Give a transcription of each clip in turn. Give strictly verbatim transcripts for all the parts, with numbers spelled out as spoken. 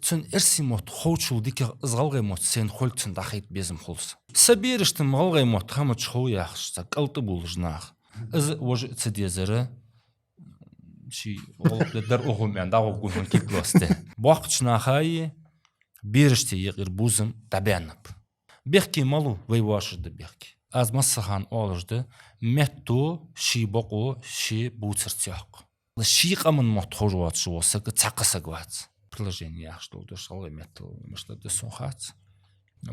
Цун эрсий мотт ховчул дикагӀа из гӀалгӀай мотт сайна хуле цунна дӀахайта безам хул са. Са берашта-м гӀалгӀай мотт хамача хов яхаш цхьа кӀалтӀа болаш нах. Из вож а ца дезара, ший гӀулакх де дар ухум аьнна, дӀагӀоргва хьона киклосте. Боккхача наха а, берашта а юкъера бувзам дӀабаьннаб. Бехке малув вай воашар да бехке. Аз массахана оалаш да, метто ший бокъо ше бувцар ца йоаккх. Ший къаман мотт ховш воацаш вола саг цхьаккха саг вац. Приложени яхаш дола дош гӀалгӀай меттала мишта да сона хац.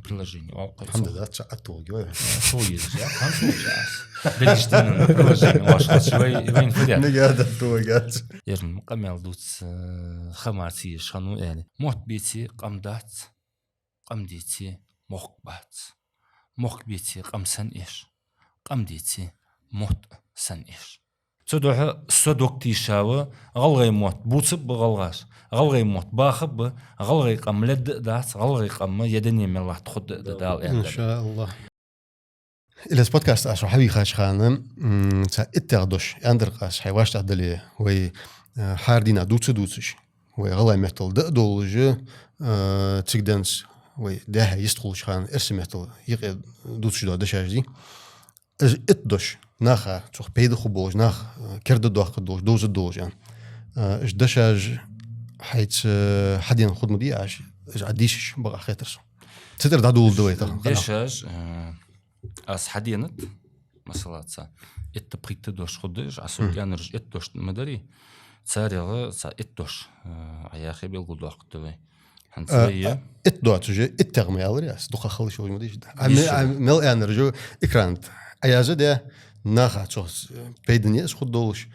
Приложени оал-кх вай. Хьамда дац, ца аттугӀи вай. Со еза, я, хьан со час. Дагестанан приложени оаш хац, вай, вайна фу даьд? Мега да тугӀи гац. Ерн къамаьл дувц, э, ха мара ца езаш хиннав аьле. Мотт беце къам дац, къам деце мохк бац. Мохк беце къам санна эш, къам деце мотт санна эш. Цудухьа со дог тийшав, гӀалгӀай мотт бувцаб гӀалгӀаша, гӀалгӀай мотт бахаб, гӀалгӀай къам ледда а дац, гӀалгӀай къам е дуне мел латт хургда а да Дала аьннадале. Иншааллахь. Илез подкаст аша хьавийхача хана, м, цхьа иттех дош, аьннадар-кх аз хьай вӀаштӀехьдале, вай, э, хӀара дийнахьа дувца а дувцаш, вай гӀалгӀай меттала да а долалуш, э, цига денз вай дехьа йистхулача хана эрсий меттала юкъе дувцаш дола дешаш дий. Уж итт дош, наха цох пайда хургболаш, нах, э, керда доаккхаргдолаш, довзаргдолаш аьнна. Э, уж дешаш хьайца хьадена хургма дий Ӏа уж, уж Ӏа дийшача бакъахьа хетар сона. Цу тӀара дӀадоладергда вай тахан канал. Дешаш, э, аз хьаденад, масала, цхьа итт-пхийтта дош хургда уж, Ӏа сога аьннараш итт дош ма дарий, царех цхьа итт дош, э, Ӏа яхе белгалдоаккхаргда вай. ХӀанз а, вай а, итт доацаш, иттех ма аьлар аз, дукха халаш вож ма дийша. Ӏа ме-, Ӏа мел аьннараш экрана тӀа Ӏа яздаь, наха цох пайдане из хургдолаш.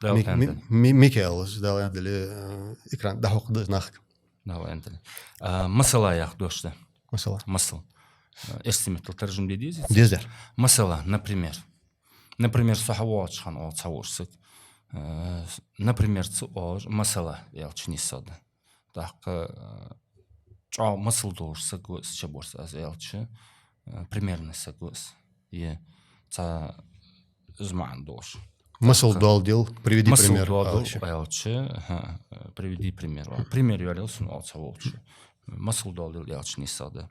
Дала Ми-, аьннадале. Ми-, Ми-, Микаила, Дала аьннадале, э, экрана тӀа дӀахьокхаргда из нахага. Дала аьннадале. А, масала яха дош да. Масала. Масал. Э, эрсий меттала таржам де дезий? Дезар. Масала, например. Например, со хьавоагӀача хана оал цхьаволча сага. Э, например, ца оалаш, масала аьлча нийсагӀа да. ТӀаккха, э, чӀоагӀа масал долаш саг ва из чубарца аз аьлча, э, примерный саг ва из. Е цхьа из маӀан долаш. Масал доаладел, приведи пример. Масал доаладел аьлча, хӀа, э, приведи пример. Пример йоалаял сона оал цхьаволча. Масал доаладел аьлча нийсагӀа да.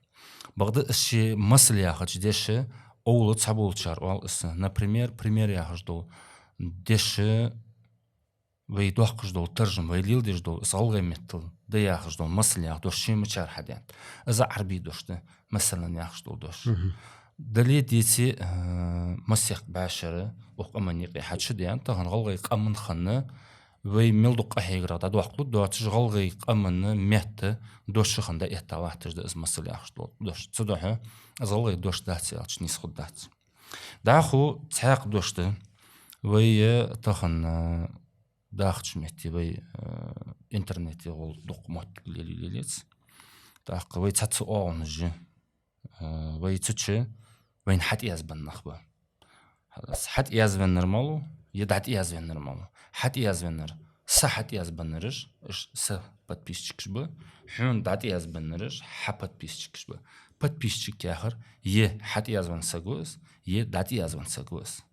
Бакъда из ше масал яхача деша овла цхьаболчар оал из. Например, пример яхаш дола деша вай доаккхаш дола таржам, вай леладеш дола, из гӀалгӀай меттала да яхаш дола, масал яха дош шемачар хьаденад. Из Ӏарбий дош да, масалан яхаш дола дош. Мгм. Дале а, деце а, э, масех бӀаьшера укх къаман юкъе хьачуденад, тахан гӀалгӀай къаман хана вай мел дукха къахьегарах дӀадоаккхалургдоацаш, гӀалгӀай къаман метта дош хинна дӀаэтта латташ да из масал яхаш дола дош. Цудухьа из гӀалгӀай дош дац аьлча нийса хургдац. ДӀахо цхьаькха дош да, вай, э, тахан, э, дахача метте вай, э, интернете гӀолла дукха моттиг лелаю, лелац. ТӀаккха вай цхьацца оагӀонаш я, э, вай цу чу вайна хьатӀаязбенна нах ба. ХьатӀаязбеннар малув, е дӀатӀаязбеннар малув? ХьатӀаязбеннар. Са хьатӀаязбеннараш, уж са подписчикаш ба, хьона дӀатӀаязбеннараш хьа подписчикаш ба. Подписчик яхар е хьатӀаязбенна саг ва из, е дӀатӀаязбенна саг ва из.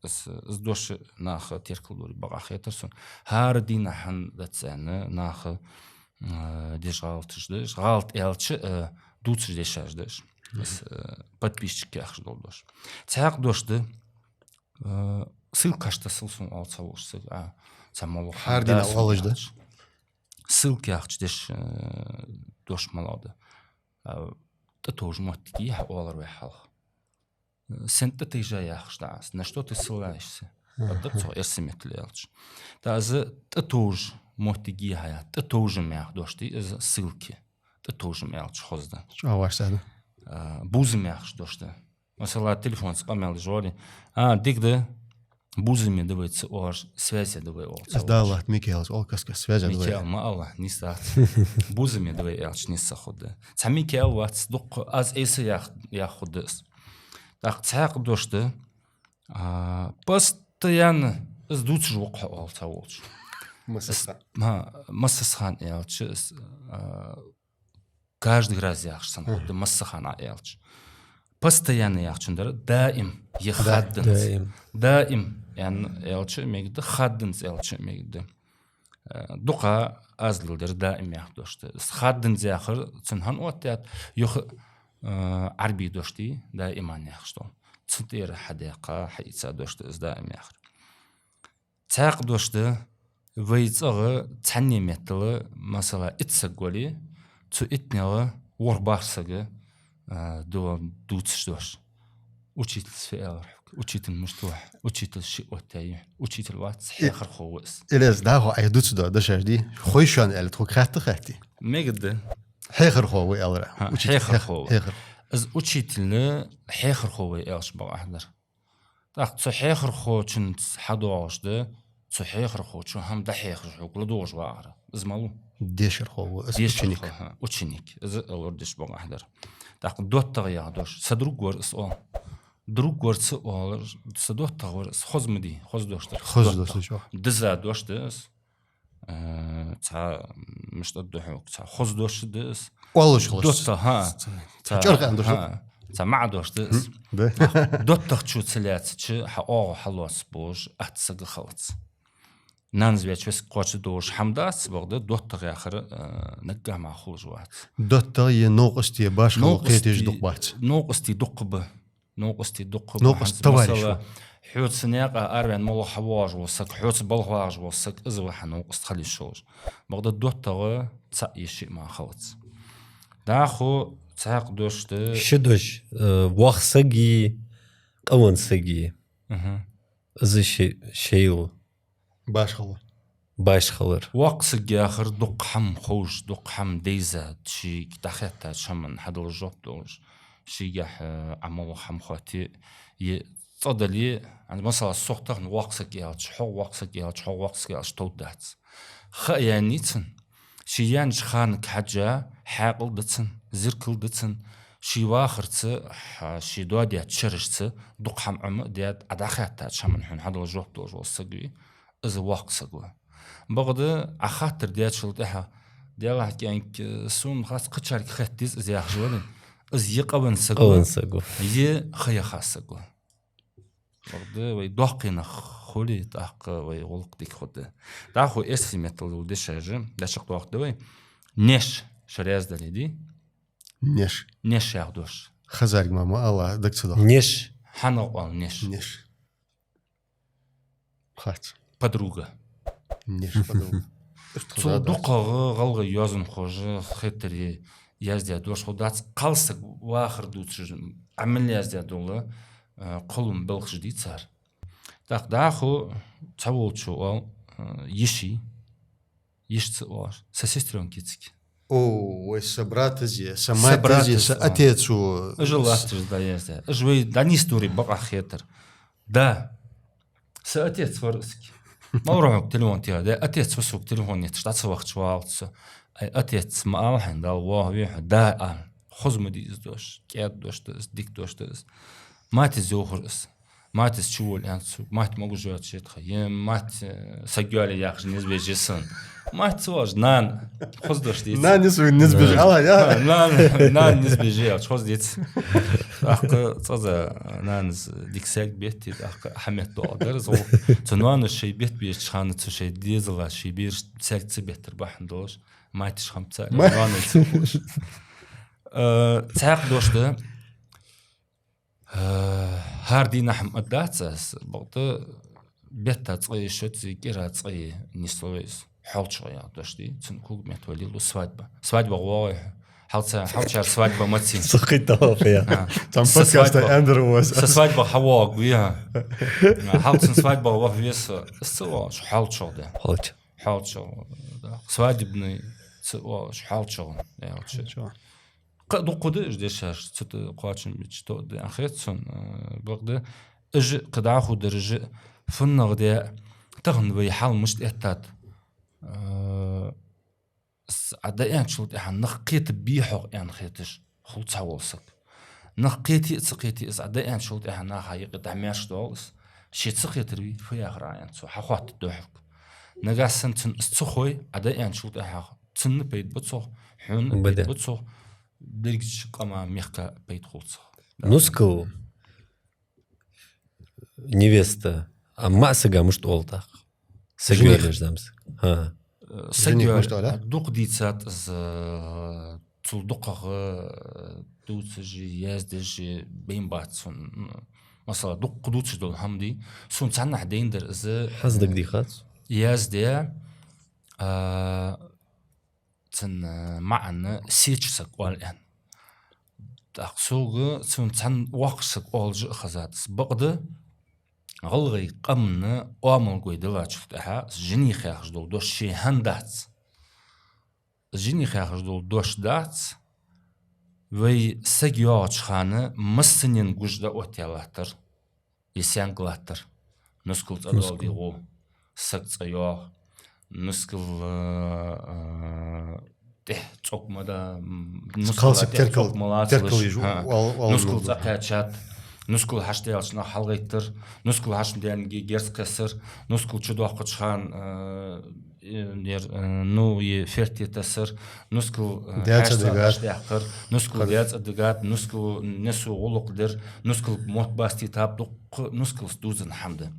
Из, из дош наха теркалдоре бакъахьа хетар сона. ХӀара дийнахьа хӀана дац аьнна, наха, э, деш гӀалаташ да уж. ГӀалат аьлча, э, дувцаш дешаш да уж. Из, э, подписчик яхаш дола дош. Цхьаькха дош да, э, ссылкаш тасал сона оал цхьаволча сага, а, цхьа моллагӀа хӀара дийнахьа оалаш да. Ссылка яхача деша, э, дош малагӀа да. А, тӀатовжа моттиг я хьа оалар вай хьалха. Сен тӀатайжа яхаш да аз. На что ты ссылаешься? Мгм. Аддаб цо эрсий меттала аьлча. ТӀа из тӀатовжа моттиг я хьа, тӀатовжам яха дош да, из ссылка. ТӀатовжам аьлча хоза да. ЧӀоагӀа вӀаштӀехьа да. А, бувзам яхаш дош да. Масала, телефонца къамаьл деш вале: «А, дика да, бувзаме да вай», ца оалаш, «Связе да вай», оал цхьаволча. Из Дала латт, Микаила оал каст-каста: «Связе да вай». Микаила ма алалахь, нийса дац. «Бувзаме да вай» аьлча нийса хургда. Цхьа Микаил вац, дукха аз Ӏийса ях-, яха хургда из. ТӀаккха цхьаькха дош да, а, постоянно из дувцаш ва-кх хьо, оал цхьаволча. Массасхан. Из, ма, массасхан аьлча, из, а, каждый раз яхаш санна хургда, массахана аьлча. Постоянно яхачун дар даим, е хадданза. Даим. Даим аьнна аьлча мегаш да, хадданза аьлча мегаш да. Э, дукха аз леладер даим яха дош да. Из хаддинза яхар цунна хӀана оттадаьд, юха, э, Ӏарбий дош дий, даиман яхаш дола. Цу тӀера хьадаьккха, хьаийца дош да из даим яхар. Цхьаькха дош да, вай цӀагӀа цхьанне меттала, масала, итт саг вале, цу иттанел ворхӀ-бархӀ саг, а, ду-, дувцаш дош. Учитель фу аьлар хьога? Учитель мишта ва хьо? Учитель шиъ оттаяьй хьона? Учитель вац, хьехархо ва из. Илез, дӀахо Ӏайха дувцаш дола дешаш дий? Хой шоана аьле, тхога хатта, хаттий? Мегаргда. Хьехархо ва аьлар. ХӀа, учитель, хьехархо ва. Хьехар. Из учитель хьехархо ва аьлча бакъахьа дар. ТӀаккха цу хьехархочунца хьадоагӀаш да, цу хьехархочо хӀама дӀахьехаш хьога ладувгӀаш вагӀар. Из малув? Дешархо ва из, дешархо, ученик. ХӀа, ученик. Из а лорадеш бакъахьа дар. ТӀаккха доттагӀа яха дош. Са друг вар из, оал. Друг вар ца оалаш, са доттагӀа вар из. Хоза ма дий, хоза дош дар. Хоза дош да, чӀоагӀа. Диза дош да из. Э, цхьа, мишта да хьога, цхьа хоза дош да из. Оалаш хилаш. ДоттагӀа, хӀа. Цхьа, цхьа чӀоагӀа дош да. ХӀа, цхьа маӀа дош да из. М, да. ДоттагӀчо ца лаьцача, хьа оагӀув хьалоаца болаш атта саг хилац. Нанас ваьча весиг кхоачаш долаш хӀама дац, бакъда доттагӀа яхар, э, наггахьа мара хулаш вац. ДоттагӀа е новкъостий, башхало, новкъостий, кхеташ дукха бац. Новкъостий дукха ба. Новкъостий дукха ба. Новкъост, хӀанз, товарищ, масала, хьоца наькъа араваьнна моллагӀа хьавоагӀаш вола саг, хьоца балха вагӀаш вола саг, из ва хьа новкъост хила йиш йолаш. Бакъда доттагӀа цаӀ е шиъ мара хилац. ДӀахо цхьаькха дош да. Ши дош, э, воккха саг е, къавенна саг е. Мгм. Из ши-, шийла. Башхало. Башхалар. Воккха саг яхар дукха хӀама ховш, дукха хӀама дайза, шийга дӀахеттача хӀаман хьадала жоп долаш, шийгахьа, э, Ӏамал хӀама хоатте, е цӀа дале, хӀанз, масала, сох тахан воккха саг аьлча, хьогӀ воккха саг аьлча, хьогӀ воккха саг аьлча, товш дац. Ха яьннай цун. Ше яьннача ханага хьежжа, хьаькъал да цун, зеркал да цун, ше вахарца, хьа-, ше доадаьча шерашца дукха хӀама Ӏома а даьд, Ӏа дӀахеттача хӀаман хьона хьадала жоп долаш вола саг вий. Из воккха саг ва. Бакъда Ӏа хаттар дечул тӀехьа, Даьллахь, кӀаьнк, э, сона хац, кхычарга хетта деза из яхаш вале, из е къавенна саг ва, къавенна саг ва, е ха яха саг ва. Бакъда вай доккхий нах хуле, тӀаккха вай гӀулакх дика хургда. ДӀахо эрсий меттала дола дешаш дӀачакхдоаккхаргда вай. Неш, шо раьза дале, дий? Неш. Неш яха дош. Хазарг ма ма ала, даг ца доах. Неш. ХӀана оал неш? Неш. Хац. Подруга. Неш, подруга. Цул дукхагӀа гӀалгӀай йоазонхоша хетаре яздаь дош хул дац, кхалсаг вахар дувцаш, Ӏамал яздаь дола, э, кхоллам белхаш дий цар. ТӀаккха дӀахо цхьаволчо оал, э, йиший, йиша ца оалаш, са сестрёнкий цига. О, вай са братази, са матази, са отецу. Уж латташ да яздаь. Уж вай дӀанийсдоре бакъахьа хетар. Да. Са отец вар цига. Ма вар хьога телефон техар. Да, отец ва сога телефон етташ, дӀа ца вахача валац со. Ай, отец ма ала хьайна, Дала воахаве хьо. Да, а. Хоза ма дий из дош. КӀаьда дош да из, дика дош да из. Матиз йоахар из. Матиз чувола аьннад сога. Мать могу жевать шетха. Е мать, э, саг йоалае яхаш низ беш я сона. Мать ца оалаш, нана. Хоза дош деций? Нана низ, низ беш, ала, я? Ха, нана, нана низ беш я, хоза деций? ТӀаккха цкъаза нанас дика саг бетте, тӀаккха хьаметтадоагӀа дар из. Цу ноанас шоай бетта безача хана цу шоай дезала шоай бераш саг ца беттар бахьан долаш, матташ хӀама ца, ма- ноанай ца хулаш. Э, цхьаькха дош да. Э, хӀара дийнахьа-м аргдац аз, бакъда бетта цкъа е шоца, кӀира цкъа е нисло из. ХьоалчагӀа яха дош дий, цун когаметта валил у свадьба. СвадьбагӀа воагӀий хьо? Хьалца, хьалчар свадьба маций. Сахита вафа я. А. Там са подкаста свадьба, Эндер у вас. Са свадьбагӀа хьавоагӀаргвий хьо? А, хьалцун свадьбагӀа ваха веза со. Из ца оалаш, хьоалчагӀа да. ХьоалчагӀа. ХьоалчагӀа, да. Свадебный ца оалаш, хьоалчагӀа, да, хьоалчагӀа. Чё? Кхы дукха да уж дешаш, цу тӀа кхоачам бича тоъа да аьнна хет сона, э, бакъда уж кхы дӀахо дар уж, фуннагӀа де, тахан вай хьал мишта эттад, э, с-, Ӏа дӀааьнначул тӀехьа нах кхетабий хьох аьнна хеташ хул цхьавола саг. Нах кхете а ца кхете а, из Ӏа дӀааьнначул тӀехьа наха юкъе дӀамаьрша доагӀа из. Ше ца кхетар вий, фу яхар Ӏа аьнна цо, хьахоаттаргда хьога. Нагахьа санна цунна из ца хой, Ӏа дӀааьнначул тӀехьа цунна пайда ба цох, хьона пайда ба цох, дерригача къаман, мехка пайда хул цох. Нускал, невеста, а маӀа сага мишта оал тӀаккха? Саг, жених, леш замс. ХӀа. Э, саг Жинех йоалае мишта оал, а? Дукха дийцад из, э, цул дукхагӀа, э, дувцаш а, яздеш а бейн бац сона. Масала, дукха дувцаш дола хӀама дий, сона цхьаннахьа дайна дар из, э, хьаздагадийхац. Язде, а, цун, э, маӀан сеча саг оал аьнна. ТӀаккха сога цун цхьан воккхача саг оалаш а хезад из. Бакъда гӀалгӀай къаман оамал гой диллачул тӀехьагӀа, жинех яхаш дола дош ше хӀана дац. Жинех яхаш дола дош дац, вай саг йоагӀача хана массанена гуш дӀаоттаяь латтар. Е сенга латтар. Нускал цӀадоаладе гӀо, саг цӀайоагӀа, нускал, э, э, тӀехьа цӀог ма да, м, нускала кхалсаг тӀехьа теркал, цӀог ма лацалаш. Теркал йиш, хӀа. Вал, вал, нускал вал, цӀакхаьчад, нускал хьашт даьлча нах хьалгӀайттар, нускал хьашт даьнна герз кхессар, нускал чудоаккхача хана, э, э, ер, э, ну, е ферте тессар, нускал, э, даь цӀа хьаьшт дагад, хьашт даьккхар, нускал даь цӀа дагад, нускал несо гӀулакх дир, нускал мотт бастийтаб, дукха нускалца дувзаденна хӀама да.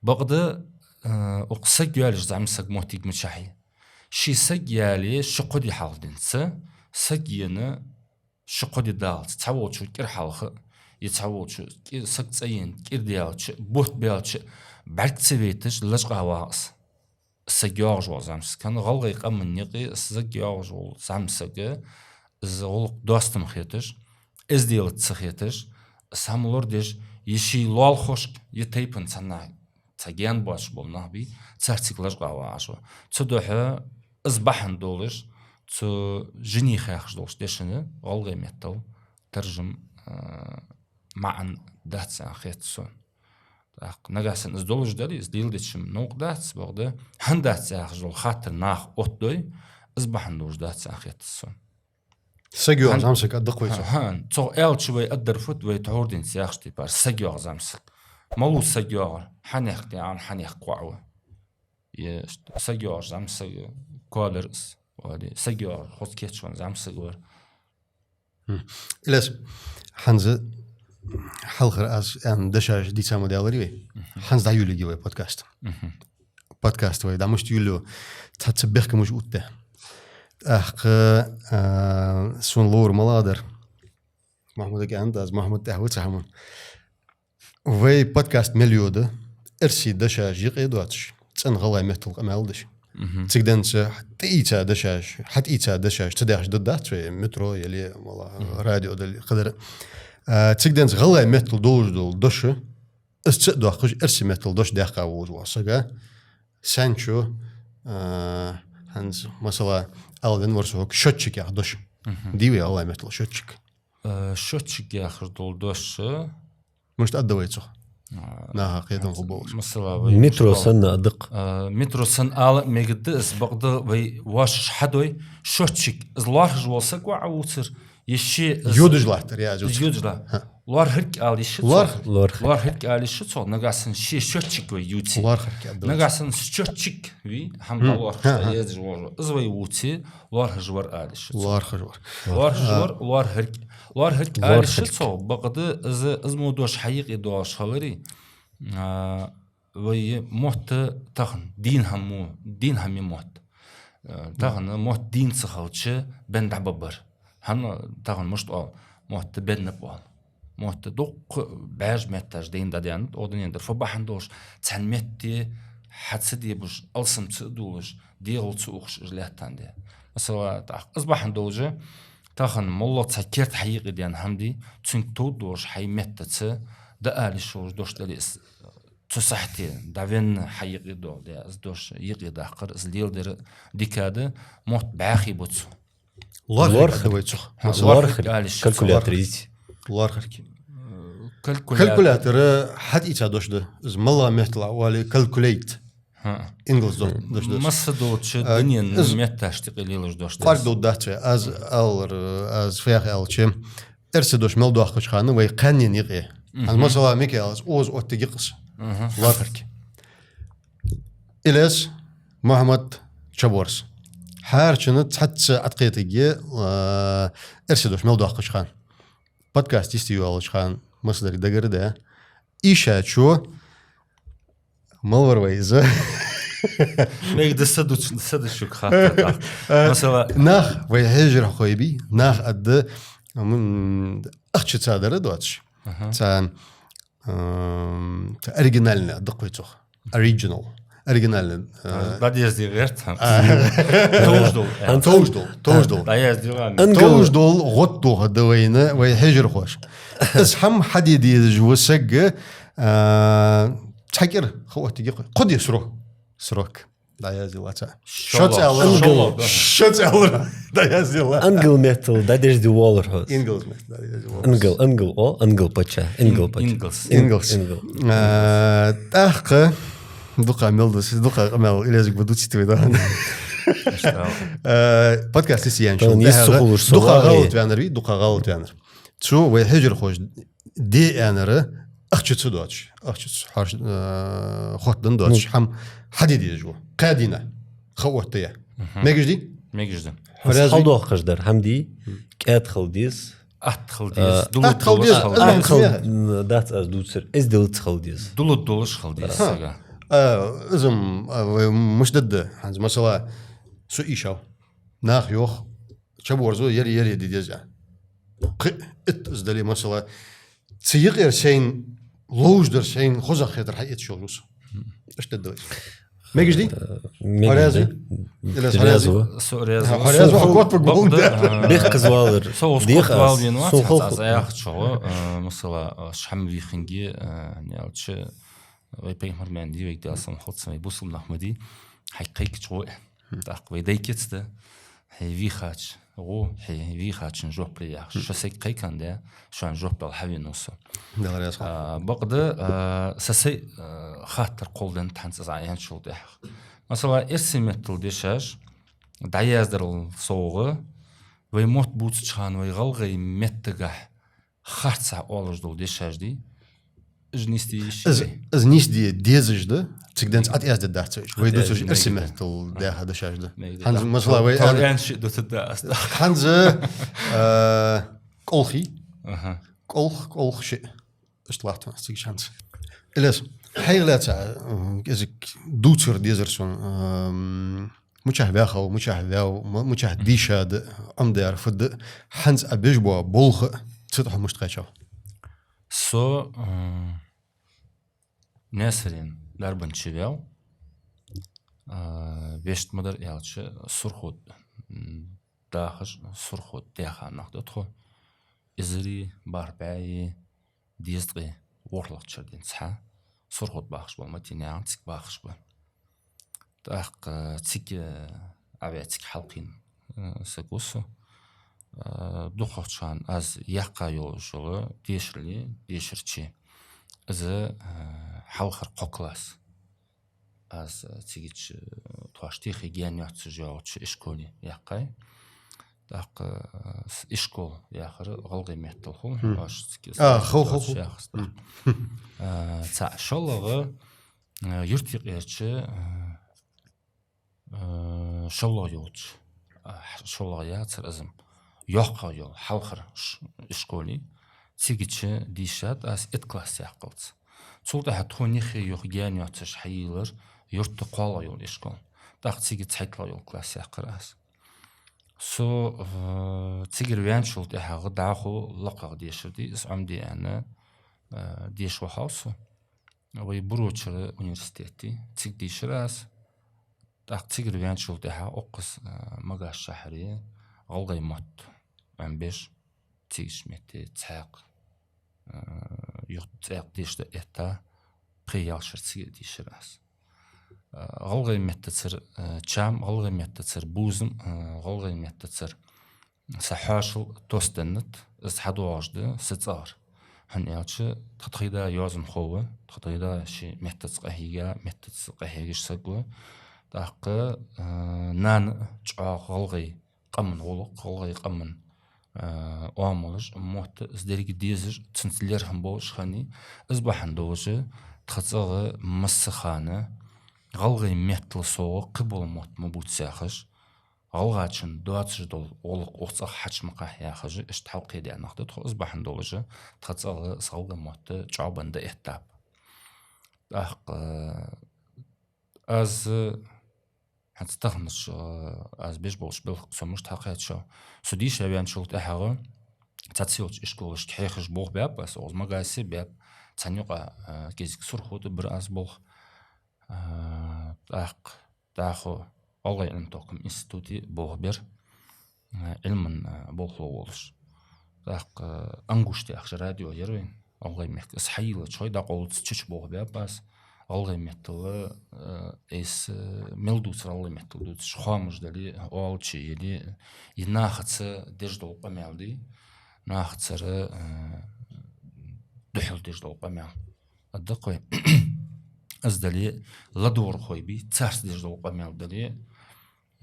Бакъда, э, укх саг йоалаеш зӀамсаг моттиг мичахьа я? Ший саг яле ши-кхо ди хьалха денз, саг ена ши-кхо ди даллалца, цхьаволчо кӀира хьалха, е цхьаволчо кӀи-, саг цӀаена, кӀира даьлча, бутт баьлча, бӀарг ца вайташ лачкъа вагӀа из. Саг йоагӀаш вола зӀамсаг. ХӀана, гӀалгӀай къаман юкъе саг йоагӀаш вола зӀамсаг, из гӀулакх достам хеташ, эздел ца хеташ, из хӀама лорадеш, е ший лоалахошка, е тайпан цхьаннахьа цхьа гаьна боацаш бола нах бий, царцига лачкъа вагӀаш ва. Цудухьа из бахьан долаш, цу жинех яхаш долча дешан гӀалгӀай меттала таржам, а, маӀан дац аьнна хет сона. ТӀаккха нагахьа санна из долаш дале, из леладеча новкъа дац, бакъда, хӀана дац яхаш дола хаттар наха оттадой, из бахьан долаш дац аьнна хет сона. Саг йоагӀа зӀамсаг аргда-кх вай цох. ХӀа, цох аьлча вай аргдар фуд, вай тхьовра денз яхача тайпара, саг йоагӀа зӀамсаг. Малав саг йоагӀар? Хьанехк даьгӀан, хьанехк воӀ ва. Е саг йоагӀаш зӀамсаг коа лир из, вале, саг йоагӀаш хоза кийчвенна зӀамсаг вар. Хм. Илез, хӀанз хьалхара аз аьнна дешаш дийца ма даьларий вай. Мгм. ХӀанз дӀайолаергья вай подкаст. Мгм. Подкаст вай дӀа мишта йолаю, цхьацца бехкамаш оттадаь. ТӀаккха, а, сона ловр малагӀа дар. Махьмудага аьннад аз, Махьмуд тӀехьа ва цу хӀаман. Вай подкаст мел йода, эрсий дешаш юкъе доацаш, цӀена гӀалгӀай меттала къамаьл деш. Мгм. Цига денз тӀаийца дешаш, хьатӀаийца дешаш ца деш да дац вай, метро яле, мала, мгм, радио дале, кхыдар. А, цига денз гӀалгӀай меттала долаш дола дош, из ца а доаккхаш, эрсий меттала дош даьккха волаш вола саг, сенчо, а, хӀанз, масала, ала венна вар со хьога, счётчик яха дош. Мгм. Дий вай гӀалгӀай меттала счётчик? Э, счётчик яхаш дола дош, э, мишта аргда вай цох? А, наха кхетам ху болаш. Масала, вай метро мишта санна аргда-кх. Э, метро санна ала мегаргда из, бакъда вай воашаш хьадой, счётчик, из лоархӀаш вола саг ва Ӏа вувцар, е ше из йодаш латтар, я из йодаш латтар. ХӀа. ЛоархӀарг ала йиш я цох. ЛоархӀарг. ЛоархӀарг. ЛоархӀарг ала йиш я цох, нагахьа санна ше счётчик вай ювце. ЛоархӀарг аргда вай. Нагахьа санна счётчик вий, хӀама лоархӀаш, хӀа, езаш вола. Из вай вувце, лоархӀаш вар ала йиш я цох. ЛоархӀаш вар. ЛоархӀаш вар, лоархӀарг. ЛоархӀарг ала йиш я цох, бакъда из, из мо дош хьа юкъе доагӀаш хиларе, а, вай мотт тахан дийна хӀама, дийна хӀама я мотт. Э, тахан мотт дийна ца хилча, бен дӀабаргбар. ХӀана тахан мишта оал, мотт беннаб оал. Мотт дукха бӀаьш метташ дайна дӀадаьннад, оха дунен тӀара фу бахьан долаш, цхьан метте хьа ца дебаш, алсам ца а долаш, дегӀал ца ухаш уж лаьттан де. Масала, тӀаккха из бахьан долаш, тахан моллагӀа цхьа керта хьа юкъе даьнна хӀама дий, цунга товргдолаш хьай меттаца дӀаала йиш йолаш дош дале из, цу сахьте дӀавенна хьа юкъе доагӀа, де, из дош юкъе даккхар, из леладер дика да, мотт бӀаьхий ба цо. ЛоархӀарг аргда вай цох. ХӀа, масала, лоархӀарг ала йиш я цох. Калькулятор из. ЛоархӀарг. Э, калькулятор. Калькулятор хьатӀаийца дош да. Из моллагӀа меттала оале calculate. ХӀа. Ингалс дош, дош да. Масса долча, а, дунен метташта юкъе лелаш дош да. Кхоаргдолаш дац вай. Аз алар, аз фу ях аьлча, эрсий дош мел доаккхача хана вай кхаьннена юкъе. Мгм. ХӀанз, масала, Микаила аз оза оттаергья-кх из. Мгм. ЛоархӀарг. Илез, Мухьмад, Чаборз. Хьарчунна цхьацца Ӏаткхетаргья, а, эрсий дош мел доаккхача хана. Подкаст йисте йоалача хана массадерга дагара да. Ийшачо мел вар вай из. Мегаргда са дувц-, са дувцачунга хаттар тӀаккха. Э, масала, нах, вай хьежархой бий, нах аргда, м, ахча цар дар доацаш. Аха. Цар, м, цар оригинальный аргда-кх вай цох. Original. Оригинальный, э, дӀаязде гӀерт хьона. А. Товш дола. ХӀанз товш дола, товш дола. ДӀаязде гӀерт. Англ- Товш дола гӀод тохаргда вайна, вай хьежархоша. Из хӀама хьаде дезаш ва саг, а, цхьа кӀира ха оттаргья-кх вай. Кхо ди срок. Срок. ДӀаязъеллац. Шо цӀалара. Англ. Шо цӀалара. ДӀаязъелла. Англ меттала дӀадерзаде воаллар хьо. Англ меттала дӀадерзаде воаллар. Англ, англ, о, англ паччахь, англ паччахь. Инглс. Инглс. Инглс. Инглс. А, тӀаккха дукха мел дус, дукха къамаьл Илезага ба дувцийта вай, да. Э, подкаст йиса яьннача. Тон йиса хулаш со дукха вагӀе. ГӀалат ваьннар вий, дукха гӀалат ваьннар. Цо вай хьежархоша де аьннар, ахчаца доацаш, ахчаца хьарш-, э, хоттаденна доацаш, ну, хӀама хьаде дезаш ва. Кхаь дийнахьа ха оттаяь. Мгм. Мегаш дий? Мегаш да. Хьо раьза вий? Хьалдоахаш дар хӀама дий, кӀаьда хила деза. Атта хила деза, э, дулат, атта хила деза, хила деза. Атта хила, м, дац аз дувцар, эздел ца хила деза. Дулат долаш хила деза. Аха. Сага. Э, из-м, э, вай мишта дергда, хӀанз, масала, со ийшав. Нах йоах, чабоарзо, ер, ер де деза. Кхы итт из дале, масала, цу юкъера сайна ловш дар, сайна хозагӀа хетар хьаэцаш йолаш ва со. Иштта да вай. Мегаш дий? Э, мегаш да. Хьо раьза вий? Илез, хьо раьза вий? Раьза ва. Со раьза ва. Хьо раьза ва, со хот бакъ бакъда, гулда. Э, бехказвалар. Со хот дехас, вал вен ва, сун хол аз хот. Яхача, э, масала, э, шхьам вийхинге, э, нелча, вай пайхамар ман дий, вай Даьла салам хилда цунна, вай бусалба нах ма дий, хьайга кхайкача гӀо. ТӀаккха вай дай кица да, хье вийхача гӀо, хье вийхачун жоп ле яхаш. Шо сайга кхайкандаь, шоана жоп дала хьавенав со. Даьла раьза хилва. А, бакъда, а, са сай, а, хаттар кхолладенна тхьанца аз Ӏа аьнначул тӀехьагӀа. Масала, эрсий меттала дешаш, дӀаяздарал совгӀа, вай мотт бувцача хана вай гӀалгӀай меттагахь харцахьа оалаш дола дешаш дий, уж нийсде йиш я вай? Из, из нийсде дезаш да, цига денз Ӏа тӀаязде дац уж. Вай дувцаш эрсий меттала даьха дешаш да. Мегаргда. ХӀанз, масала, вай, тхо аьнна ши дутаргда аз. ХӀанз, э, кӀолхий. Аха. КӀолх, кӀолх шиъ. Иштта латт хьона цига шанс. Илез, хьайга лаьца, м, кӀезига дувцар дезар сона, м, мичахьа ваьхав, мичахьа ваьв, м-, мичахьа дийша да, Ӏомадаьр фуд, хӀанз Ӏа беш бола болх, цу тӀа хьо мишта кхаьчав? Со, м, Наьсарен дарбан чу ваьв, а, вешта ма дарра аьлча, Сурхо, м, дахаш, Сурхо даьха нах да тхо. Эзари бархӀ бӀаьи дезткъеи ворхӀлагӀча шера денз хьа, Сурхо бахаш бола Матенаькъан цига бахаш ба. ТӀаккха цига, э, Ӏаваь цига хьалкхийна, э, саг ва со. Э, дукхагӀча хана аз яьккха йолаш йола дешарале, дешарче. Из, э, хьалхара кхо класс аз, э, цигача, э, тхоашта техе гаьна йоацаш йолча ишколе яьккхай. ТӀаккха, э, с-, ишкол яхар гӀалгӀай меттала хул, хм, оаш цига, а, хул, хул, хул, яхаш да. Хм. Э, цаӀ. ШоллагӀа, э, юртакъерча, э, э, шоллагӀа йолча, а, ш-, шоллагӀа яцар из-м, йоккхагӀа йола, хьалхара ш-, ишколе, цигача дийшад аз итт класс яьккхалца. Цул тӀехьагӀа тхона юххе юха гаьна йоацаш хьайийллар юрта кхоалагӀа йола ишкол. ТӀаккха цига цхьайттлагӀа йола класс яьккхар аз. Со, э, цигара ваьнначул тӀехьагӀа дӀахо лакхагӀа дешар дий, из Ӏомаде аьнна, э, деша вахав со. Вай Бурочера университете, цига дийшар аз. ТӀаккха цигара ваьнначул тӀехьагӀа укхаза, а, Магаш шахьаре гӀалгӀай мотт Ӏомабеш, цигача метте цхьаькха, а, юха цхьаькха деша дӀаэтта, пхи-ялх шера цига а дийшар аз. А, гӀалгӀай меттацара, а, чам, гӀалгӀай меттацара бувзам, а, гӀалгӀай меттацара са хьоашал тоссаденнад, из хьадоагӀаш да са цӀагӀара. ХӀана аьлча, тха тхоай да йоазонхо ва, тха тхоай да ший меттаца къахьийга, меттаца къахьегаш саг ва. ТӀаккха, а, нана чӀоагӀа гӀалгӀай къаман гӀулакх, гӀалгӀай къаман, а, оамалаш, мотт, из деррига дезаш, цунца лерхӀам болаш хиннай. Из бахьан долаш, тха цӀагӀа массахана гӀалгӀай меттала совгӀа кхыбола мотт ма бувца яхаш, гӀалгӀачун доацаш дола гӀулакх укх цӀагӀа хьачу ма кхахьа яхаш, иштта хьалкхедаь нах да тхо. Из бахьан долаш, тха цӀагӀа из гӀалгӀай мотт чӀоагӀа бенна дӀаэттаб. ТӀаккха, э, Аз хӀанз таханарча, э, аз беш болча белха со мишта хьакхаьчав. Со дийша ваьнначул тӀехьагӀа цхьацца йолча ишколашка хьехаш болх баьб аз, оаха Магасе баьб, цхьан юкъа, э, кӀезига Сурхо тӀа бир аз болх. Э, тӀаккха дӀахо ГӀалгӀай Ӏилма-тохкама институте болх бир, э, Ӏилман, э, болхло волаш. ТӀаккха, э, «Ангуш» яхаш радио яр вайна, ГӀалгӀай мехка. Аз хьайийлача хой дӀакъовлац, цу чу болх баьб аз. ГӀалгӀай меттала, э, эс, э, мел дувцар ГӀалгӀай меттала дувцаш, хоамаш дале, оалача яле, из нахаца деш дола къамаьл да, нахацара, э, духьал деш дола къамаьл. Аддаккхой, из дале, ладувгӀархой бий, царца деш дола къамаьл дале,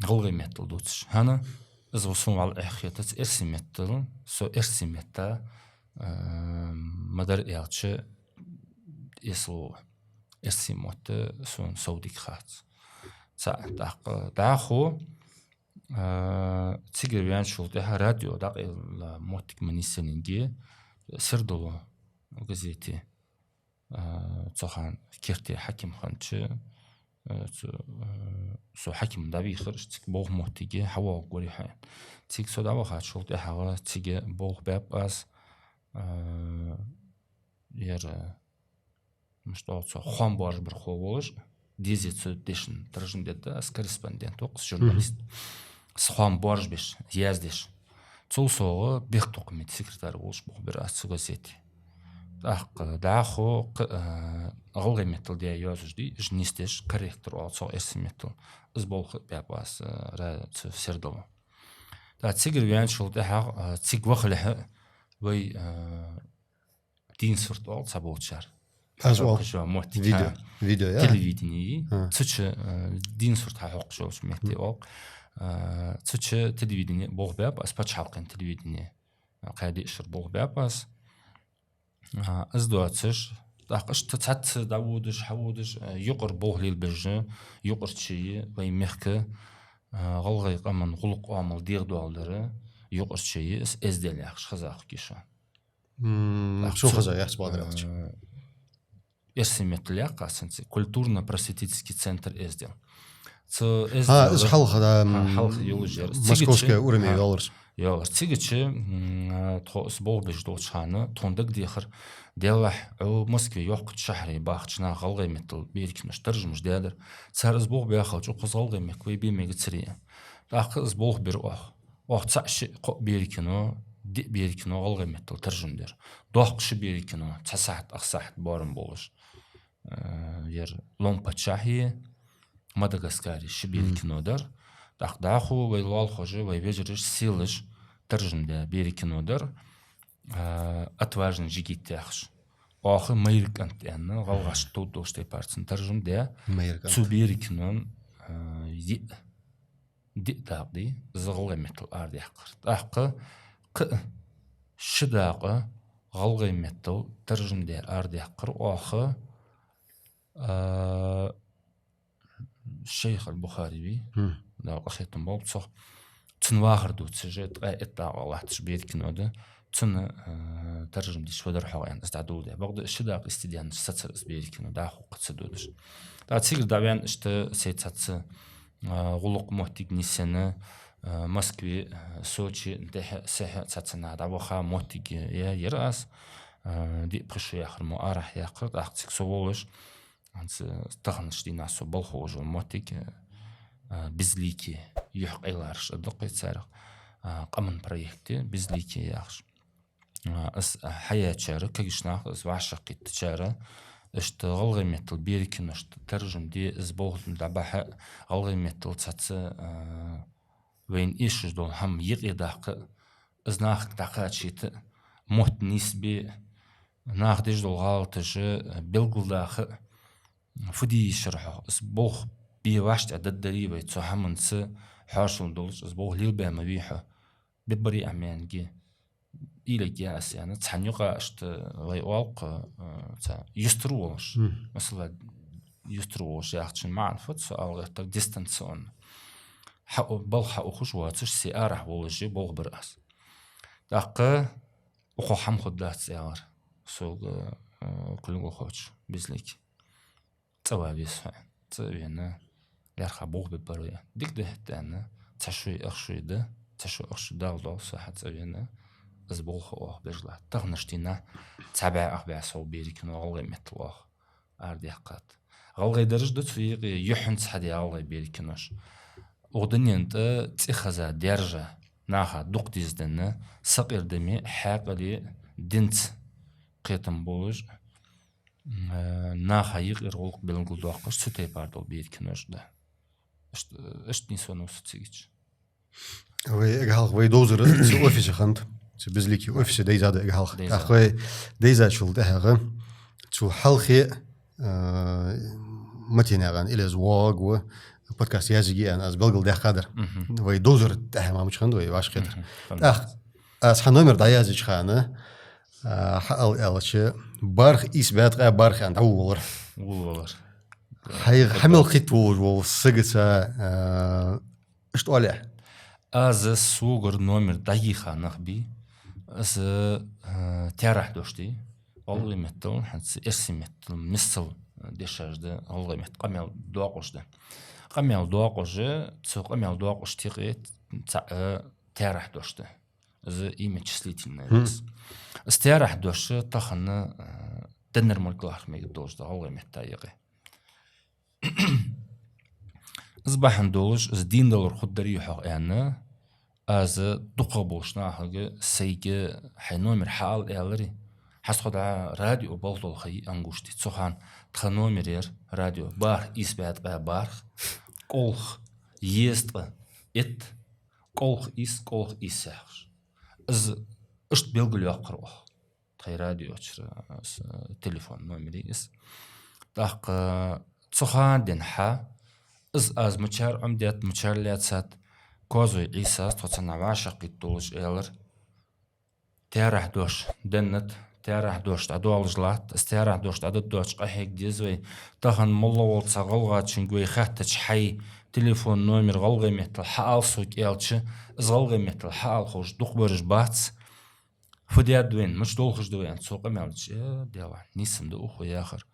гӀалгӀай меттала дувцаш. ХӀана? Из ва сона вӀалла эхь хетац эрсий меттала, со эрсий метта, э, ма дарра аьлча, эсала эрсий мотт сона сов дика хац. ЦаӀ, тӀаккха дӀахо, э, цигара ваьнначул тӀехьагӀа радио дӀакъайла моттиг ма нийсъеннинге, «Сердало» газете, э, цу хана керте хьаким хиннача, э, цу, э, со хьаким дӀавийхар, цига болх моттиге хьавоагӀаргвар хьо. Цига со дӀавахачул тӀехьагӀа цига болх баьб аз, э, ер, э, мишта оал цох, хоам боаржабархо волаш, дезе цу дешан таржам дергда, аз корреспондент ва-кх, аз журналист. Мгм. Аз хоам боаржабеш, яздеш. Цул совгӀа бехктокхаме секретарь волаш болх бир аз цу газете. ТӀаккха дӀахо кх-, э, гӀалгӀай меттала даь йоазуш дий, уж нийсдеш, корректор оал цох эрсий меттала. Из болх баьб аз, э, ра-, цу «Сердало». ТӀаккха цигара ваьнначул тӀехьагӀа, э, цига вахалехьа вай, э, «Дийна сурт» оал цхьаболчар. Аз оал. Кхы шо моттиг, видео. Ха. Видео, я? Телевидение. Ха. Цу чу, э, «Дийна сурт» хьахьокхаш йолча метте оал. Э, цу чу телевидение болх баьб аз, паччахьалкхен телевидение. Э, кхаь-диъ шера болх баьб аз. Э, из доацаш, тӀаккха иштта цхьацца дӀаводаш, хьаводаш, э, юкъара болх лелабеш, юкъарча ший вай мехка, э, гӀалгӀай къаман гӀулакх-оамал дегӀадоаладар, юкъарча ший из «Эздел» яхаш хеза-кх шоана. М, тӀаккха цу, цу хеза яхаш бадар аьлча, э, эрсий меттала яьккхай аз цунца, культурно-просветительский центр «Эздел». Цу «Эздел». Ха, из хьалха, да, ха, м, хьалха йолаш яр. Московская урамеи йолаш. Ха, йолаш. Цига чу, м, а, тхо аз болх беш долча хана, тхона дагадехар, деллахь, Ӏо Москве йоккхача шахьаре бахача наха гӀалгӀай меттала берий кинош таржамаш даьдар. Цар аз болх баь хилча, укхаза гӀалгӀай мехка вай бе мегацарий. ТӀаккха аз болх бир оаха. Оаха цаӀ, шиъ, кхоъ берий кино, диъ берий кино гӀалгӀай меттала таржам дир. Доккха ши берий кино, цхьа сахьат, ах сахьат боарам болаш. Э, ер «Лом паччахьа», «Мадагаскаре» ши берий, мгм, кино дар. ТӀаккха дӀахо вай лоалахоша, вай вежараша, селаша таржам даь берий кино дар. Э, «Отважный джигит» яхаш. Оаха «Майра кӀант» аьнна, гӀалгӀашта товргдолча тайпара цун таржам даь. «Майра кӀант». Цу берий кинон, э, йиъ диъ дакъа дий, из гӀалгӀай меттала арадаьккхар. ТӀаккха кхы а ши дакъа гӀалгӀай меттала таржам даь арадаьккхар оаха, а, «Шайх аль-Бухари» вий? Хм. Да, къахетам болба цох. Цун вахар дувцаш, ткъаь итт дакъа латташ берий кино да. Цун, э, таржам деш вадар хьогӀ аьнна, аз дӀадоладаь. Бакъда ши дакъа исти даьннараш сацар из берий кино, дӀахо кхы ца додаш. ТӀаккха цигара дӀаваьнна иштта сай цхьацца, э, гӀулакх-моттиг нийсъенна, э, Москве, э, Сочи, тӀехьа, сехьа цхьацца наха дӀаваха моттиг я-, яр аз. Э, диъ-пхи шу яхар мо арахьа яьккхар, тӀаккха цига со волаш, хӀанз таханарча дийнахьа со болх беш вола моттиг, а, «Безликие», юхь къайлараш а да-кх царех, а, къаман проект я «Безликие» яхаш. А, аз хьаяьчар, кагийча наха, аз вӀашагӀкхийттачар, иштта гӀалгӀай меттала берий киношта таржам де, из болх дӀабахьа, гӀалгӀай меттала цхьацца, а, вайна эшаш дола хӀама юкъедаккха, из нахага дӀакхачийта, мотт нийсбе, наха деш дола гӀалаташ белгалдаха, фу де йиш яр хьогӀ, из болх бе вӀаштӀехьдаргдарий вай цу хӀаманца, хьоашалгӀа долаш из болх лелабаь ма вий хьо. Беббарий Ӏа маьнге, уйла е аз аьнна, цхьан юкъа иштта вай оал-кх, э, цхьа юстара волаш. Мгм. Масала, юстара волаш яхачун маӀан фуд, со ала гӀертар дистанционно. Хьа-, балха хьаухаш воацаш, се арахьа волаше болх бир аз. ТӀаккха укхо хӀама хургдац аьлар сога, э, кулгалхочо, Безликий. ЦӀава веза хьо. цӀавена, лаьрхӀа болх бе бар вай. Дика да хӀаьта аьнна, цхьа шуй, ах шуй да, цхьа шуй, ах шуй Дала доал со хьа цӀавена, из болх оаха беш латт. Таханарча дийнахьа цхьа бӀаь, ах бӀаь сов берий кино гӀалгӀай меттала оаха арадаьккхад. ГӀалгӀай дарж да цу юкъе юххьанца хьадаь гӀалгӀай берий кинош. Укх дунен тӀа цӀихеза, даьржа, наха дукха дезаденна, сакъердаме, хьаькъале, динца кхетам болаш, м, наха юкъера гӀулакх белгалдоаккхаш, цу тайпара дола берий кинош да. Ишт-, иштта нийсвеннав со цига. Вай эггара хьалха вай довзар цу офисе хиннад, цу Безликий офисе дайзад эггара хьалха. Дайзад. ТӀаккха вай дайзачул тӀехьагӀа цул хьалхе, а, Матенаькъан Илеза воагӀа ва, подкаст язъергья аьнна, аз белгалдаьккхадар. Мгм. Вай довзар тӀехьа ма мича хиннад вай вӀашагӀкхетар. Мгм. ТӀаккха аз хьа номер дӀаязъеча хана, а, хьаала аьлча, бархӀ ийс бӀаь ткъаь бархӀ аьнна дӀаволавелар. Волавелар. Хьайга хьа мел кхетта волаш вола сагаца, а, иштта оалий Ӏа? Аз согара номер дӀайийха нах бий, аз, а, таьрахь дош дий, гӀалгӀай меттала, хӀанз эрсий меттала миссел дешаш да гӀалгӀай меттала, къамаьл доакъош да. Къамаьл доакъош, цу къамаьл доакъошта юкъе цаӀ, а, таьрахь дош да. Из имя числительное. Мгм. Из таьрахь дош тахан, а, деннар мара лархӀа мегаргдолаш да гӀалгӀай метта юкъе. Из бахьан долаш, из дийна далар хургдарий хьогӀ аьнна, аз дукхагӀболча нахага сайга хьай номер хьаала аьлар. ХӀанз тхо дӀа радио болх дола ха йий Ангушти. Цу хана тха номер яр радио: бархӀ ийс бӀаь ткъаь бархӀ, кӀолх езткъа итт, кӀолх ийс, кӀолх ийс яхаш. Из иштта белгалйоаккхар оаха тхай радиочура, а, с-, телефон номер я из. ТӀаккха цу хана денз хьа, из аз мичара Ӏомадаьд, мичара лаьцад, Коазой Ӏийсас, тхо цунах вӀашагӀкхеташ долаш, аьлар: таьрахь дош деннад, таьрахь дош дӀадоалаш латт, из таьрахь дош дӀадоалаш къахьега деза вай. Тахан моллагӀа волча гӀалгӀачунга вай хаьттача, хьай телефон номер гӀалгӀай меттала хьаала сога аьлча, из гӀалгӀай меттала хьаала ховш дукха бараш бац. Фу даьд вайна, мича долхаш да вай аьнна, цо къамаьл дича, э, Даьла, нийсса да укхо яхар.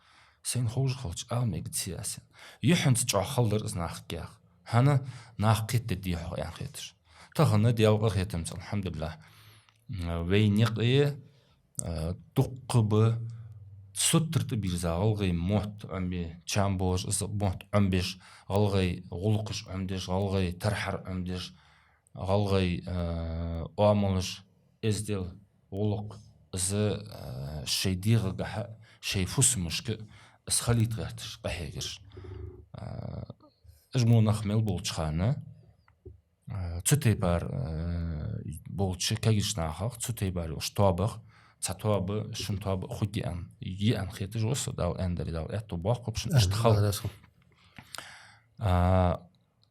Сайна ховш хилча ала мегаргдаций аз аьнна. Юххьанца чӀоагӀа хала дар из нахага яха. ХӀана? Нах кхетадергдий хьогӀ аьнна хеташ. Тахан, Даьла къахетамца, алхьамдулиллахӀ, вай наькъе, а, дуккха ба суттара тӀабийрза гӀалгӀай мотт Ӏомабе, чам болаш из мотт Ӏомабеш, гӀалгӀай гӀулакхаш Ӏомадеш, гӀалгӀай тархьар Ӏомадеш, гӀалгӀай, а, оамалаш, эздел, гӀулакх, из, а, шоай дегӀагахьа, шоай фусамашка из халийта гӀерташ къахьегараш. А, уж мо нах мел болча хана, а, цу тайпара, а, болча кагийча нахах, цу тайпара йолча тоабах, цхьа тоаба, шин тоаба хургья аьнна, я аьнна хеташ ва со, Дала аьннадар, Дала аьттув боаккхалба шун, иштта хала. А,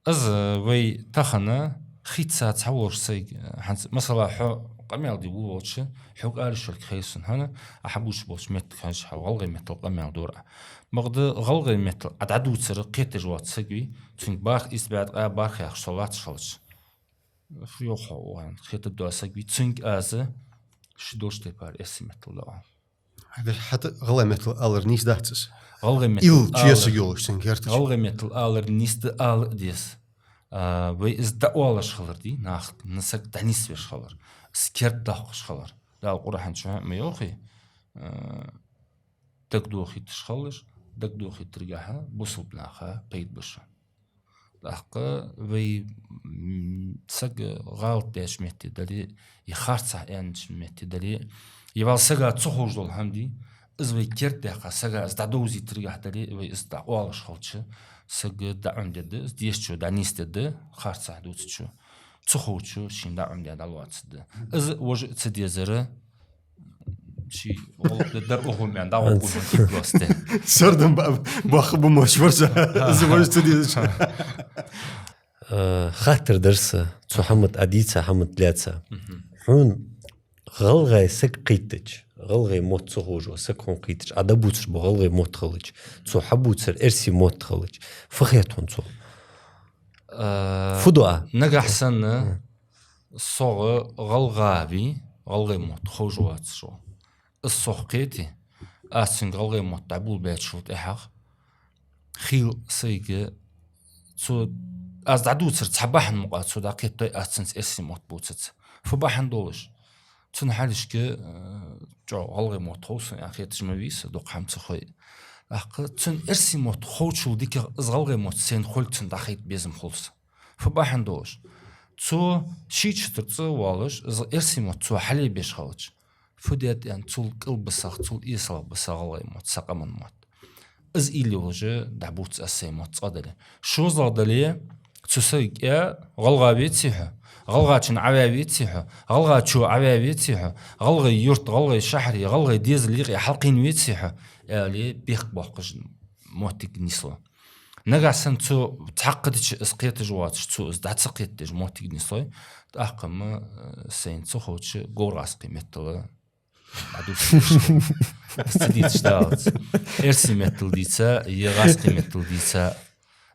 из вай тахан хийца цхьаволча сайга, хӀанз, масала, хьо къамаьл де волавелча, хьога ала йиш йолга хайр сона, хӀана, Ӏа хьабувцаш болча меттага хьежача, хьо гӀалгӀай меттала къамаьл дора. Бакъда гӀалгӀай меттала Ӏа дӀадувцар кхеташ воаца саг вий, цунга бархӀ ийс бӀаь ткъаь бархӀ яхаш со латташ хилча, фу йоах хьо, аьнна хетаргдола саг вий, цунга аз ши долча тайпара эрсий меттала дӀаоал. ХӀаьта гӀалгӀай меттала алар нийса дац из? ГӀалгӀай меттала алар, чу йоссарг йолаш цунга гӀерташ. ГӀалгӀай меттала алар нийса да, ала а деза. А, вай из дӀаоалаш хилар дий, нахага, на саг дӀанийсвеш хилар, из кердадоаккхаш хилар. Дала Къуръан чу ма йоахий, а, дагадохийташ хилалаш, дагадохийтаргахьа бусалба наха пайда ба шоана. ТӀаккха вай, м, саг гӀалат даьча метте дале, е харцахьа аьннача метте дале, е вӀалла сага ца ховш дола хӀама дий, из вай кердадаьккха, сага из дӀадовзийтаргахьа дале, вай из дӀаоалаш хилча, саг дӀаӀомадергда, из дезачо дӀанийсдергда, харцахьа дувцачо, ца ховчо шийна дӀаӀомадаь дӀалоацаргда. Из вож ца дезар, ший гӀулакх дар уху меан, дӀагӀоргва ма китлосте. Сардам ба-, бахха ба мочварца. Из вож ца дезача. Э, хаттар дар са, цу хӀаман тӀа дийца, хӀаман тӀа лаьца. Мгм. Хьона гӀалгӀай саг кхийттача, гӀалгӀай мотт ца ховш вола саг хьона кхийттача, Ӏа дӀабувцаш бола гӀалгӀай мотт хилча, цо хьабувцар эрсий мотт хилча, фу хет хьона цо? Э, фу ду Ӏа? Нагахьа санна, мгм, согӀа гӀалгӀа вий, гӀалгӀай мотт ховш воацаш вола, из сох кхете, аз цунга гӀалгӀай мотт дӀаболабаьчул тӀехьагӀа, хийла сайга, цо, аз дӀадувцар цхьа бахьан мукъагӀа цо дӀакхетадаьд, аз цунца эрсий мотт бувцац. Фу бахьан долаш? Цун хьалхашка, э, чӀоагӀа гӀалгӀай мотт хов сона аьнна хеташ ма вий со, дукха хӀама ца хой. ТӀаккха цунна эрсий мотт ховчул дикагӀа из гӀалгӀай мотт сайна хулга цунна дӀахайта безам хул са. Фу бахьан долаш? Цо ший чутар цӀа а воалаш, из эрсий мотт цо хьале беш хилча, фу даьд аьнна, цул кӀалбисагӀа, цул эсалагӀа ба са гӀалгӀай мотт, са къаман мотт. Из уйла йолаш дӀабувц аз сай мотт цкъа дале. ШозлагӀа дале, цу сага кӀа гӀалгӀа веций хьо, гӀалгӀачун Ӏаваь веций хьо, гӀалгӀачо Ӏаваь веций хьо, гӀалгӀай юрта, гӀалгӀай шахьаре, гӀалгӀай дезала юкъе хьалкхийна веций хьо, аьле, бехк боаккхаш моттиг нислу. Нагахь санна цо цхьаккха дича из кхеташ воацаш, цо из дӀа ца кхетадеш моттиг нислой, тӀаккха-м, э, сайна ца ховча говр-гӀазкхий меттала дӀадувцаш. Аз ца дийцача далац. Эрсий меттала дийца, е гӀазкхий меттала дийца.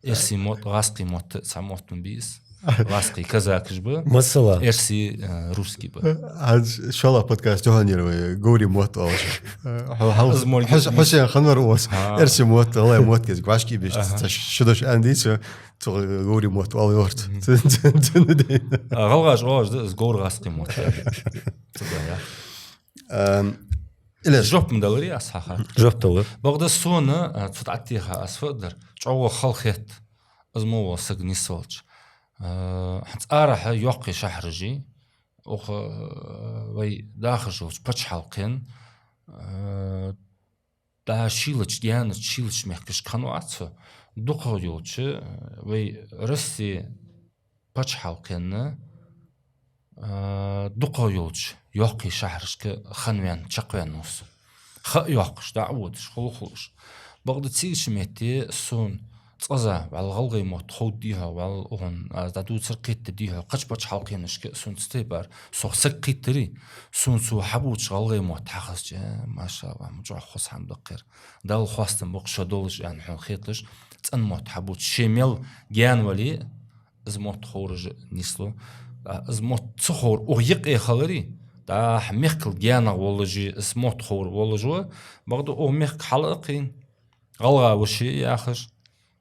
Эрсий мотт, гӀазкхий мотт, цхьа мотт ма бий из. ГӀазкхий казакаш ба. Масала. Эрсий, э, русский ба. Аз шоллагӀа подкаст тӀа хьанера вай говрий мотт оалаш. Хьо-, хьо-, Аз морг Хьус-, Хьусен ханвар ос. Ха. Эрсий мотт, гӀалгӀай мотт кез гвашки беш. Аха. Ца ш-, шудаш ан дийца, цу говрий мотт оал йорт. Мгм. Ц-, ц-, ц-, ц-, А, гӀалгӀаша оалаш да, из говр-гӀазкхий мотт. Цу да, я. Ам, Илез. Жоп ма даларе аз хьаха. Жоп дала. Бакъда сона, а, цу тӀатеха аз фу дар, чӀоагӀа хала хет, из мо вола саг нисвелча. А, хӀанз арахьа йоккхий шахьараш я, оха, а, вай дахаш йолча паччахьалкхен, а, да шийлача, гаьнача, шийлача мехкашка хиннавац со, дукхагӀа йолча, а, вай Россе паччахьалкхенна, а, дукхагӀа йолча йоккхий шахьарашка хиннаваьнна, чакхваьнна ва со. Ха а йоаккхаш, дӀа а водаш, хул-хулаш. Бакъда цига чу метте сона цкъаза, вӀалла гӀалгӀай мотт ховргдий хьогӀ, вӀалла укхун аз дӀадувцар кхетадергдий хьогӀ, кхыча паччахьалкхенашка сона цу тайпара, со саг кхийттарий, сона цо хьабувцаш гӀалгӀай мотт хьахазача, э, машаллахӀ, ма чӀоагӀа хоза хӀама да-кх ер. Далла хоастам ба-кх шо долаш, аьнна хьона хеталаш, цӀена мотт хьабувцаш, ше мел гаьна вале, из мотт ховраш нислу. А, из мотт ца ховр укх юкъе хиларе, дӀахо мехкал гаьнагӀа волаш, из мотт ховр волаш ва, бакъда укх мехка хьал а кхийна, гӀалгӀа ва ше яхаш,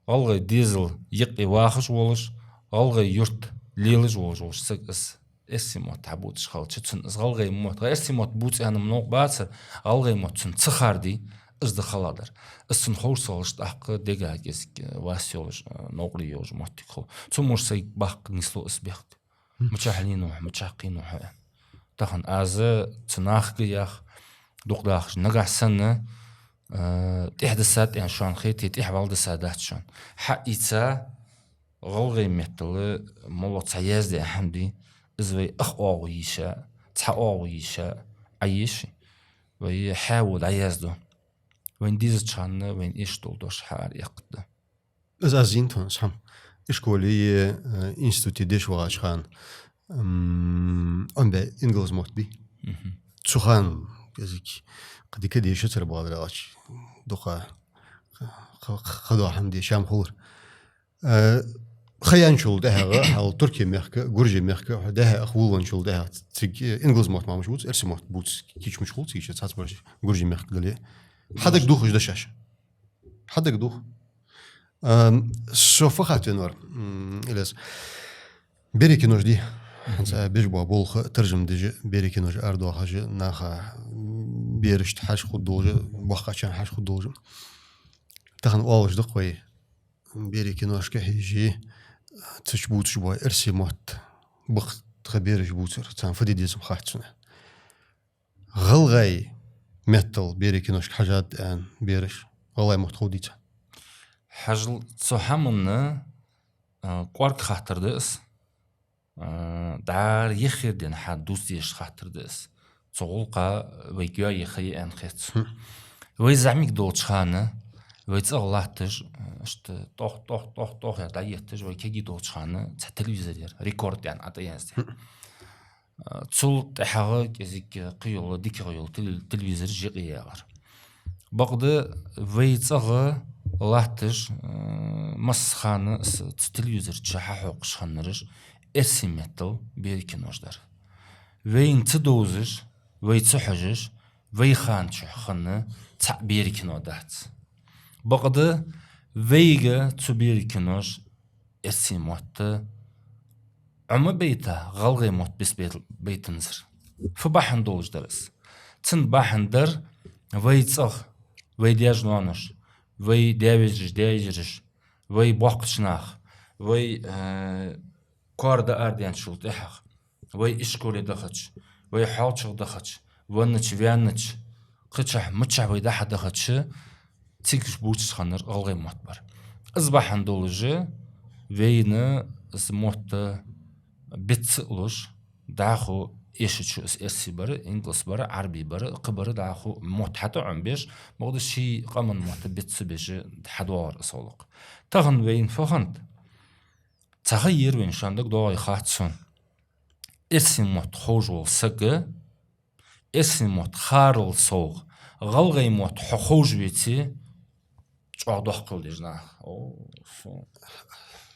гӀалгӀай дезала юкъе вахаш волаш, гӀалгӀай юрт лелаш волаш, волаш саг из эрсий мотт хьабувцаш хилча, цунна из гӀалгӀай мотт, гӀа, эрсий мотт бувца аьнна-м новкъа бацар, гӀалгӀай мотт цунна ца харде, из да хала дар. Из цунна ховш ца хилча, тӀаккха дега кӀезига вас йолаш, новкъарле йолаш моттиг хул. Цу мо сайга баккха нислу из бехк. Мгм. Мичахьа лийнав хьо, мичахьа кхийнав хьо, аьнна. Тахан аз цу нахага ях, дукха дахаш, нагахь санна, а, тӀехьа дисад аьнна шоана хете, тӀехьа вӀалла дисадац шоана. Хьаийца, гӀалгӀай меттала моллагӀа цхьа яздаь хӀама дий, из вай ах оагӀув йийша, цхьа оагӀув йийша, Ӏоеший, вай хьавола дӀаязду. Вайна дезача хана, вайна эшаш дола дош хьаара эккхаргда. Из аз зийнад хьона, из хӀама. Ишколе е, э, институте деша вагӀача хана, м, Ӏомабаь ингалс мотт бий. Мгм. Цу хана, кӀезига, кхы дика дешацар бадар аьлча, дукха ха-, ха-, ха-, ха дола хӀама деша ма хулар. Э, ха яьнначул тӀехьагӀа, хьал Турке мехка, Гурже мехка, хьо дехьа ах вулвенначул тӀехьагӀа, цига, э, ингалс мотт мамаш бувц, эрсий мотт бувц, кийчмаш хул цига, цхьацца бараш Гурже мехка дале. Хьадагадоах уж дешаш? Хьадагадоах? Ам, со фу хаттар вар, м, Илез. Берий кинош дий. Мгм. ХӀанз беш бола болх таржам деш, берий кинош арадоахаш, наха, м, берашта хьажа хургдолаш, боккхагӀчарна хьажа хургдолаш. Тахан оалаш да-кх вай, берий киношка хьежа, цу чу бувцаш бола эрсий мотт, бакъ тха бераша бувцар, царна фу де деза-м хац сона. ГӀалгӀай меттала берий киношка хьажад аьнна бераш, гӀалгӀай мотт ховргдий царна? Хьажал, цу хӀаманна, а, кӀоарга хаттар да из, а, дӀара яххьара денз хьадувца дезаш хаттар да из. Цу гӀулакха вайга йоае ха я аьнна хет сона. Хм. Вай зӀамига долча хана, вай цӀагӀа латташ, а, иштта тӀох, тӀох, тӀох, тӀох яр дӀаетташ, вай кегий долча хана цхьа телевизор яр, Рекорд аьнна, ӀотӀаяздаь. Хм. А, цул тӀехьагӀа кӀезига кхыйола, дикагӀа йола тел-, телевизораш юкъе яьлар. Бакъда вай цӀагӀа латташ, а, массахана с-, цу телевизора чу хьахьокхаш хиннараш эрсий меттала берий кинош дар. Вайна ца довзаш, вай ца хьожаш, вай хана чухь хинна цхьа берий кино дац. Бакъда Вайга цу берий киноша эрсий мотт Ӏомабайта, гӀалгӀай мотт бицбайтанзар. Фу бахьан долаш дар из? Цун бахьан дар: вай цӀагӀа, вай даьш-ноаноша, вай даь-вежараш, даь-йижараш, вай боккхача наха, вай, э, коара дӀаарадаьнначул тӀехьагӀа, вай ишколе дахача, вай хьоалчагӀа дахача, веннача, ваьннача, кхычахьа, миччахьа вай дӀа-хьа дахача, цига уж бувцаш хиннар гӀалгӀай мотт бар. Из бахьан долаш вайна из мотт бицца а луш, дӀахо эшача из эрсий бар, инкалс бар, Ӏарбий бар, кхы бар, дӀахо мотт хьатӀа а Ӏомабеш, бакъда ший къаман мотт бицца беш хьадоагӀар из гӀулакх. Тахан вайна фу хиннад? Цхьа ха ер вайна, шоана дагадоагӀий хац сона. Эрсий мотт ховш вола саг, эрсий мотт хиларал совгӀа, гӀалгӀай мотт хьо ховш веце, чӀоагӀа доккха хила деза нах. О, фу.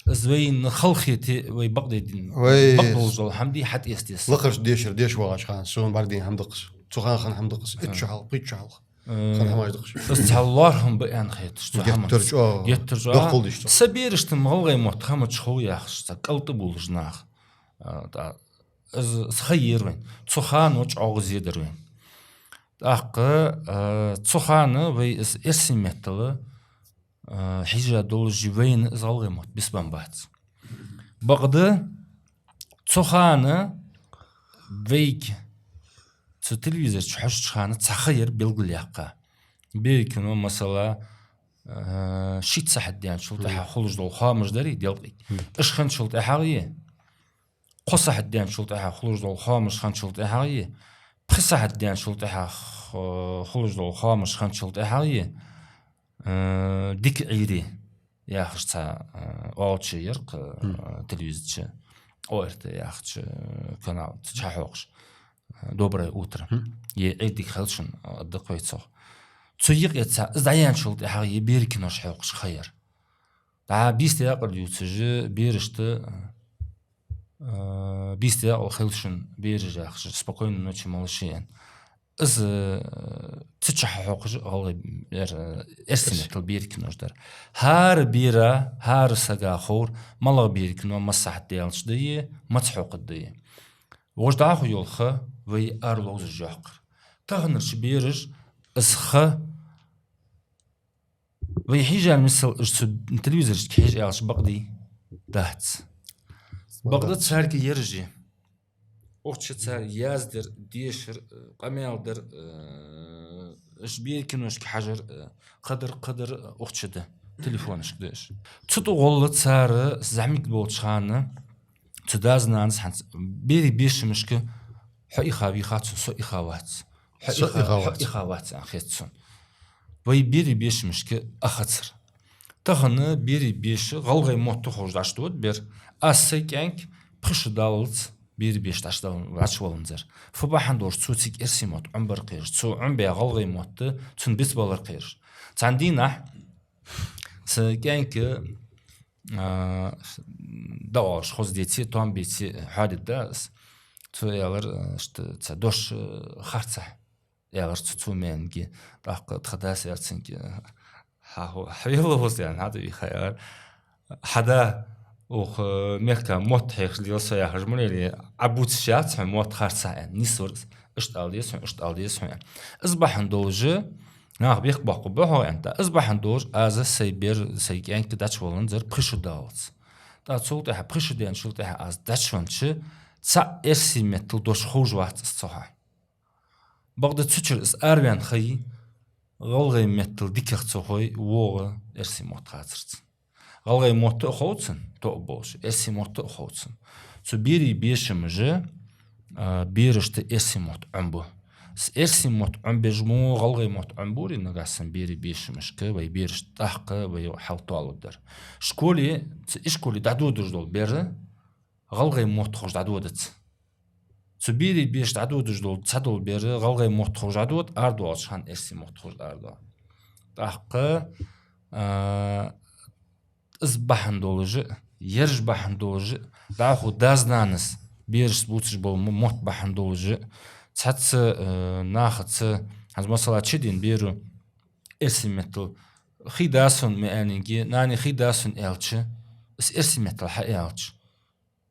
Из вайна халахете, вай бакъдедина. Вай бакъдолаш дола хӀама дий, хьатӀаэца деза. Лакхарча дешара деша вагӀача хана сона бӀаргадайна хӀама да-кх из. Цу хана хинна хӀама да-кх из. Итт шу хьалха, пхийтта шу хьалха. Э, хинна хӀамаш да-кх уж. Из цхьа лоархӀам ба аьнна хет сона цу хӀамаца. Геттара чӀоагӀа. Геттара чӀоагӀа. Доккхал диш цо. Са берашта-м гӀалгӀай мотт хӀама чу хов яхаш, цхьа кӀалтӀа болаш нах. А, тӀа-, из, из ха ер вайна. Цу хана чӀоагӀа зе дар вайна. ТӀаккха, а, цу хана вай из эрсий меттала, а, хьежа долаш вайна из гӀалгӀай мотт бицбенна бац. Бакъда цу хана вайга цу телевизора чу хьожача хана цхьа ха яр белгалъяьккха. Берий кино, масала, а, шийтта сахьат даьнначул тӀехьагӀа хулаш дола хоамаш дарий делкъий. Мгм. Уж хинначул тӀехьагӀа е, кхо сахьат даьнначул тӀехьагӀа хулаш дола хоамаш хинначул тӀехьагӀа е, пхи сахьат даьнначул тӀехьагӀа ху-, хулаш дола хоамаш хинначул тӀехьагӀа е, э, дика Ӏуйре яхаш цхьа, э, оалача яр-кх, э, телевизора чу, О Р Т яхача, э, канала чу хьахьокхаш, э, «Доброе утро». Е «Ӏуйре дика хийла шун», э, да-кх вай цох. Цу юкъе цхьа, из дӀаяьнначул тӀехьагӀа е берий кинош хьокхаш ха яр. ДӀа бийса даькъала дувцаш, берашта, э, бийса даькъала хийла шун, бераш, яхаш, «Спокойной ночи, малыши», аьнна. Из, э, цу чу хьахьокхаш гӀалгӀай, ер, э, эрсий меттала берий кинош дар. ХӀара бера, хӀара сага ховр, малагӀа берий кино массахьа даьлча да е, маца хьокхаргда е. Вож дӀахо йола ха вай ара ловзаш йоаккхар. Таханарча бераша из ха вай хьежар, мисал, уж цу телевизорашка хьежа аьлча бакъдий? Дац. Бакъда царга ераш я. Укх чу цар яздар, дешар, э, къамаьл дар, э, уж берий киношка хьажар, э, кхыдар, кхыдар, э, укх чу да. Телефонашка да уж. Цу тӀа гӀолла цар зӀамига болча хана цу дас-нанас хӀанз берий бешамашка: «Хьо ихавий хац, со ихавац. Хьо ихавац, хьо ихавац», аьнна хет сона. Вай берий бешамашка ахацар. Тахан берий беша гӀалгӀай мотт ховш дӀачудода бер. Аз сай кӀаьнк пхи шу даллалца берий беша дӀачудал-, дӀачуваланзар. Фу бахьан долаш? Цо цига эрсий мотт Ӏомабар кхераш. Цо Ӏомабаь гӀалгӀай мотт цунна бицбалар кхераш. Цхьан дийнахьа са кӀаьнк, а, дӀаоалаш хоза деце, тоам беце хьоадергда аз. Цо аьлар, а, иштта цхьа дош, а, харцахьа, аьлар цо цу маьнге. ТӀаккха тха дас аьлар цунга: «Хьа-, хьо-, хьавелла вуз?» аьнна, хьада виха аьлар. «Хьада, укх, э, мехка мотт хьехаш лела со яхаш ма лелий, Ӏа бувцаш яц хьона мотт харцахьа», аьнна. Нийсвар из. «Иштта ала деза хьона, иштта ала деза хьона», аьнна. Из бахьан долаш нах бехк боаккхаргба хьога, аьннад. Из бахьан долаш аз сай бер, сай кӀаьнк дӀачуваланзар пхи шу даллалца. ТӀаккха цул тӀехьагӀа, пхи шу даьнначул тӀехьагӀа аз дӀачувеннача, цхьа эрсий меттала дош ховш вац из цу хана. Бакъда цу чура из араваьнна ха я, гӀалгӀай меттала дикагӀа ца хой, воагӀа эрсий мотт хацарца. ГӀалгӀай мотт а хов цунна, тоъал болаш, эрсий мотт а хов цунна. Цу берий бешамаша, а, берашта эрсий мотт Ӏомабу. Из эрсий мотт Ӏомабеш мо гӀалгӀай мотт Ӏомабуре нагахьа санна берий бешамашка, вай берашта тӀаккха вай хьалтоалургдар. Школе, цу ишколе дӀадодаш дола бер гӀалгӀай мотт ховш дӀадодац. Цу берий беша дӀадодаш дола цхьадола бер гӀалгӀай мотт ховш дӀадода, арадоалача хана эрсий мотт ховш арадоал. ТӀаккха, а, из бахьан долаш а, ераш бахьан долаш а, дӀахо дас-нанас берашца бувцаш бола мо-, мотт бахьан долаш а, цхьацца, а, нахаца, хӀанз, масала, чудена беро эрсий меттала хий да сона ма аьннинге, нани хий да сона аьлча, из эрсий меттала хьааьлча,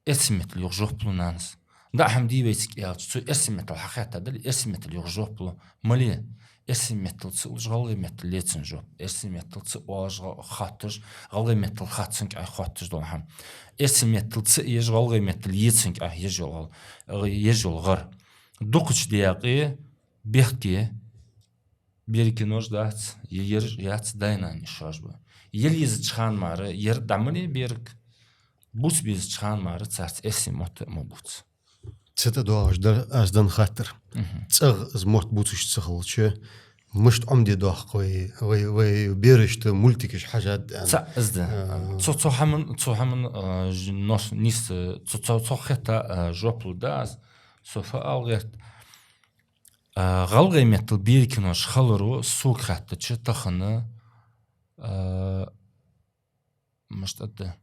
эрсий меттала юха жоп лу нанас. ДӀа хӀама дий вайцига аьлча, цо эрсий меттала хьахаьттад аьле, эрсий меттала юха жоп лу. Мале, эрсий меттала ца луш, гӀалгӀай меттала ле цунна жоп. Эрсий меттала ца оалаш гӀа-, хотташ, гӀалгӀай меттала хац цунга, ай, хотташ дола хӀама. Эрсий меттала ца еш, гӀалгӀай меттала е цунга, ай, еш йола гӀал-, еш йола гӀар. Дукхача даькъе, бехке, берий кинош дац, е ераш яц, дай-нанас шоаш ба. Ел езача хана мара ер дӀа ма ле берга, бувца безача хана мара царца эрсий мотт а ма бувца. Цу тӀа доагӀаш дар аз даь хаттар. Мгм. ЦӀагӀа из мотт бувцаш ца хилча, мишта Ӏомаде доахк вай, вай, вай берашта мультикаш хьажад аьнна. ЦаӀ из да. А. Цу, цу хӀаман, цу хӀаман, а, ж-, нос, нийса, цу, цу, цу хетта, а, жоп лургда аз, со фу ала гӀерт. А, гӀалгӀай меттала берий кинош хиларо сога хаьттача тахан, а, мишта да,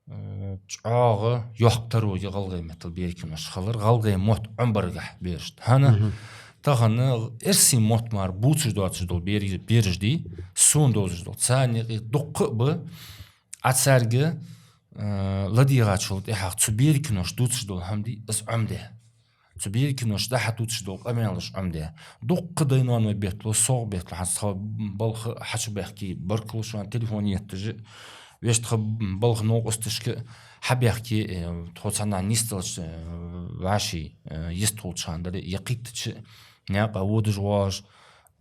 а, чӀоагӀа йоккха таро я гӀалгӀай меттала берий кинош хилар, гӀалгӀай мотт Ӏомабаргахьа берашта. ХӀана? Мгм. Тахан эрсий мотт мара бувцаш доацаш дола бер-, бераш дий, сона довзаш дола. Царна юкъе дукха а ба, а царга, а, ладийгӀачул тӀехьагӀа цу берий кинош дувцаш дола хӀама дий, из Ӏомаде. Цу берий кинош дӀахьа дувцаш дола къамаьлаш Ӏомаде. Дукха дай-ноаной бетта лу, сох бетта лу, хӀанз тха балха хьачубаьхке, баркал шоана телефон етташ, вешта тха балха новкъосташка хьабаьхке, э, тхо цхьаннахьа нийсделча, э, вӀаший, э, йистхулача хана дале, е кхийттача наькъа водаш воагӀаш,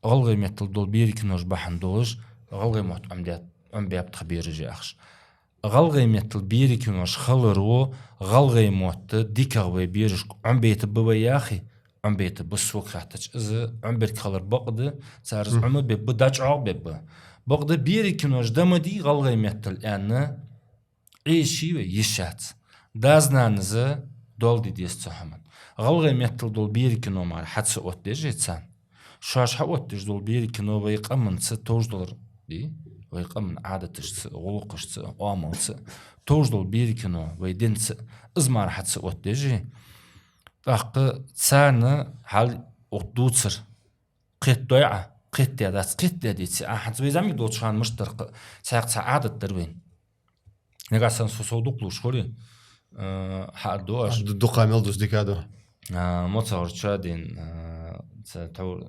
гӀалгӀай меттала дола берий кинош бахьан долаш, гӀалгӀай мотт Ӏомадаьд, Ӏомабаьб тха бераш яхаш. ГӀалгӀай меттала берий кинош хиларо гӀалгӀай мотт дикагӀа вай берашка Ӏомабайтаргба вай яхий, Ӏомабайтаргба сога хаьттача. Из Ӏомабергхилар бакъда, цар из Мгм. Ӏомабергба, дӀачӀоагӀбергба. Бакъда берий кинош да ма дий гӀалгӀай меттала аьнна, Ӏе йиш йий вай? Йиш яц. Дас-нанас доал де деза цу хӀаман. ГӀалгӀай меттала дола берий кино мара хьа ца оттадеш царна. Шоаш хьаоттадеш дола берий кино вай къаманца товш долаш дий, вай къаман Ӏадаташца, гӀулакхашца, оамалца товш дола берий кино вай динца, из мара хьа ца оттадеш. ТӀаккха царна хьал укх дувцар кхетадой Ӏа, кхетадаь дац, кхетадаь деце. А хӀанз вай зӀамига долча хана мишта дар-кх, цхьаькха цхьа Ӏадат дар вайна. Нагахьа санна со сов дукха лувш хуле, а, хьаадду оаш. Ду-, дукха мел дус дика ду. А, моцагӀар чу дин, а, ца тов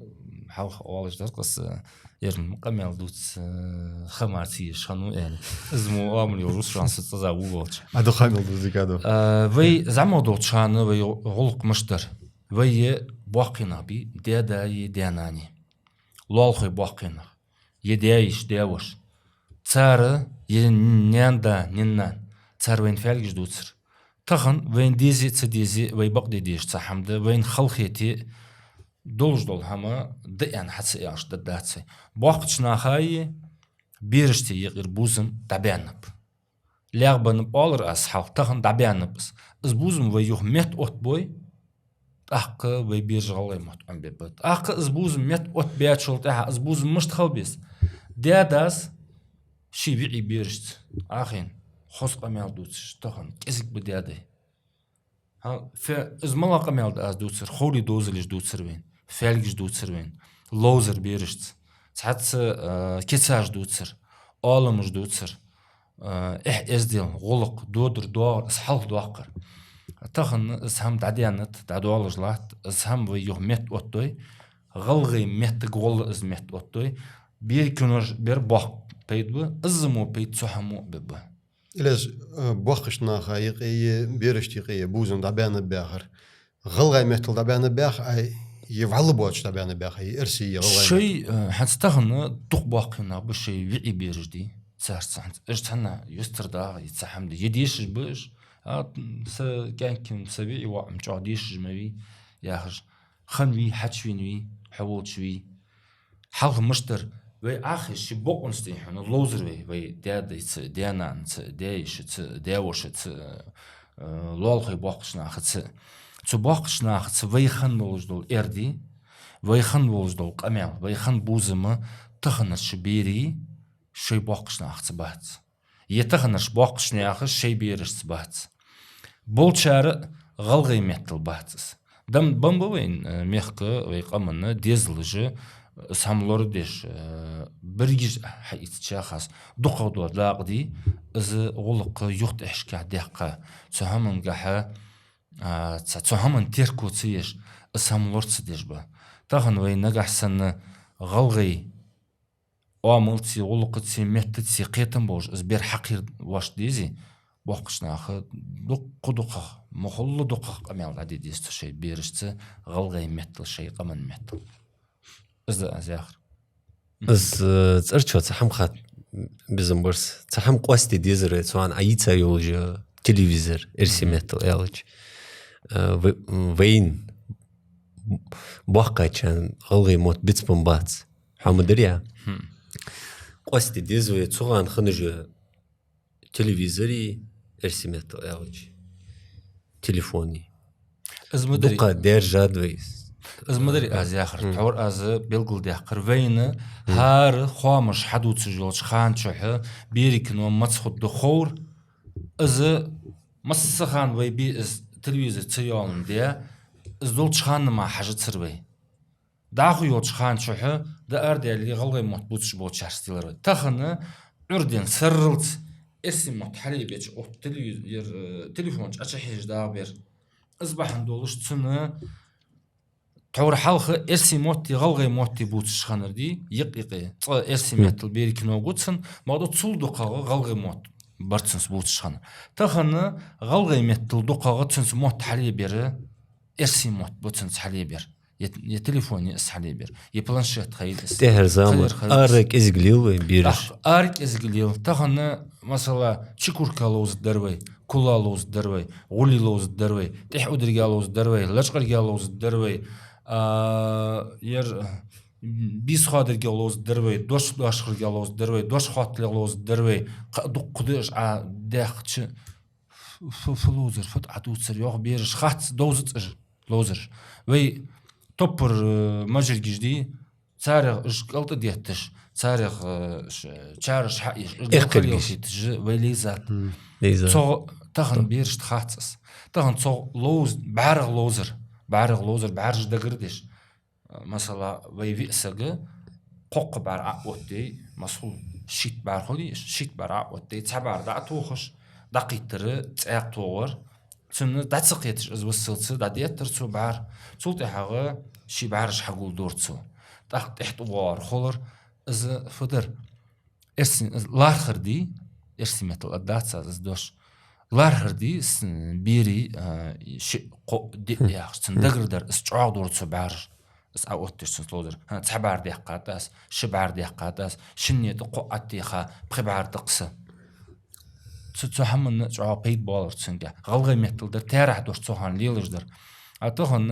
хьалха оалаш дар-кх аз, а, ер ма къамаьл дувц, а, ха мара ца еш хиннав аьнна. Из мо оамал йолаш шоана са цӀаза ву волча. А дукха мел дус дика ду. А, вай зӀамига долча хана вай гӀулакх мишта дар. Вай е боккхий нах бий, даь-даи даь-нанеи. Лоалахой боккхий нах. Е даь-йиша, даь-воша. Цар е наьн-да, наьн-нана. Цар вайна фаьлгаш дувцар. Тахан вайна дезе а ца дезе а, вай бакъде дезаш цхьа хӀама да, вайна халахете а долаш дола хӀама да аьнна хьа ца аьлча дергдац вай. Боккхача нахаи берашта юкъера бувзам дӀабаьннаб. ЛаьгӀа беннаб оалар аз хьалха, тахан дӀабаьннаб из. Из бувзам вай юха меттаоттабой, тӀаккха вай бераш гӀалгӀай мотт Ӏомабергба. ТӀаккха из бувзам меттаоттабаьчул тӀехьагӀа из бувзам мишта хила беза? Даь-дас ший виӀий берашца, Ӏохайна, хоза къамаьл дувцаш, тахан кӀезига ба даь-дай. ХӀа, фе-, из малагӀа къамаьл да аз дувцар? Ховлий дозалаш дувцар вайна, фаьлгаш дувцар вайна, ловзар берашца. Цхьацца, а, кицаш дувцар, оаламаш дувцар, а, эхь-эздел, гӀулакх, додар-доагӀар, из хьалхадоаккхар. Тахан из хӀама дӀадаьннад, дӀадоалаш латт, из хӀама вай юха меттаоттадой, гӀалгӀай меттага гӀолла из меттаоттадой, берий кинош бер боккха пайда ба, из мо пайда цу хӀамо бергба. Илез, э, боккхача наха юкъе е берашта юкъе е бувзам дӀабаьннаб яхар. ГӀалгӀай меттала дӀабаьннаб яхар, ай, е вӀалла боацаш дӀабаьннаб яхар, е эрсий, е гӀалгӀай. Шоай, э, хӀанз тахан дукха боккхий нах ба, шоай виӀий бераш дий царца. ХӀанз уж цхьаннахьа юстара дагӀа, е цхьа хӀама да. Е дешаш ба уж, а, са кӀаьнк-м, са виӀий воӀ-м чӀоагӀа дешаш ма вий, яхаш. Хинна вий, хьачувена вий, хьо волча вий. Хьалха мишта дар, вай Ӏохайша ший бокъонца дий хьона ловзар вай, вай даь-дайца, даь-нанаца, даь-йишаца, даь-вошаца, э, лоалахой боккхача нахаца. Цу боккхача нахаца вай хинна долаш дола эр дий, вай хинна волаш дола къамаьл, вай хинна бувзам таханарча берий шоай боккхача нахаца бац. Е таханарча боккхача наьха шоай берашца бац. Болчар а гӀалгӀай меттала бац из. Дам бан ба вайна, э, мехка, вай къаманна дезалаш а, из хӀама лорадеш, э, берригаш хьаийцача хас, дукхагӀа дола дакъа дий, из гӀулакх юхатӀехьашкахьа даьккха, цу хӀамангахьа, а, ца-, цу хӀаман терко ца еш, из хӀама лора ца деш ба. Тахан вай нагахьа санна гӀалгӀай оамалцеи, гӀулакхацеи, меттацеи кхетам болаш, из бер хьакхийра воаш дезе, боккхача наха дукха-дукхагӀа, мухӀалла дукхагӀа къамаьл дӀаде деза цу шоай берашца гӀалгӀай меттала, шоай къаман меттала. Из да аз яхар. Из, э, цӀерчо цхьа хӀама хатта безам бар са. Цхьа хӀама къоастаде дезар вай, цу хана Ӏайийца йолаш я телевизор, эрсий меттала аьлча. Э, в-, вайна боккхачарна гӀалгӀай мотт бицбенна бац. Хьо ма дарий? Хм. Къоастаде деза вай цу хана хинна я телевизори, эрсий меттала аьлча, телефони. Из ма дарий. Дукха даьржад вай. Из ма дарий аз яхар. Мгм. Тхьовра аз белгалдаьккхар. Вайна хӀара хоамаш хьадувцаш йолча хана чухь берий кино маца хургда ховра, из масса хана вай бе из телевизор ца йоаландаь, из долча хана мара хьажацар вай. ДӀахо йолча хана чухь дӀаарадаьле гӀалгӀай мотт бувцаш болчарца дилар вай. Тахан Ӏуйрийна сарралца эрсий мотт хьалъебеча, укх телевиз-, ер, э, телефон чу Ӏочухьежаш дагӀа бер. Из бахьан долаш цунна тхьовра хьалха эрсий мотти гӀалгӀай мотти бувцаш хиннар дий, юкъ-юкъе. Цкъа эрсий меттала берий кино гуццан, ма дукха цул дукхагӀа гӀалгӀай мотт бар цунца бувцаш хиннар. Тахан гӀалгӀай меттала дукхагӀа цунца мотт хьалъебер, эрсий мотт бу цунца хьалъебер. Е, е телефон я из хьалъебер, е планшет хилар из. ТӀехьара заман. Хилар, хилар из. Ара кӀезига лел вай бераш. ТӀаккха ара кӀезига лел. Тахан, масала, чукурка ловзаргдар вай, кулла ловзаргдар вай, гӀулли ловзаргдар вай, тӀехьа удрига ловзаргдар вай, лачкъарга ловзаргдар вай, а, ер, бийса хоадарга ловзаргдар вай, дош дошхарга ловзаргдар вай, дош хотталга ловзаргдар вай, кхы дукха да уж Ӏа даьккхача, фу, фу, фу ловзар, фу тӀа дувцар, йоах бераш, хац, довзац уж ловзараш. Вай топпар, э, мажаргаш дий, царех уж кӀалтӀа детташ, царех, э, ш-, чараш хьаеш, уж эхкалгаш хеташ, вай лезад. Мгм. Лезад. Цо тахан берашта хац из. Тахан цо ловз-, бӀарах ловзар, бӀарах ловзар, бӀараш дагардеш. Масала, вай виъ саг кхоккха бӀар Ӏооттадой, масала, шийтта бӀар хулий, шийтта бӀар Ӏооттадой, цхьа бӀар дӀатохаш, дӀакхийттар цӀаькха тохар, цунна дӀа ца кхеташ из вассалца дӀадеттар цо бӀар, цул тӀехьагӀа ший бӀараш хьагулдора цо. ТӀаккха тӀехьа тӀавоагӀар хулар, из фу дар. Эрсий, лархӀар дий, эрсий меттала аргдац аз из дош. ЛархӀар дий, с-, берий, а, шиъ, кхоъ, диъ яхаш, цун дагардар, из чӀоагӀдора цо бӀараш, из Ӏооттадеш цунца ловзар. ХӀа, цхьа бӀар даьккхад аз, ши бӀар даьккхад аз, шинне тӀа кхоъ Ӏотеха, пхи бӀар да-кх са. Цу, цу хӀаманна чӀоагӀа пайда боалар цунга. ГӀалгӀай меттала дар таьрахь дош цу хана лелаш дар. А тахан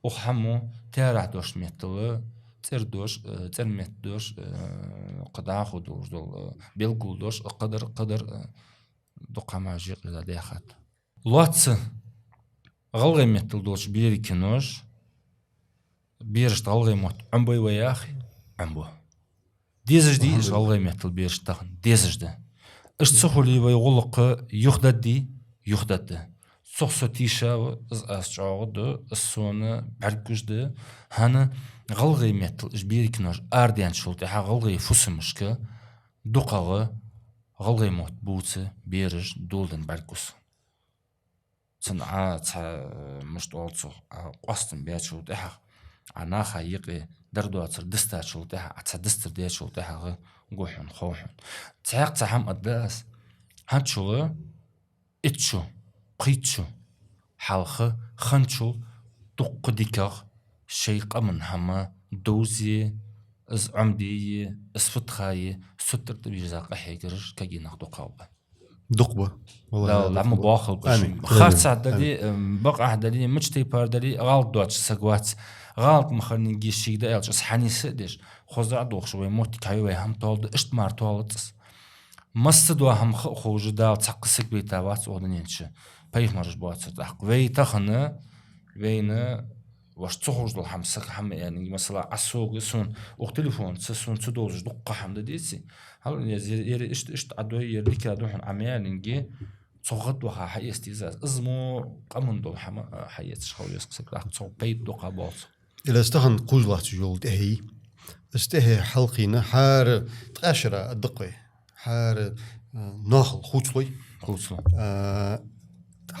укх хӀамо таьрахь дош меттала, цӀер дош, э, цӀер метта дош, э, кхы дӀахо долаш дола, э, белгала дош, кхыдар, кхыдар, э, дукха хӀамаш юкъера дӀадаьхад. Лоацца гӀалгӀай меттала долча берий кинош, берашта гӀалгӀай мотт Ӏомабой вай яхе, Ӏомабу. Дезаш дий уж гӀалгӀай меттала бераш тахан? Дезаш да. Уж ца хуле вай гӀулакх юхадоагӀаргдий? ЮхадоагӀаргда. Цох со тийша ва, из аз чӀоагӀа ду, из сона бӀаргагуш да. ХӀана, гӀалгӀай меттала уж берий кинош арадаьнначул тӀехьагӀа гӀалгӀай фусамашка дукхагӀа гӀалгӀай мотт бувца бераш доладенна бӀаргагу со. Цун Ӏа цхьа, э, мишта оал цох, Ӏа къоастам баьчул тӀехьагӀа, Ӏа наха юкъе дар доацар дистачул тӀехьагӀа, Ӏа цхьа дистар даьчул тӀехьагӀа гу хьона, хов хьона. Цхьаькха цхьа хӀама аргда аз. ХӀанзчул, итт шу, пхийтта шу хьалха хинначул дукха дикагӀа шоай къаман хӀама довзе, из Ӏомадее, из фу тха е, суттар тӀабирза къахьегараш кагий нах дукхагӀа ба. Дукха ба. Да, валлахӀи, дукха ба. Ма бохал ба шуга. Амин. Харцахьа дале, амин, эм, бакъахьа дале, мича тайпара дале, гӀалат доацаш саг вац. ГӀалат ма хиннинге шийга дӀааьлча, из хьанийса а деш, хоза а дохаш, вай моттиг хьайой, вай хӀама тоалда, иштта мара тоалац из. Масса дола хӀама ха а ховш, Дала цхьаккха саг вайта вац укх дунен чу. Пайхамараш боацар тӀаккха. Вай тахан, вайна вайна ца ховш дола хӀама сага хӀама аьннинге, масала, Ӏа сога, сона, укх телефонца сона ца довзаш дукха хӀама да деций? Хьал, ер, ер иштта, иштта Ӏадой, ер дика да хьона Ӏа ма аьннинге, цох гӀадваха хьаэца деза аз. Из мо къаман дола хӀама, а, хьаэцаш хила веза-кх саг, тӀаккха цох пайда дукха боал цох. Илас тахан кхувш латташ йола тӀехье, Из тӀехье хьалкхийна хӀара ткъаь шера а дакъа вай. ХӀара, а, ноахал хувцалой. Хувцалой. А,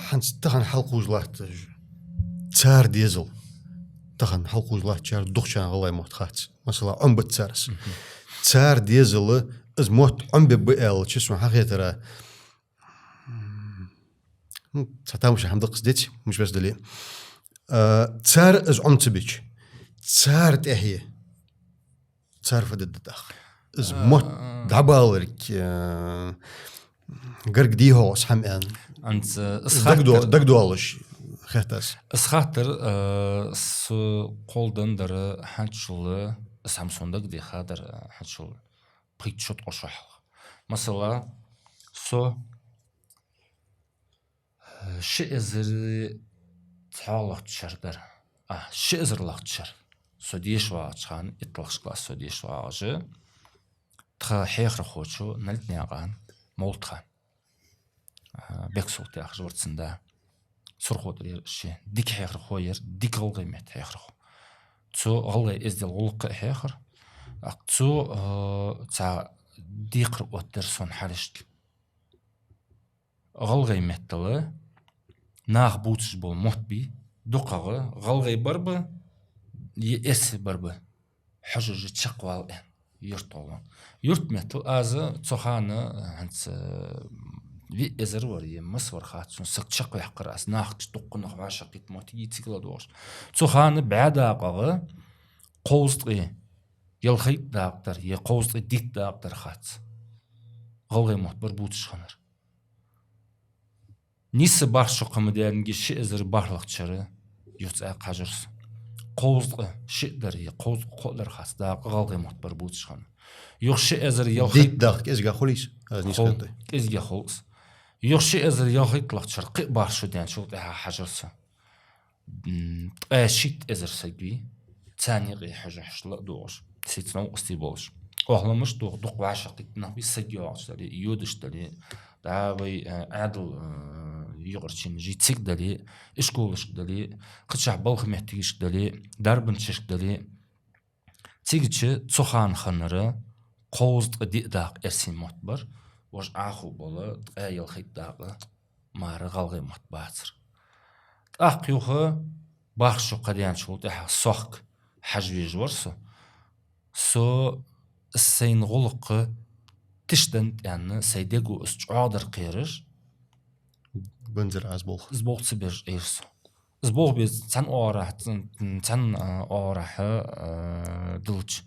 хӀанз тахан хьалкхувш латташ цар дезал. Тахан хьалкхувш латтачар дукхачарна гӀалгӀай мотт хац. Масала, Ӏомабац цар из. Мгм. Цар дезал, из мотт Ӏомабергба аьлча, сона хьахетар, ну, цхьа тамаша хӀама да-кх из, деций, муш бес дале. А, цар из Ӏома ца бича, цар тӀехье цар фу дергда тӀаккха? Из мотт дӀабаларг, э, гарга дий хьогӀ из хӀама аьнна? ХӀанз, э, из дагадо-, дагадоалаш хет аз. Из хаттар, э, со кхолладенна дар хӀанзчул, из хӀама сона дагадеха дар хӀанзчул пхийтта шу, ткъо шу хьалха. Масала, со ши эзар цхьоалагӀча шера дар. А, ши эзарлагӀча шера. Со деша вагӀача хана, итталагӀча классе со деша вагӀаш, тха хьехархочо Налднаькъан Мовлатхан. А, Бексолт яхаш вар цун да. Сурхо тӀара яр из ше. Дика хьехархо яр, дика гӀалгӀай метта хьехархо. Цо гӀалгӀай эздел, гӀулакх а хьехар. ТӀаккха цо, а, цхьа декхар оттадир сона хьалхашка. ГӀалгӀай меттала нах бувцаш бола мотт бий, дукхагӀа гӀалгӀай бар ба, е эрсий бар ба, хьожаш чакхвала аьнна, юртгӀолла. Юртметтала аз цу хана, хӀанз, виъ эзар вар е масса вар хац сона, саг чакхваьккхар аз, нахаца дуккханах вӀашагӀкхийтта мотт йий цига ладувгӀаш. Цу хана бӀаь дакъагӀа кховзткъеи ялхайтта дакъа дар е кховзткъеи дийтта дакъа дар хац. ГӀалгӀай мотт бар бувцаш хиннар. Нийсса бархӀ шу кхы ма даьннадий, ши эзар бархӀлагӀча шера юха цӀаькха хьажар со. Кховзткъеи шиъ дар е кховзткъеи кхоъ дар хац дакъа гӀалгӀай мотт бар бувцаш хиннар. Юха ши эзар ялхайт-, дийтта дакъа кӀезига хул из, аз нийса хиннад. КӀезига хул из. Юха ши эзар ялхайтталагӀча шера кхы а бархӀ шу даьнначул тӀехьагӀа хьажар со. М, ткъаь шийтта эзар саг вий, царна юкъе хьожаш ладувгӀаш, сица новкъостий болаш. Охламаш дукха, дукха вӀашагӀкхийтта нах бий, саг йоагӀаш дале, йодаш дале, дӀа вай, э, Ӏаьдала, э, юкъарча шиннашка цига дале, ишколашка дале, кхычахьа балха моттигашка дале, дарбанчашка дале. Цигача цу хана хиннар кховзткъеи диъ дакъа эрсий мотт бар, вож Ӏахо бола ткъаь ялхайтта дакъа мара гӀалгӀай мотт бацар. ТӀаккха юха бархӀ шу кхы даьнначул тӀехьагӀа сохк хьажа везаш вар со. Со сайна гӀулакх тишденна тӀенна, сай дего из чӀоагӀдар кхераш. Банзар аз болх. Из болх ца беш Ӏийра со. Из болх беза цхьан оагӀорахьа, цхьан, цхьан, а, оагӀорахьа, а, дилча,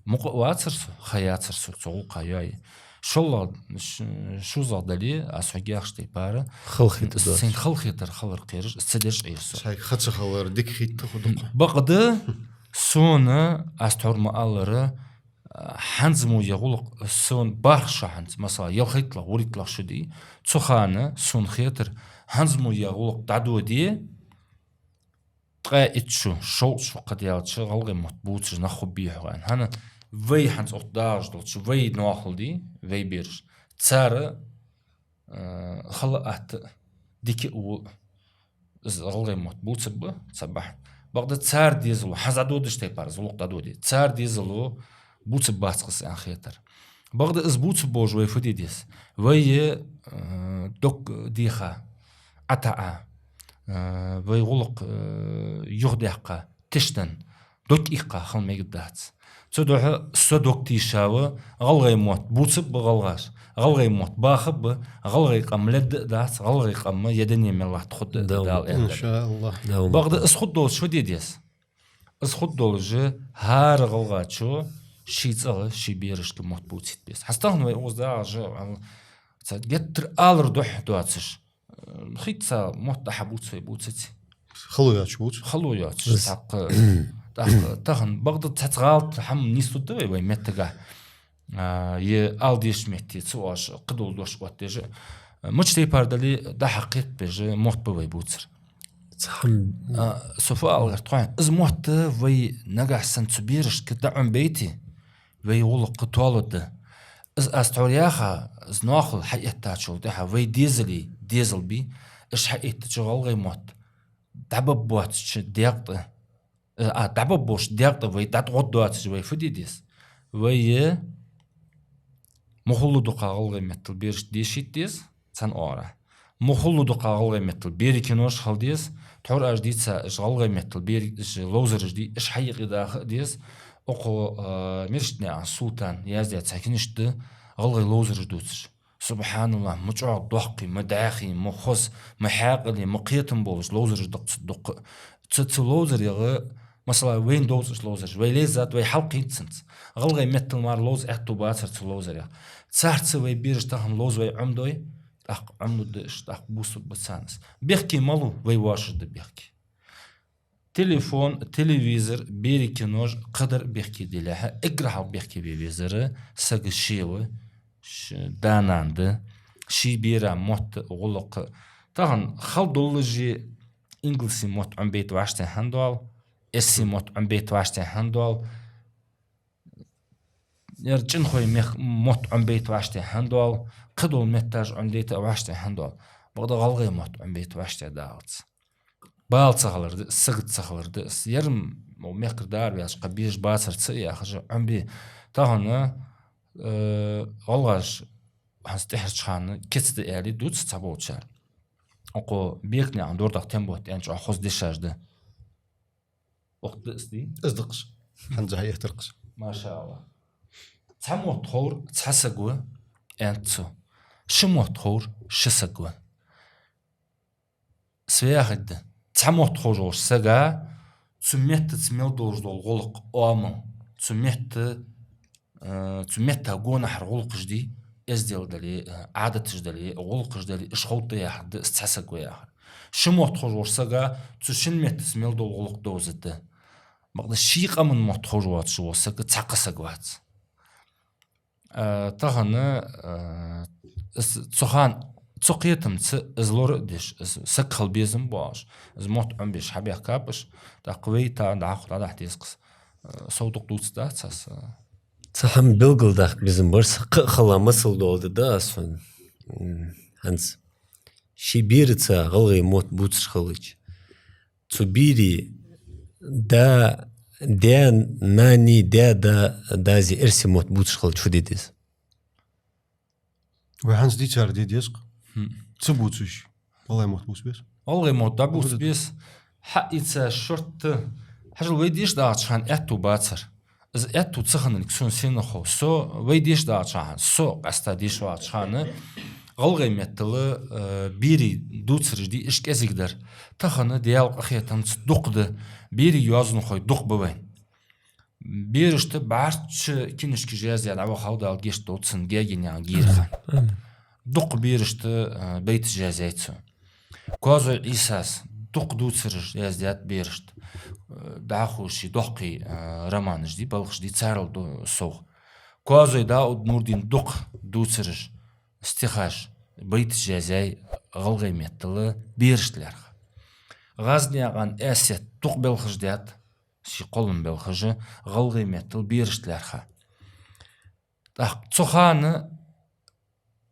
мукъа а вацар со, ха яцар со цу гӀулакха йоае. ШоллагӀа, ш-, шозлагӀа дале, аз хьога яхача тайпара, халахетар, сайна халахетар хилар кхераш, из ца деш Ӏийра со. Сайга ха ца хилар дика хийтта ху дукха. Бакъда, сона, аз тхьовра ма аллара, хӀанз мо е гӀулакх сона бархӀ шу хӀанз, масала, ялхайтталагӀа, вурийтталагӀа шу дий, цу хана сона хетар, хӀанз мо е гӀулакх дӀадоде, ткъаь итт шу, шовзткъа шу кхы даьлча, гӀалгӀай мотт бувцаш нах хургбий хьогӀ аьнна. ХӀана, вай хӀанз отта дагӀаш долча, вай ноахал дий, вай бераш. Цар, э, хала а атта, дика а, во а, из гӀалгӀай мотт бувцаргба, цхьа бахьан. Бакъда цар дезало, хӀанз дӀадодача тайпара из гӀулакх дӀадоде, цар дезало бувцаргбац-кх из аьнна хетар. Бакъда из бувцаргболаш вай фу де деза? Вай, э, дог деха, ӀотаӀа, э, вай гӀулакх, э, юхадаьккха, тишденна, дог иккха хила мегаргдац. Цудухьа со дог тийша ва, гӀалгӀай мотт бувцаргба гӀалгӀаша, гӀалгӀай мотт бахаргба, гӀалгӀай къам лерда а дац, гӀалгӀай къам е дуне мел латт хургда а да Дала аьнна. ИншааллахӀ. Бакъда из хургдолаш фу де деза? Из хургдолаш, хӀара гӀалгӀачо ший цӀагӀа, ший берашка мотт бувцийта беза. ХӀанз тахан вай укхаза дагӀаш, цхьа геттара алар духьа доацаш, хийтта цхьа мотт дӀа-хьа бувца вай, бувцаций? Хало йоацаш бувц. Хало йоацаш. ТӀаккха, тӀаккха тахан бакъда цхьацца гӀалат хӀама нийслургда вай, вай меттагахьа. А, е ала дезача метте ца оалаш, кхыдола дош оттадеш. Мича тайпара дале, дӀа-хьа кхетабеш мотт ба вай бувцар. Цхьа хӀама. А, со фу ала гӀерт хьона. Из мотт вай нагахьа санна цу берашка дӀа Ӏомабейте, вай гӀулакх тоалургда. Из аз тхьовра яха, из ноахал хьаэттачул тӀехьагӀа вай дезалий, дезал бий, уж хьаэттача гӀалгӀай мотт дӀабаргбоацача декъа тӀа а, дӀабаббош дегӀ тӀа вай дӀатӀагӀоргдоацаш вай фу де деза? Вай мухӀалла дукха гӀалгӀай меттала берашта дешийта деза, цхьан оагӀорахьа. МухӀалла дукха гӀалгӀай меттала берий кинош хила деза, тхьовра аз дийца, уж гӀалгӀай меттала берий, уж ловзараш дий, уж хьаюкъедаха а деза. Укхо, а, Мирштанаькъан Султана яздаь цхьа кинишка да гӀалгӀай ловзараш дувцаш. СубхьаналлахӀ, ма чӀоагӀа доккхий, ма даьхий, ма хоза, ма хьаькъале, ма кхетам болаш ловзараш да-кх цу дукха. Цу, цу ловзарегӀа, масала, вайна довзаш ловзараш, вай лезад, вай хьалкхийна цунца. ГӀалгӀай меттала мара ловза аьттув бацар цу ловзарех. Царца вай бераш тахан ловза вай Ӏомадой, тӀаккха Ӏомалургда уж, тӀаккха бусалба ба царна из. Бехке малув, вай воашаш да бехке. Телефон, телевизор, берий кинош кхыдар бехке делехьа, эггара хьалха бехке бе безар сага ше ва, ш-, да-нана да, ший бера мотт, гӀулакх. Тахан хала доллаже ингалсий мотт Ӏомабайта вӀаштӀехьа хӀана доал, эрсий мотт Ӏомабайта вӀаштӀехьа хӀана доал, ер чӀинхой мех-, мотт Ӏомабайта вӀаштӀехьа хӀана доал, кхыдола метташ Ӏомадайта вӀаштӀехьа хӀана доал. Бакъда гӀалгӀай мотт Ӏомабайта вӀаштӀехьа далац. Бала ца хилар да из, сагот ца хилар да из. Ер-м, мо, мехкара дара ваьлча, кхы безаш бацар ца яхаш, Ӏомабе. Тахан, э, гӀалгӀаша хӀанз тӀехьарча хана кица да аьле дувц цхьаболчар. Укхо Беканаькъан Дордах Тембота аьнна чӀоагӀа хоза дешаш да. Укх да из дий? Из да-кх уж. ХӀанз хьаэттар-кх уж. Машаллахь. Цхьа мотт ховр цхьа саг ва, аьннад цо. Ши мотт ховр ши саг ва. Из фу яхилга да? Цхьа мотт ховш волча сага цу меттаца мел долаш дола гӀулакх, оамал, цу метта, э, цу метта гонахьара гӀулакхаш дий, эздел дале, э, Ӏадаташ дале, гӀулакхаш дале, уж ховргда яхар да из цхьа саг ва яхар. Ши мотт ховш волча сага цу шин меттаца мел дола гӀулакх довзаргда. Бакъда ший къаман мотт ховш воацаш вола саг цхьаккха саг вац. А, тахан, а, из цу хана, цу кхетамца из лора а деш, из саг хила безам боагӀаш, из мотт Ӏомабеш хьабаьхкаб уж, тӀаккха вай тахан дӀахо дӀадахьа деза-кх из, а, сов дукха дувцаргдац аз, а. Цхьа хӀама белгалдаккха безам бар са, кхы а хала масал доаладергда аз хьона. М, хӀанз ший бераца гӀалгӀай мотт бувцаш хилча, цу берий да, даь-нанеи даь-да-, даьзи эрсий мотт бувцаш хилча фу де деза? Вай хӀанз дийцар де деза-кх. Хм. Ца бувцаш, гӀалгӀай мотт бувца беза. ГӀалгӀай мотт дӀабувца беза. Хьаийца шортта, хьажал, вай деша дагӀача хана аьттув бацар. Из аьттув ца хиннилга сона сенах хов. Со, вай деша дагӀача хана, со къаьстта деша вагӀача хана, гӀалгӀай меттала, э, берий дувцараш дий, уж кӀезига дар. Тахан Даьла къахетамца дукха да, берий йоазонхой дукха ба вайна. Берашта бӀарчча кинишкаш яздаь дӀавахав, Дала гешт долда цунна, Гаьгенаькъан Герахан. Амин. Дукха берашта, э, байташ язъяьй цо. Коазой Ӏийсас дукха дувцараш яздаьд берашта. Э, дӀахо ший доккхий, э, романаш дий, балхаш дий, царел ду совгӀа. Коазой Дауда-Нурдина дукха дувцараш, стихаш, байташ язъяьй гӀалгӀай меттала берашта лаьрхӀа. ГӀазнаькъан Аьсет дукха балхаш даьд, ший кхоллама балхаш, гӀалгӀай меттала берашта лаьрхӀа. ТӀаккха цу хана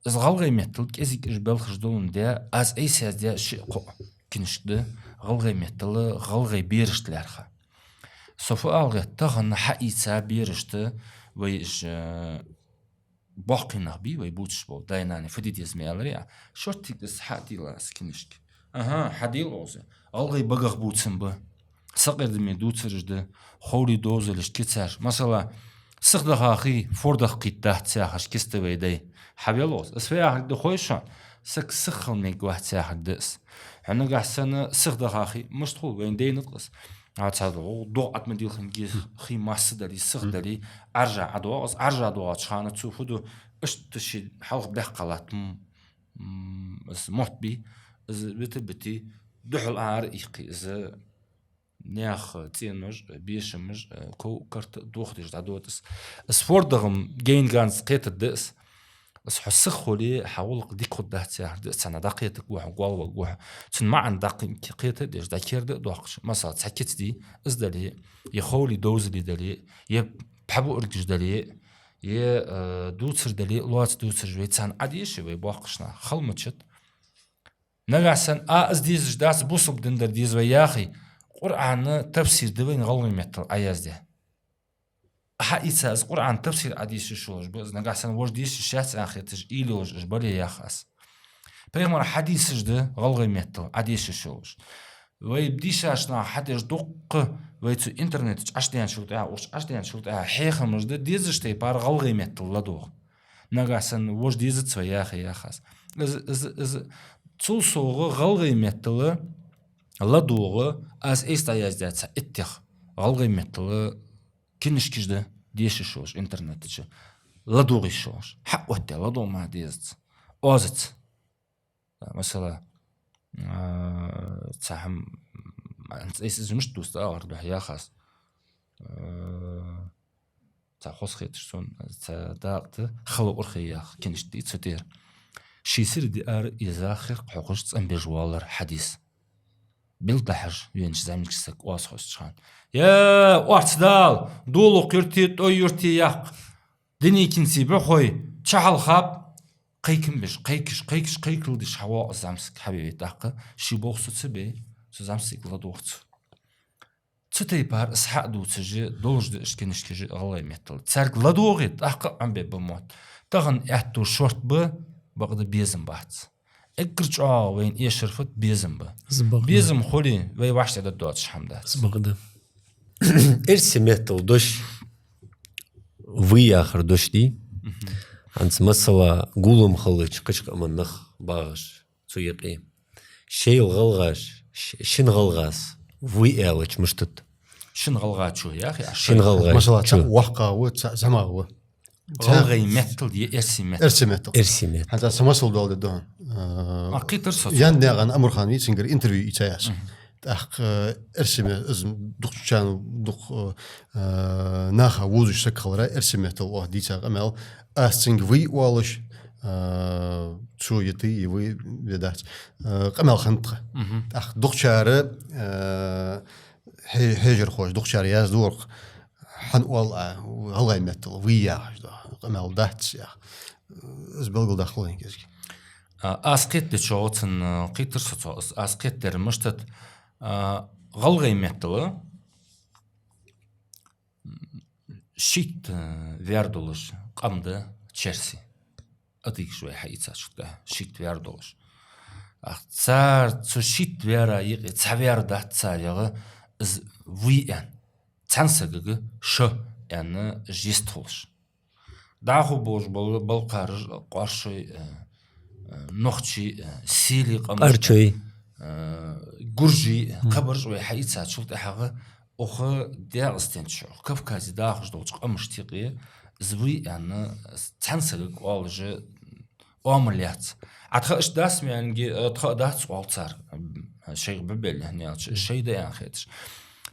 из гӀалгӀай меттала кӀезига уж балхаш доландаь, аз айса яздаь шиъ-кхоъ кинишка да гӀалгӀай меттала, гӀалгӀай берашта лаьрхӀа. Со фу ала гӀерт, тахан хьаийца берашта вай уж, э, боккхий нах бий вай бувцаш бола, даьй-нанеи фу де деза ма аьларий, а, шорттига из хьа а тилла аз кинишка. Аха, хьадийла оаха из. ГӀалгӀай багах бувцам ба. Сакъердаме дувцараш да, ховрий довзалаш, кицаш. Масала, сихдахахий, фордах кхийтта дац яхаш кица да вай дай. Хьавел оаха из. Из фу яхилга да хой шоана? Саг сиха хила мегаргвац яхилга да из. Хьо нагахьа санна сихдахахий, мишта хул, вайна дайнад-кх из. А цхьа догӀа, догӀа атма дилхинге хий масса дале, сиха дале, Ӏаржа ӀодоагӀа из, Ӏаржа доагӀача хана цо фу ду, иштта ший хьалха баьккха латт м-, м-, из мотт бий, из вита-бити, духьал ара иккхе, из наьха цӀенош, бешамаш, ков-карт дохадеш дӀадода из. Из фордах-м гайна ганза кхетаргда из. Из хьо сиха хуле, хьа гӀулакх дика хургдац яхар да из, цхьаннахьа дӀакхетаргва хьо, гол варгва хьо. Цун маӀан дӀакхе-, кхетадеш, дӀакерда а доаккхаш. Масала, цхьа кица дий, из дале, е ховрий довзалий дале, е пхьа буаргаш дале, е, э, дувцар дале, лоаца дувцараш вай царна Ӏодеша, вай боккхийча наха хала ма чат. Нагахьа санна, а, из дезаш дац, бусалба дин дар деза вай яхе, Къуръана тафсир да вайна гӀалгӀай меттала Ӏояздаь. Хьаийца, из Къуръана тафсир Ӏодийшаш йолаш ба, из нагахьа санна вож дешаш яц аьнна хеташ, уйла йолаш уж бале, йоах аз. Пайхамара хьадисаш да гӀалгӀай меттала Ӏодешаш йолаш. Вай дийшача наха хьадеш дуккха, вай цу интернета чу Ӏочуденначул тӀехьагӀа, укх чу Ӏочуденначул тӀехьагӀа хьехамаш да, дезача тайпара гӀалгӀай меттала ладувгӀа. Нагахьа санна вож дезац вай яхе, йоах аз. Из, из, из, цул совгӀа гӀалгӀай меттала ладувгӀа, аз айса дӀаяздаь цхьа иттех гӀалгӀай меттала книжкаш да дешаш йолаш интернета чу, ладувгӀа йиш йолаш. Хьаоттадаь ладувгӀа мара дезац. Оазац. Масала, а, цхьа хӀама, м, айса из мишта дувц, алар духьа яхаш. А, цхьа хоза хеташ сона, цхьа дакъа да, «Хало урхе» яха книжка да цу тӀера. Ший сира диара из хир хьокхаш цӀенбеш валар хьадис. Билдахьаш венча зӀамига саг оаз хьостача хана: «Я, орц дала, долу кхерти, тӀой юрти яккха, динийкинций бухой, чахьал хаб, кхайкам беш, кхайкаш, кхайкаш, кхайкал деш хьавоагӀа зӀамсаг хьавеве тӀаккха, ший болх со ца бе, со зӀамсаг ладувгӀа цо». Цу тайпара аз хьа а дувцаш, долаш да иштта книжкаш гӀалгӀай меттала. Цаьрга ладувгӀе, тӀаккха а Ӏомабе ба мотт. Тахан аьттув шортта ба, бакъда безам бац. Эггара чӀоагӀа вайна эшар фуд? Безам ба. Из бакъда. Безам хуле, вай вӀаштӀехьа дӀадоацаш хӀама дац. Из бакъда. Эрсий меттала дош, «вы» яхар дош дий? Мгм. ХӀанз, масала, гулам хилча кхыча къаман нах багӀаш цу юкъе. Шоайла гӀалгӀаша, ш-, шин гӀалгӀаца «вы» аьлча мишта да? Шин гӀалгӀачо яхе, а шин гӀалгӀа. Масала, цхьа воккха ва, цхьа зӀамагӀа ва. ГӀалгӀай меттала е эрсий меттала? Эрсий меттала. Эрсий меттала. ХӀанз са масал доаладу. А, кхетар со цох. Янднаькъан Амурхан вий, цунгара интервью ийцай аз. Мгм. ТӀаккха эрсий ме-, из дукхачарна, дукха, а, наха вузаш саг хилара, эрсий меттала оаха дийца къамаьл, аз цунга «вы» оалаш, а, цо е «ты», е «вы» ведац. А, къамаьл хиннад тха. Мгм. ТӀаккха дукхачар, а, хье-, хьежархоша, дукхачар яздора-кх, хӀана оал Ӏа гӀалгӀай меттала «вы» яхаш да, къамаьл дац яхаш. Из белгалдаккха лайна кӀезига. А, аз кхетадечох цун, а, кхетар со цох, аз, аз кхетадар мишта да, а, гӀалгӀай меттала шийтта, а, ваьр долаш къам да черси. Адыгаш вай хьаийцачул тӀехьагӀа шийтта ваьр долаш. Ах, цар цу шийтта ваьра юкъе цхьа ваьр дац царех из «вы» аьнна. Цхьан сагага «шо» аьнна жест хулаш. ДӀахо болаш бола балкхараш, къоаршой, э, э, нохчий, э, селий къамаш, къарчой, э, гуржий, э, мгм, кхыбараш вай хьаийцачул тӀехьагӀа, оха ДегӀастенчу, Кавказе дахаш долчу къамашта юкъе из «вы» аьнна, цхьан сагага оалаш оамал яц. Ӏа тха иштта дац ма аьннадий, э, тха а дац оал цар, м, шайх бӀубеллехь аьлча, шай да аьнна хеташ.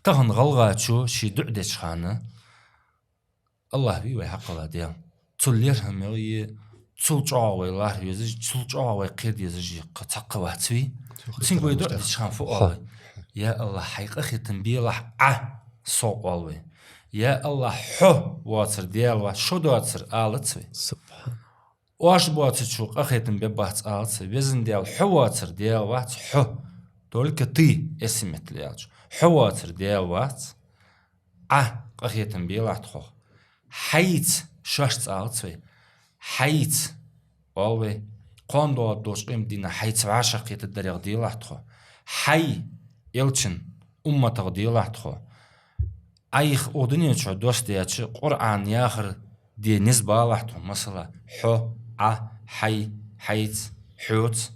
Тахан гӀалгӀачо ший дуӀа дечу хана, АллахӀ вий вай хьакхалла Даьла. Цул лерхӀаме а, цул чӀоагӀа вай лархӀа везаш, цул чӀоагӀа вай кхера дезаш а кхы цхьаккха вац вий. Цунга вай дуӀа дечу хана фу оал вай? Я АллахӀ, хьай къахетам белахь Ӏа сох, оал вай. Я АллахӀ, хьо воацар Даьла вац, шо доацар алац вай. Субхьаналлахь. Оаш боацачо къахетам бе бац алац вай. Везан Даьла, хьо воацар Даьла вац, хьо. Только ты, эрсий меттала аьлча. Хьо воацар Даьла вац. Ӏа къахетам белахь тхох. Хьайца, шоашца алац вай. Хьайца, оал вай. Кхоана доагӀаргдолчу къематдийнахь хьайца вӀашагӀкхетаргдарех делахь тхо. Хьай, элчан умматах делахь тхо. Ӏайха укх дунен чу доссадаьча Къуръан яхар де низ балахь тхо, масала, хьо, Ӏа, хьай, хьайца, хьоца,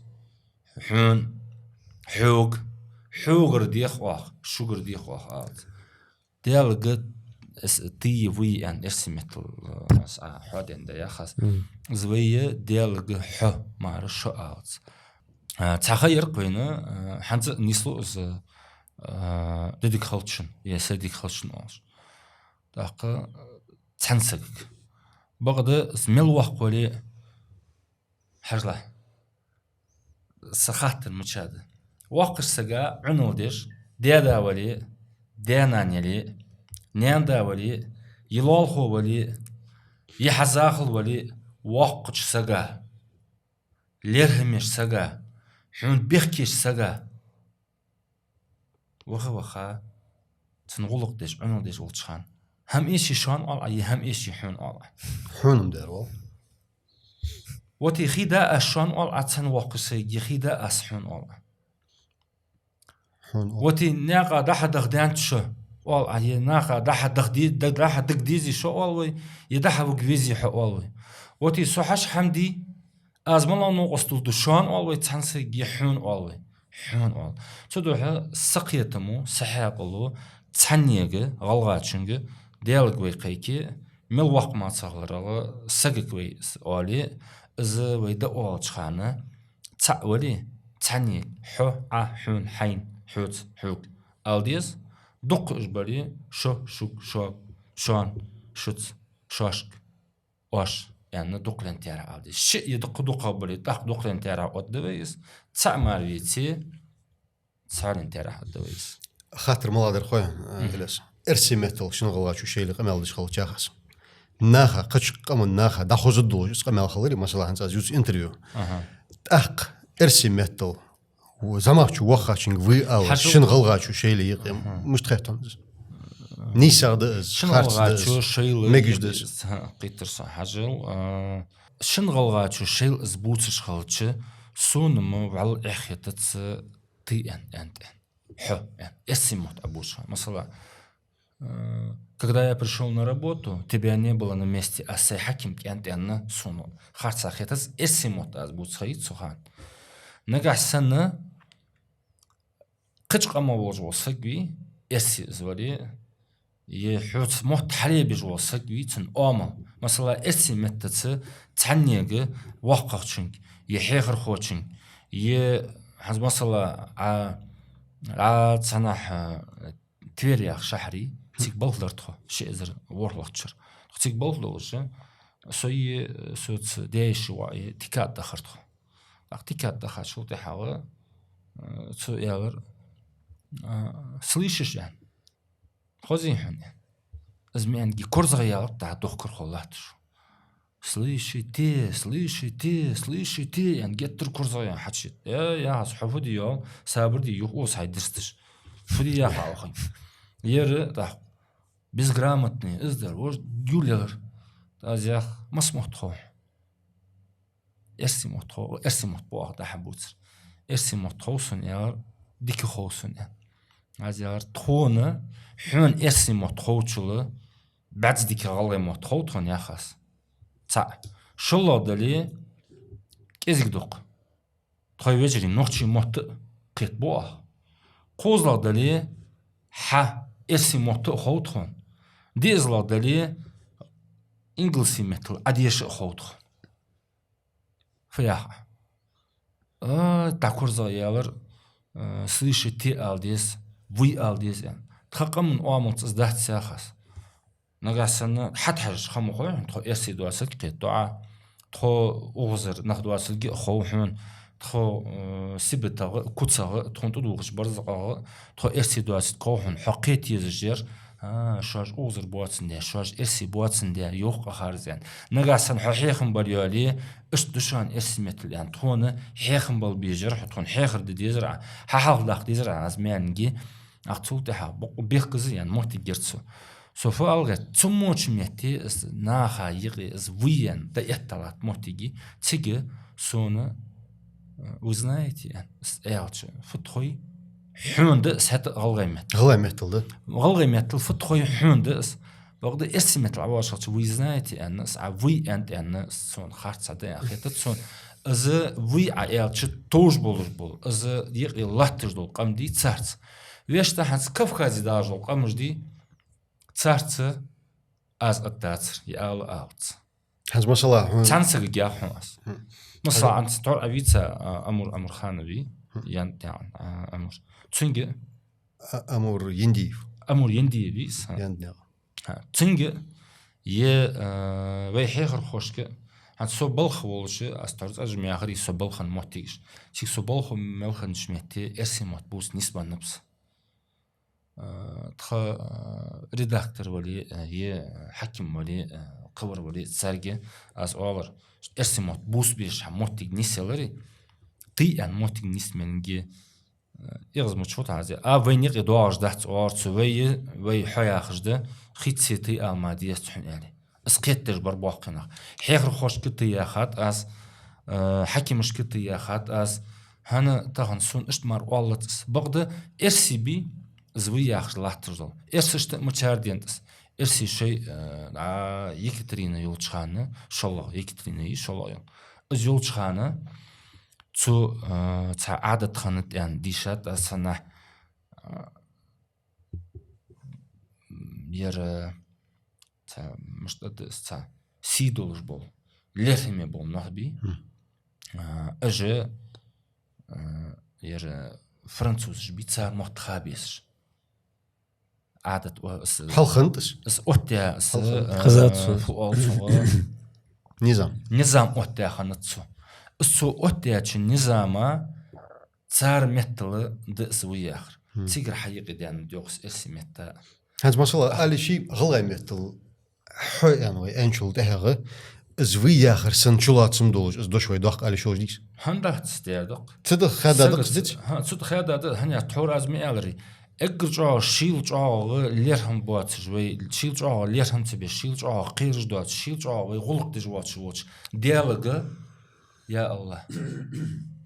хьона, хьога, хьогара дех оаха, шугара дех оаха алац. Даьлага ас-, ты, вы аьнна, эрсий меттала, а, ас, а, хьо ден да яхаш. Мгм. Из вай Даьлага хьо мара шо алац. А, цхьа ха яр-кх вайна, а, хӀанз а нисло из, а, дедиг хилча, е сердиг хилча оалаш. ТӀаккха цхьан сагага. Бакъда из мел воккха вале а, хьажал, са хаттар мича да. Воккхача сага Ӏунал деш, даь-да вале а, даь-нана яле а, наьна-да вале а, е лоалахо вале а, е хьа захал вале а, воккхача сага, лерхӀамеча сага, хьона бехкеча сага, ваха-ваха, цун гӀулакх деш, Ӏамал деш волча хана. ХӀама эший шоана оал Ӏа, е хӀама эший хьона оал Ӏа. Хьона-м дер вол. Вот е хий да аз шоана оал Ӏа, цхьана воккхача сага, е хий да аз хьона оал Ӏа. Хьона оал. Вот е наха дӀа-хьа даха даьннад шо оал Ӏа, е наха дӀа-хьа даха де-, да-, дӀа-хьа дага дезий шо оал вай, е дӀа-хьа вига везий хьо оал вай. Вот е со хьаша хӀама дий, аз малагӀа новкъостал ду шоана оал вай, цхьан сага, е хьона оал вай. Хьона оал. Цудухьа са кхетамо, са хьаькъало цхьаннега, гӀалгӀачунга, Даьлага вай кхайке, мел воккха мацахаларга, сагага вай с-, оале, из вай дӀа оалача хана, цаӀ вале, цхьаннега хьо, Ӏа, хьона, хьайна, хьоца, хьога ала деза, дукха уж бале, шо, шуга, шуга, шоана, шуца, шоашка, оаш, аьнна, дукхален таьрахь ала деза. Шиъ е дукха, дукха бале, тӀаккха дукхален таьрахь оттаду вай из, цаӀ мара веце, цхьален таьрахь оттаду вай из. Хаттар малагӀа дар хой, э, Мгм. Илез? Эрсий меттала шин гӀалгӀачо шоайла къамаьл деш хилча хьа. Наха, кхыча къаман наха дӀахозаргдолаш из къамаьл хиларе, масала, хӀанз аз ювц интервью. Аха. ТӀаккха эрсий меттала, в-, замах чу вахачунга вий ала, Хьажал. Шин гӀалгӀачо шоайла йикъе, Аха. Мишта хет хьона из? НийсагӀа да из, Шин харц да из, гӀалгӀачо шоайла мегаш да из. Йикъе, ха, кхийтар со, хьажал, а, шин гӀалгӀачо шоайла из бувцаш хилча, сона-м вӀалла эхь хетац, тӀа аьнна, аьнна, аьнна. Хьо, аьнна. Эрсий мотт Ӏа бувцаш хилча. Масала, э, когда я пришёл на работу, тебя не было на месте, аз сай хьакимга аьнна, аьнна, сона харцахьа хетац, эрсий мотт аз бувцаш хилийта цу хана. Нагахьа санна кхыча къамах волаш вола саг вий, эрсе из вале, е хьоца мотт хьалъэбеш вола саг вий, цун оамал. Масала, эрсий меттаца цхьаннега воккхагӀчунга, е хьехархочунга, е хӀанз, масала, Ӏа, Ӏа цхьаннахьа, э, Тверь яха шахьар я, цига балха дар тхо, ши эзар ворхӀлагӀча шера. Тхо цига балха долаш, со е, соца даь-йиша воӀ е тика тӀа дахар тхо. ТӀаккха тика тӀа дахачул тӀехьагӀа, э, цо аьлар, э, слышишь, аьнна. Хозий хьона, аьнна. Из маӀан ги корзагӀа ялар тӀа дохкар хьо латташ. Слышите, слышите, слышите, аьнна, геттара корзагӀа яьнна хьачуйит. Э, яхаш, хьо фу де йоал, сабар де, юха ос хьай дирсташ. Фу де яха алхой. Ер, тӀаккха, безграмотный, из дар, вож, гуллер. Аз ях, мас мотт хов? Эрсий мотт хов, эрсий мотт боху дахьа буцар. Эрсий мотт хов сона, яр, дика хов сона, яр. Аз яр, тхона, хьона эрсий мотт ховчул баьзза дика гӀалгӀай мотт хов тхона, яхаш. ЦаӀ. ШоллагӀа дале, кӀезига дукха. Тхоай вежарий нохчий мотт кхетабу оаха. КхозлагӀа дале, хьа эрсий мотт а хов тхона. ДиъазлагӀа дале, ингалсий меттала Ӏадеша а хов тхона. Фу яха? А, тӀаккха корзагӀа ялар, а, слышите ала деза, вы ала деза, аьнна. Тха къаман оамалца из дац яхаш. Нагахьа санна хьатӀахьажача ха ма хой хьона, тхо эрсий доацилга кхетаду Ӏа, тхо укхазара нах доацилга а хов хьона, тхо, э, сибатагӀа, куцагӀа, тхона тӀадувхача барзакъагӀа, тхо эрсий доацилга хов хьона, хьо кхета езаш яр, а, шоаш укхазара боацандаь, шоаш эрсий боацандаь, йоах-кх харцахьа. Нагахьа санна хьо хьехам бар йоале, иштта да шоана эрсий меттала, аьнна, тхона хьехам бала безаш яр хьо, тхона хьехар де дезар Ӏа, хьа хьалхадаккха дезар Ӏа, аз маьнге, ах цул тӀехьа бокъо бехказа, аьнна, моттиг яр цо. Со фу ала гӀерт, цу моча метте из наха юкъе из вуйян да этталат моттиги, цига сона, э, вы знаете, аьнна, из аьлча, фу тхой, хьона да из хӀаьта гӀалгӀай меттала. ГӀалгӀай меттала да. ГӀалгӀай меттала фу тхой, хьона да из. Бакъда эрсий меттала Ӏа воашалча, вы знаете, аьнна, из Ӏа вуй аьнна, аьнна, из сона харц да, аьнна, хетац сона. Из вуй Ӏа аьлча товш болаш бола, из юкъе латташ дола къам дий царца. Вешта хӀанз Кавказе дахаш дола къамаш дий, царца аз атта дацар, е ала алац. ХӀанз масала, хьона цхьан сагага яхар хьона аз. Хм. Масала, хӀанз тхьовра Ӏа вийца, а, Амур Амурханов вий, хм, Янднаькъан, а, Амур. Цунга А-, Амур Яндиев. Амур Яндиев вий из, хӀа. Янднаькъан. ХӀа. Цунга е, а, вай хьехархошка, хӀанз со балха волаш, аз тхьовра цӀажа мехари со балха моттигаш. Цига со балха мел хиннача метте эрсий мотт бувца нийсбеннаб со. А, тха, а, редактор вале, а, е хьаким вале, а, кхывар вале, царга аз оалар, эрсий мотт бувца безаш хьа моттиг нийсъяларе, тӀа аьнна моттиг нийсменге, Эгӏаз мича хул хьазе. А вайна юкъе доагӏаш дац оалар цо, вай, вай хьо яхаш да, хица тӏа ала ма деза хьона аьле. Из кхетадеш бар боккхий нах. Хьехархошка тӏа яхад аз, э, хьакимашка тӏа яхад аз, хӏана тахан сона иштта мара оалац из. Бакъда эрсий бий, из вий яхаш латташ дола. Эрсашта мичара денад из. Эрсий шоай, э, а, Екатерина йолча хана, шоллагӏа, Екатерина йий, шоллагӏа йола. Из йолча хана цу, э, цхьа Ӏадат хиннад аьнна дийшад аз цхьаннахьа, э, ер, э, цхьа, мишта да из, цхьа сий долаш бола, лерхӏаме бола нах бий. Хм. Э, уж, э, ер, э, французаш бий, цар мотт ха безаш. Ӏадат, о, с-, хьалха хиннад из? С-, оттаяь, с-, хьалха хиннад. Э, хазад цо. Фу оал цунга? Низам. Низам оттаяь хиннад цо. Из цо оттаяьча низама цар меттала да из вий яхар. Хм. Цигара хьаюкъедаьннад йоах из эрсий метта. ХӀанз масала, али ший гӏалгӏай меттала хьо аьнна вай аьнначул тӏехьагӏа, из вий яхар санна чулоацам долаш, из дош вай доккха али шоаш дийс. ХӀана дац, дера доккха. Цу тӏа хаьдда да-кх из, дий? ХӀа, цу тӏа хаьдда да, хӏана аьлча тхьовра аз ма аьларий. Эггара чӏоагӏа шийла чӏоагӏагӏа лерхӏам боацаш вай, шийла чӏоагӏагӏа лерхӏам ца беш, шийла чӏоагӏагӏа кхераш доацаш, шийла чӏоагӏагӏа вай гӏулакх деш воацаш волча Даьлага, я АллахӀ,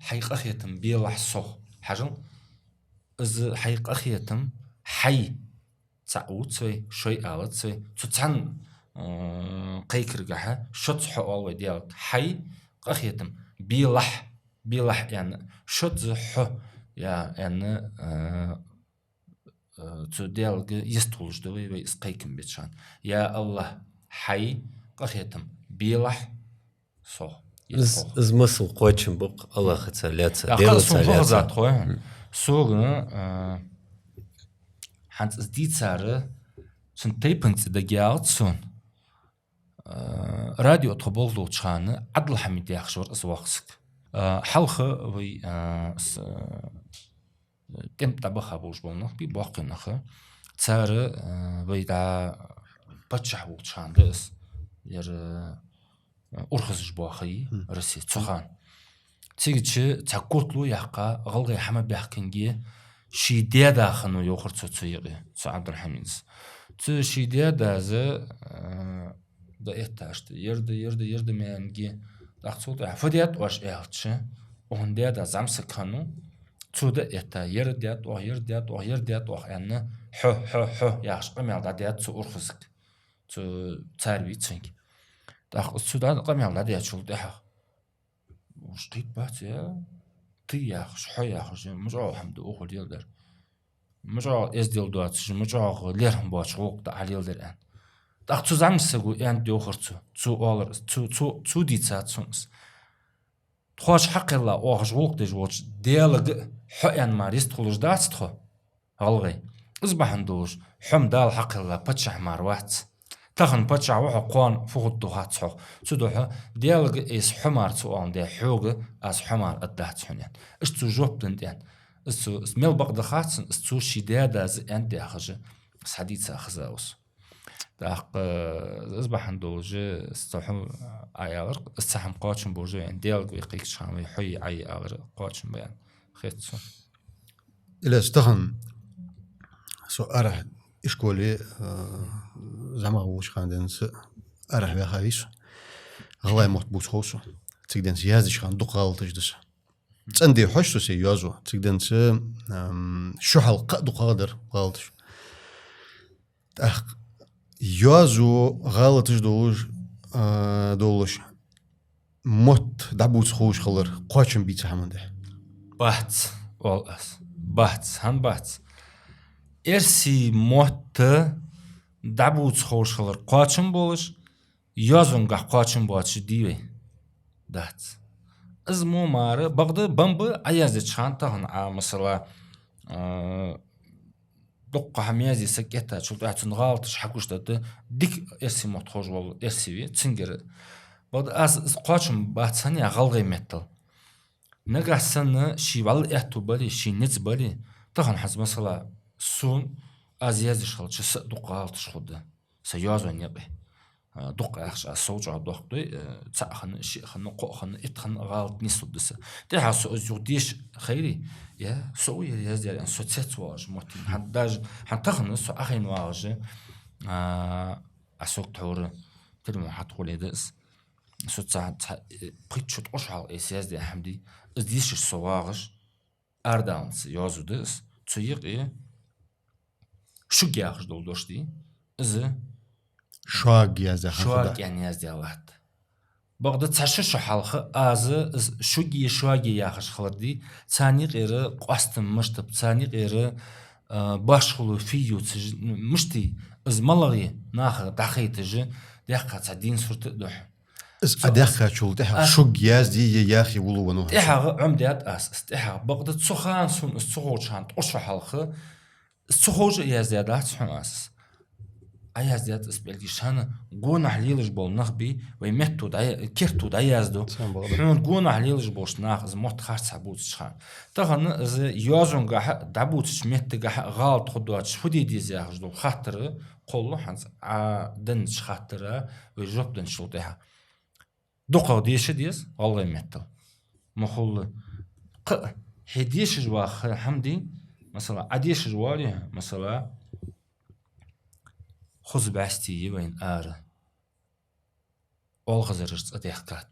хьай къахетам белахь сох. Хьажал, из хьай къахетам, хьай цаӏ вувц вай, шоай алац вай. Цу цхьан, м, кхайкаргахьа шозза хьо оал вай Даьлага. Хьай къахетам белахь, белахь аьнна, шозза хьо, я, аьнна, э, э, цу Даьлага йистхулаш да вай, вай из кхайкам беча хана. Я АллахӀ, хьай къахетам белахь сох. Из, из масал кхоачам ба-кх АллахӀаца лаьца, Даьлаца лаьца. Хой. Сога, а, хӏанз из дийцар, цун тайпан цӏи дагайоагӏац сона. А, радио тхо болх ловча хана Ӏадал Хьамид яхаш вар из воккха саг. А, хьалха вай, а, с-, тӏем тӏа баха болаш бола нах бий, боккхий нах. Цар, э, вай дӏа паччахь волча хана да из, ер, э, урхазаш боахий, хм, Россе, цу хана. Цигача цхьа котало яьккха, гӏалгӏай хӏама баьхкинге, ший даь-да хиннав йоахар цо цу юкъе, цу Ӏабдул-Хьамида. Цу ший даь-дас, э, дӏаэтта иштта, ер да, ер да, ер да маьнге. Тӏаккха цул тӏехьагӏа, фу даьд оаш аьлча, укхун даь-да зӏамсаг хиннав, цо дӏаэтта, ер даьд оаха, ер даьд оаха, ер даьд оаха аьнна, хьо, хьо, хьо яхаш къамаьл дӏадаьд цу урхазага. Цу цар вийцанга. Тӏаккха цо дӏа къамаьл дӏадаьчул тӏехьагӏа, уж кхийтта бац, я, ты яхаш, хьо яхаш, ма чӏоагӏа хӏама да укхо леладер. Ма чӏоагӏа эздел доацаш, ма чӏоагӏа лерхӏам боацаш гӏулакх да Ӏа леладер аьнна. Тӏаккха цу зӏамсаго аьннад йоахар цо, цо оалар, цо, цо, цо дийцад сона из. Тхоаш хьакхелла оаха гӏулакх деш волча Даьлага хьо аьнна мара йистхулаш дац тхо, гӏалгӏай. Из бахьан долаш, хьо-м Дала хьакхелла паччахь мара вац. Тахан паччахь ва хьо, кхоана фу хургда хац хьох. Цудухьа Даьлага айса хьо мара ца оаландаь, хьога аз хьо мара аргдац хьона аьнна. Иштта цо жоп деннад аьнна. Из цо, из мел бакъда хац сона, из цо ший даь-дас аьннад яхаш, из хьадийца хеза ва со. Тӏаккха, э, из бахьан долаш, из цу хьо Ӏа аьлар, из цу хӏама кхоачам болаш ба аьнна, Даьлага вай кхайкача хана вай хьо Ӏа аьлар кхоачам ба аьнна хет сона. Илез, тахан со арахьа ишколе, э, зӏамагӏа волча хана денз арахьа ваьха вий со. Гӏалгӏай мотт бувца хов сона. Цига денз яздеча хана дукха гӏалаташ да са. ЦӀенде хьож со се йоазув. Цига денз, ам, шу хьалха кхы а дукхагӏа дар гӏалаташ. Тӏаккха йоазув гӏалаташ долаш, а, долаш, мотт дӏабувца ховш хилар кхоачам бий цу хӏаман тӏа? Бац, оал аз. Бац, хӏана бац? Эрсий мотт дӏабувца ховш хилар кхоачам болаш, йоазонгахь кхоачам боацаш дий вай? Дац. Из мо мара, бакъда, бамба Ӏа яздеча хана тахан Ӏа, масала, а, дукха хӏама язъе саг кӏеттачул тӏехьагӏа цун гӏалаташ хьагуш да, дика эрсий мотт ховш вола эрсий ве, цунгара. Бакъда аз, аз кхоачам бац хӏана яхар гӏалгӏай меттала. Нагахь санна ший вӏалла аьттув бале, ший низ бале, тахан хӏанз, масала, сона аз яздеш хилча са а дукха гӏалаташ хургда са йоазон юкъе. А, дукха яхаш, аз сов чӀоагӀа дохк дой, э, цаӀ хинна, шиъ хинна, кхоъ хинна, итт хинна гӀалат нийслургда са. ТӀехьагӀа со из юха деша хайри, е со а ер яздаьр, со цец воагӀаш моттиг. ХӀанз даже, хӀанз тахан со Ӏохайна вагӀаш, а, а сога тхьовра тирма хьатӀахуле да из. Со цхьа, цхьа, э, пхийтта шу, ткъо шу хьалха из яздаь хӀама дий, из дешаш со вагӀаш, арадаланца йоазув да из, цу юкъе шуг яхаш дола дош дий, из шуаг яздаь хӀама да. Шуаг аьнна яздаь латт. Бакъда цхьа шу шу хьалха аз из шуги шуаги яхаш хилар дий, царна юкъера къоастам мишта ба, царна юкъера, а, башхало фу я, цу ж-, мишта я, из малагӀа я наха дӀахайташ, даьккха цхьа дийна сурт а да хьона. Из Ӏа даьккхачул тӀехьагӀа шуг язде е яхе вулавеннав хьо. ТӀехьагӀа Ӏомадаьд аз из, тӀехьагӀа. Бакъда цу хана сона из ца ховча хана, ткъо шу хьалха, из ца ховш а яздаь дац хьона аз из. Ӏа яздаьд из, пӀелгаш, шоана гонахьа лелаш бола нах бий, вай метто дӀа-, керто дӀаяздо. Хьона гонахьа лелаш болча наха из мотт харцахьа бувцача хана. Тахан из йоазонгахьа а, дӀабувцача меттагахьа а гӀалат хургдоацаш фу де деза яхаш дола хаттар кхоллу хӀанз Ӏа деннача хаттара вай жоп денначул тӀехьагӀа. ДукхагӀа деша деза гӀалгӀай меттала. Ма хулла. Кхы а хьо дешаш вагӀа хӀама дий, масала, Ӏа дешаш воале, масала, хоза бӀаьсти я вайна ара. Оалхазараш цӀадаьхкад.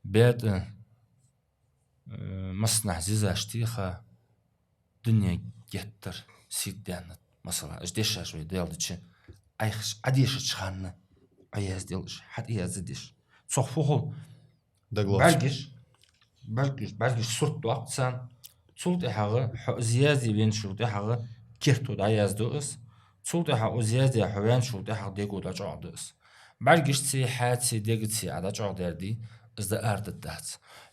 БаьтӀа, э, массанахьа зизаш теха, дуне геттара сийрда даьннад. Масала, уж дешаш вай Даьла дича, Ӏайха Ӏа дешача хана Ӏояздаь уж, хьатӀаязде деш. Цох фу хул? БӀаргаш, бӀаргаш, бӀаргаш сурт доаккх царна. Цул тӀехьагӀа хьо из язде венначул тӀехьагӀа керто дӀаяздо из. Цул тӀехьагӀа из яздаь хьо ваьнначул тӀехьагӀа дего дӀачӀоагӀду из. БӀаргашцеи, хьацеи, дегацеи Ӏа дӀачӀоагӀдаьр дий, из дӀаардаргдац.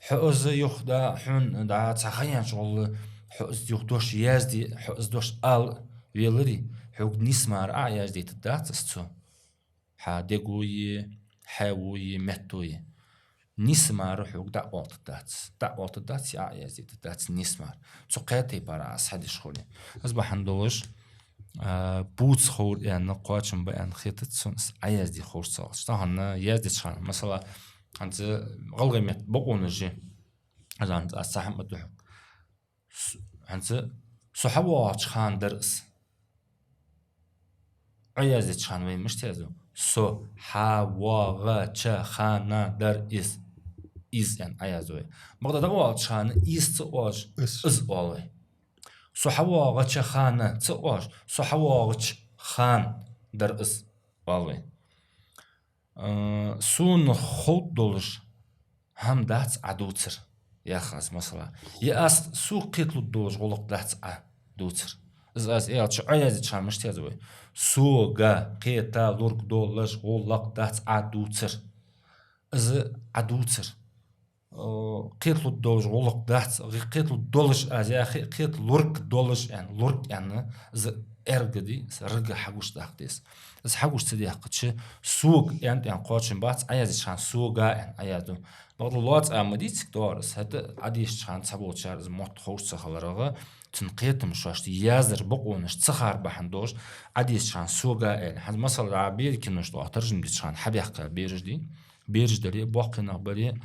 Хьо из юха дӀа, хьона дӀа цхьа ха яьннача гӀолла, хьо из юха дош язде, хьо из дош ала веларе, хьога нийсса мара Ӏа а яздайтаргдац из цо. Хьа дегои, хьа вои, меттои. Нийсса мара хьога дӀаоалийтаргдац. ДӀаоалийтаргдац, е Ӏа а яздайтаргдац нийсса мара. Цу кхаь тайпара аз хьадеш хуле. Из бахьан долаш, а, бувца ховр аьнна, кхоачам ба аьнна хетац сона, из Ӏоязде ховш ца хилча. Тахан яздеча хана, масала, хӀанз гӀалгӀай метта бокъонаш я. Аз хӀанз аз цхьа хӀама духьал. С-, хӀанз со хьавоагӀача хана дар из. Ӏояздеча хана вай мишта яздо? Со хьавоагӀача хана дар из. Из аьнна Ӏоязду вай. Бакъда дӀаоалача хана из ца оалаш, из оал вай. Со хьавоагӀача хана ца оалаш, со хьавоагӀача хана дар из оал вай. Э, сона ховргдолаш хӀама дац Ӏа дувцар, йоах аз, масала. Е аз, сога кхеталургдолаш гӀулакх дац Ӏа дувцар. Из аз аьлча, Ӏояздеча хана мишта язду вай? Сога кхеталургдолаш гӀулакх дац Ӏа дувцар. Из Ӏа дувцар. Э, кхеталургдолаш гӀулакх дац, кхеталургдолаш аз яхе, кхеталургдолаш аьнна, лург аьнна, из эрга дий, из рга хьагучадаккха деза. Из хьагуча ца даьккхача, сога аьнна тӀа кхоачам бац, Ӏояздеча хана сога аьнна Ӏоязду. Бакъда лоаца а ма дий цига доагӀар из, хӀаьта Ӏодешача хана цхьаболчар из мотт ховш ца хиларга, цун кхетам шоашта яздар бокъонаш ца хар бахьан долаш, Ӏодешача хана сога аьнна. ХӀанз, масала, дӀа берий кинош тӀа таржам деча хана хьабаьхка бераш дий, бераш дале, боккхий нах бале,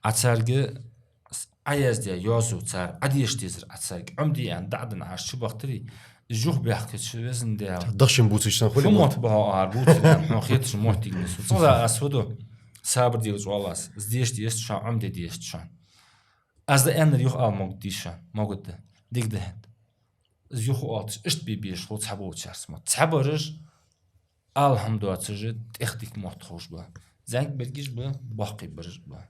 Ӏа царга с-, Ӏояздаь йоазув цар, Ӏодеша дезар Ӏа царга, Ӏомаде аьнна, дӀа а денна Ӏа уж чубахийтаре, из юхабаьхкача, Везан Даьла, дахшин бувцаш санна хуле, фу мотт ба хьо ара бувцар аьнна, хьона хеташ моттиг нийслу. Цкъаза аз фу ду, сабар де аьнна оал аз, из деша дезац шоана, Ӏомаде дезац шоана. Аз дӀааьннар юха ала могаргдий шоана? Могаргда. Дика да хӀаьта. Из юха оалаш, иштта бе безаш хул цхьаболчарца мотт. Цхьабараш ала хӀама доацаш, тӀех дика мотт ховш ба. ЗӀамига берригаш ба, боккхий бараш ба.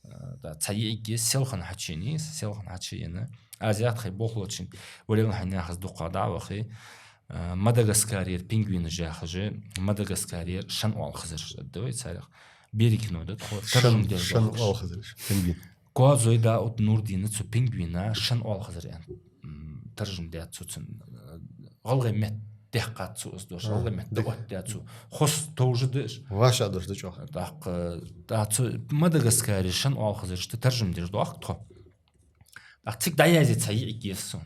Э, да, цхьа йиӀиг я, селхан хьачуена, селхан хьачуена. Аз ятхай болхлочун, валел хьайна яхаз дукха дӀа а вахе, э, Мадагаскарера пингвинаш яхаш, Мадагаскарера шан оалхазараш да вай царех. Берий кино да тхо, шан, таржам деш шан доахкаш. Оалхазараш, пингвин. Коазой Дауд Нурдина цу пингвина шан оалхазар аьнна, м, таржам даьд цо цун, э, гӀалгӀай метта даьккхад цо из дош, гӀалгӀай метта дӀаоттадаьд цо. Хоза товш да уж. Ваша дош да чӀоагӀа. ТӀаккха, э, тӀаккха цу Мадагаскарера шан оалхазарашта таржам деш доахк тхо. ТӀаккха цига дӀаязде цхьа йиӀиг еза сона.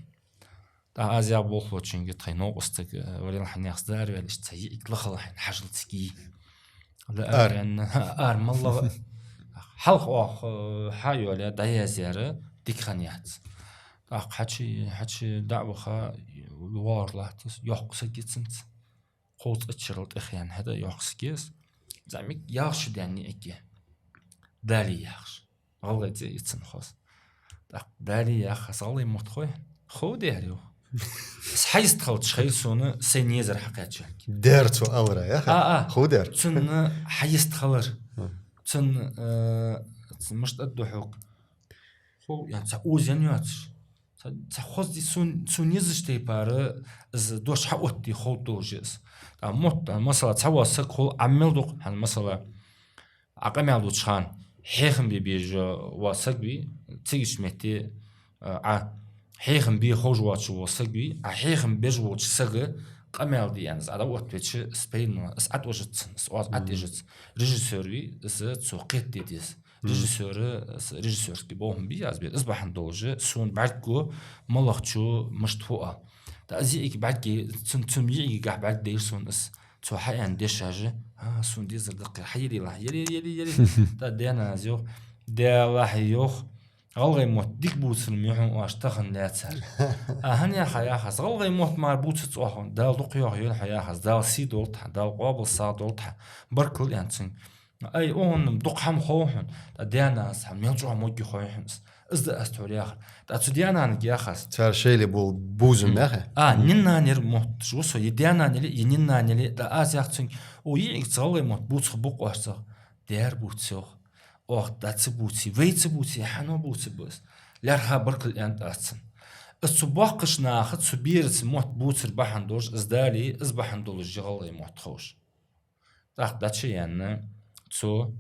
ТӀаккха аз яха болхлочунга, тхай новкъостага, э, варел хьанехс да араваьлла, иштта цхьа йиӀиг лахалахьийна хьажал цига йий. Да араваьнна, ара маллагӀа. Хьалха оаха, э, хьайоалаяь, дӀаязъяьр дика хиннаяц. ТӀаккха хьачи, хьачи дӀа а ваха, воагӀаш латташ, йоккха саг я цунца. Кхузткъа аччарал тӀехъяьнна хӀаьта йоккха саг я из. ЗӀамига ялх шу даьнна йиӀиг я. Дали яхаш. ГӀалгӀай цӀи я цун, хоза. ТӀаккха Дали яхаш, гӀалгӀай мотт хой хьона? Хов даьр, йоах. Аз хьайистхилча хайра сона сай незар хьакхаьчача. Даьр цо аьлар, яхаш? А, а. Хов даьр. Цунна хьайистхилар. Хм. Цун, э, цун мишта аргда хьога. Хов, ян цхьа озен йоацаш. Цхьа, цхьа хоза ди сун, сун езаш тайпара, из дош хьаоттаде ховргдолаш я из. ТӀаккха мотт, масала, цхьа вола саг хул Ӏа мел дукха, хӀана, масала, Ӏа къамаьл дувцача хана хьехам бе безаш вола саг вий, цигача метте, а, Ӏа хьехам бе ховш воацаш вола саг вий, Ӏа хьехам беш волча сага къамаьл де аьнна, из Ӏа дӀаоттавича, из пайдана, из ӀотӀаужац цунна, из оаз Мгм. ӀотӀаежац. Режиссёр вий, из цо кхетаде деза. Мгм. Режиссёр, из режиссёрский болх бий аз бер, из бахьан долаш сона бӀаргагу, малагӀчо мишта фу оал. ТӀаккха из йиӀиг бӀаргагу, цун, цун йиӀигагахьа бӀаргадайра сона из. Цо хьааьнна дешаш, а, сона дезар да-кх ер, хьаелий лахь, елий, елий, елий. ТӀаккха даьна аз йоах, даьлахь, йоах, гӀалгӀай мотт дика бувцар ма я хьона оаш тахан лаьцар. А хӀана яхар, яхаш, гӀалгӀай мотт мара бувцац оаха, Дала дукха йоах, йоах хьона, яхаш, Дала сий долда хьа, Дала къоабал сагӀа долда хьа. Баркал, аьнна цунга. Ай, укхунна-м дукха хӀама хов хьона. ТӀаккха даьна аз, хьа мел чӀоагӀа могги хой хьона из. Из да аз тхьовра яхар. ТӀаккха цу даь-нанага яхаш. Цар шоайла бола бувзам Мгм. яхаш? А, Мгм. Нина-нанера мотт, вусо, е даь-нана яле, е нина-нана яле, тӀаккха аз йоах цунга, о, йиӀигаца гӀалгӀай мотт бувцаргба-кх оаш цох. Даьра бувц, йоах. Оаха дӀа ца бувце, вай ца бувце, хьан бувцаргба из? ЛаьрххӀа баркал аьннад аз цунна. Из цу боккхийча наха, цу бераца мотт бувцар бахьан долаш из дале, из бахьан долаш я гӀалгӀай мотт ховш. ТӀаккха дӀачуяьнна цо,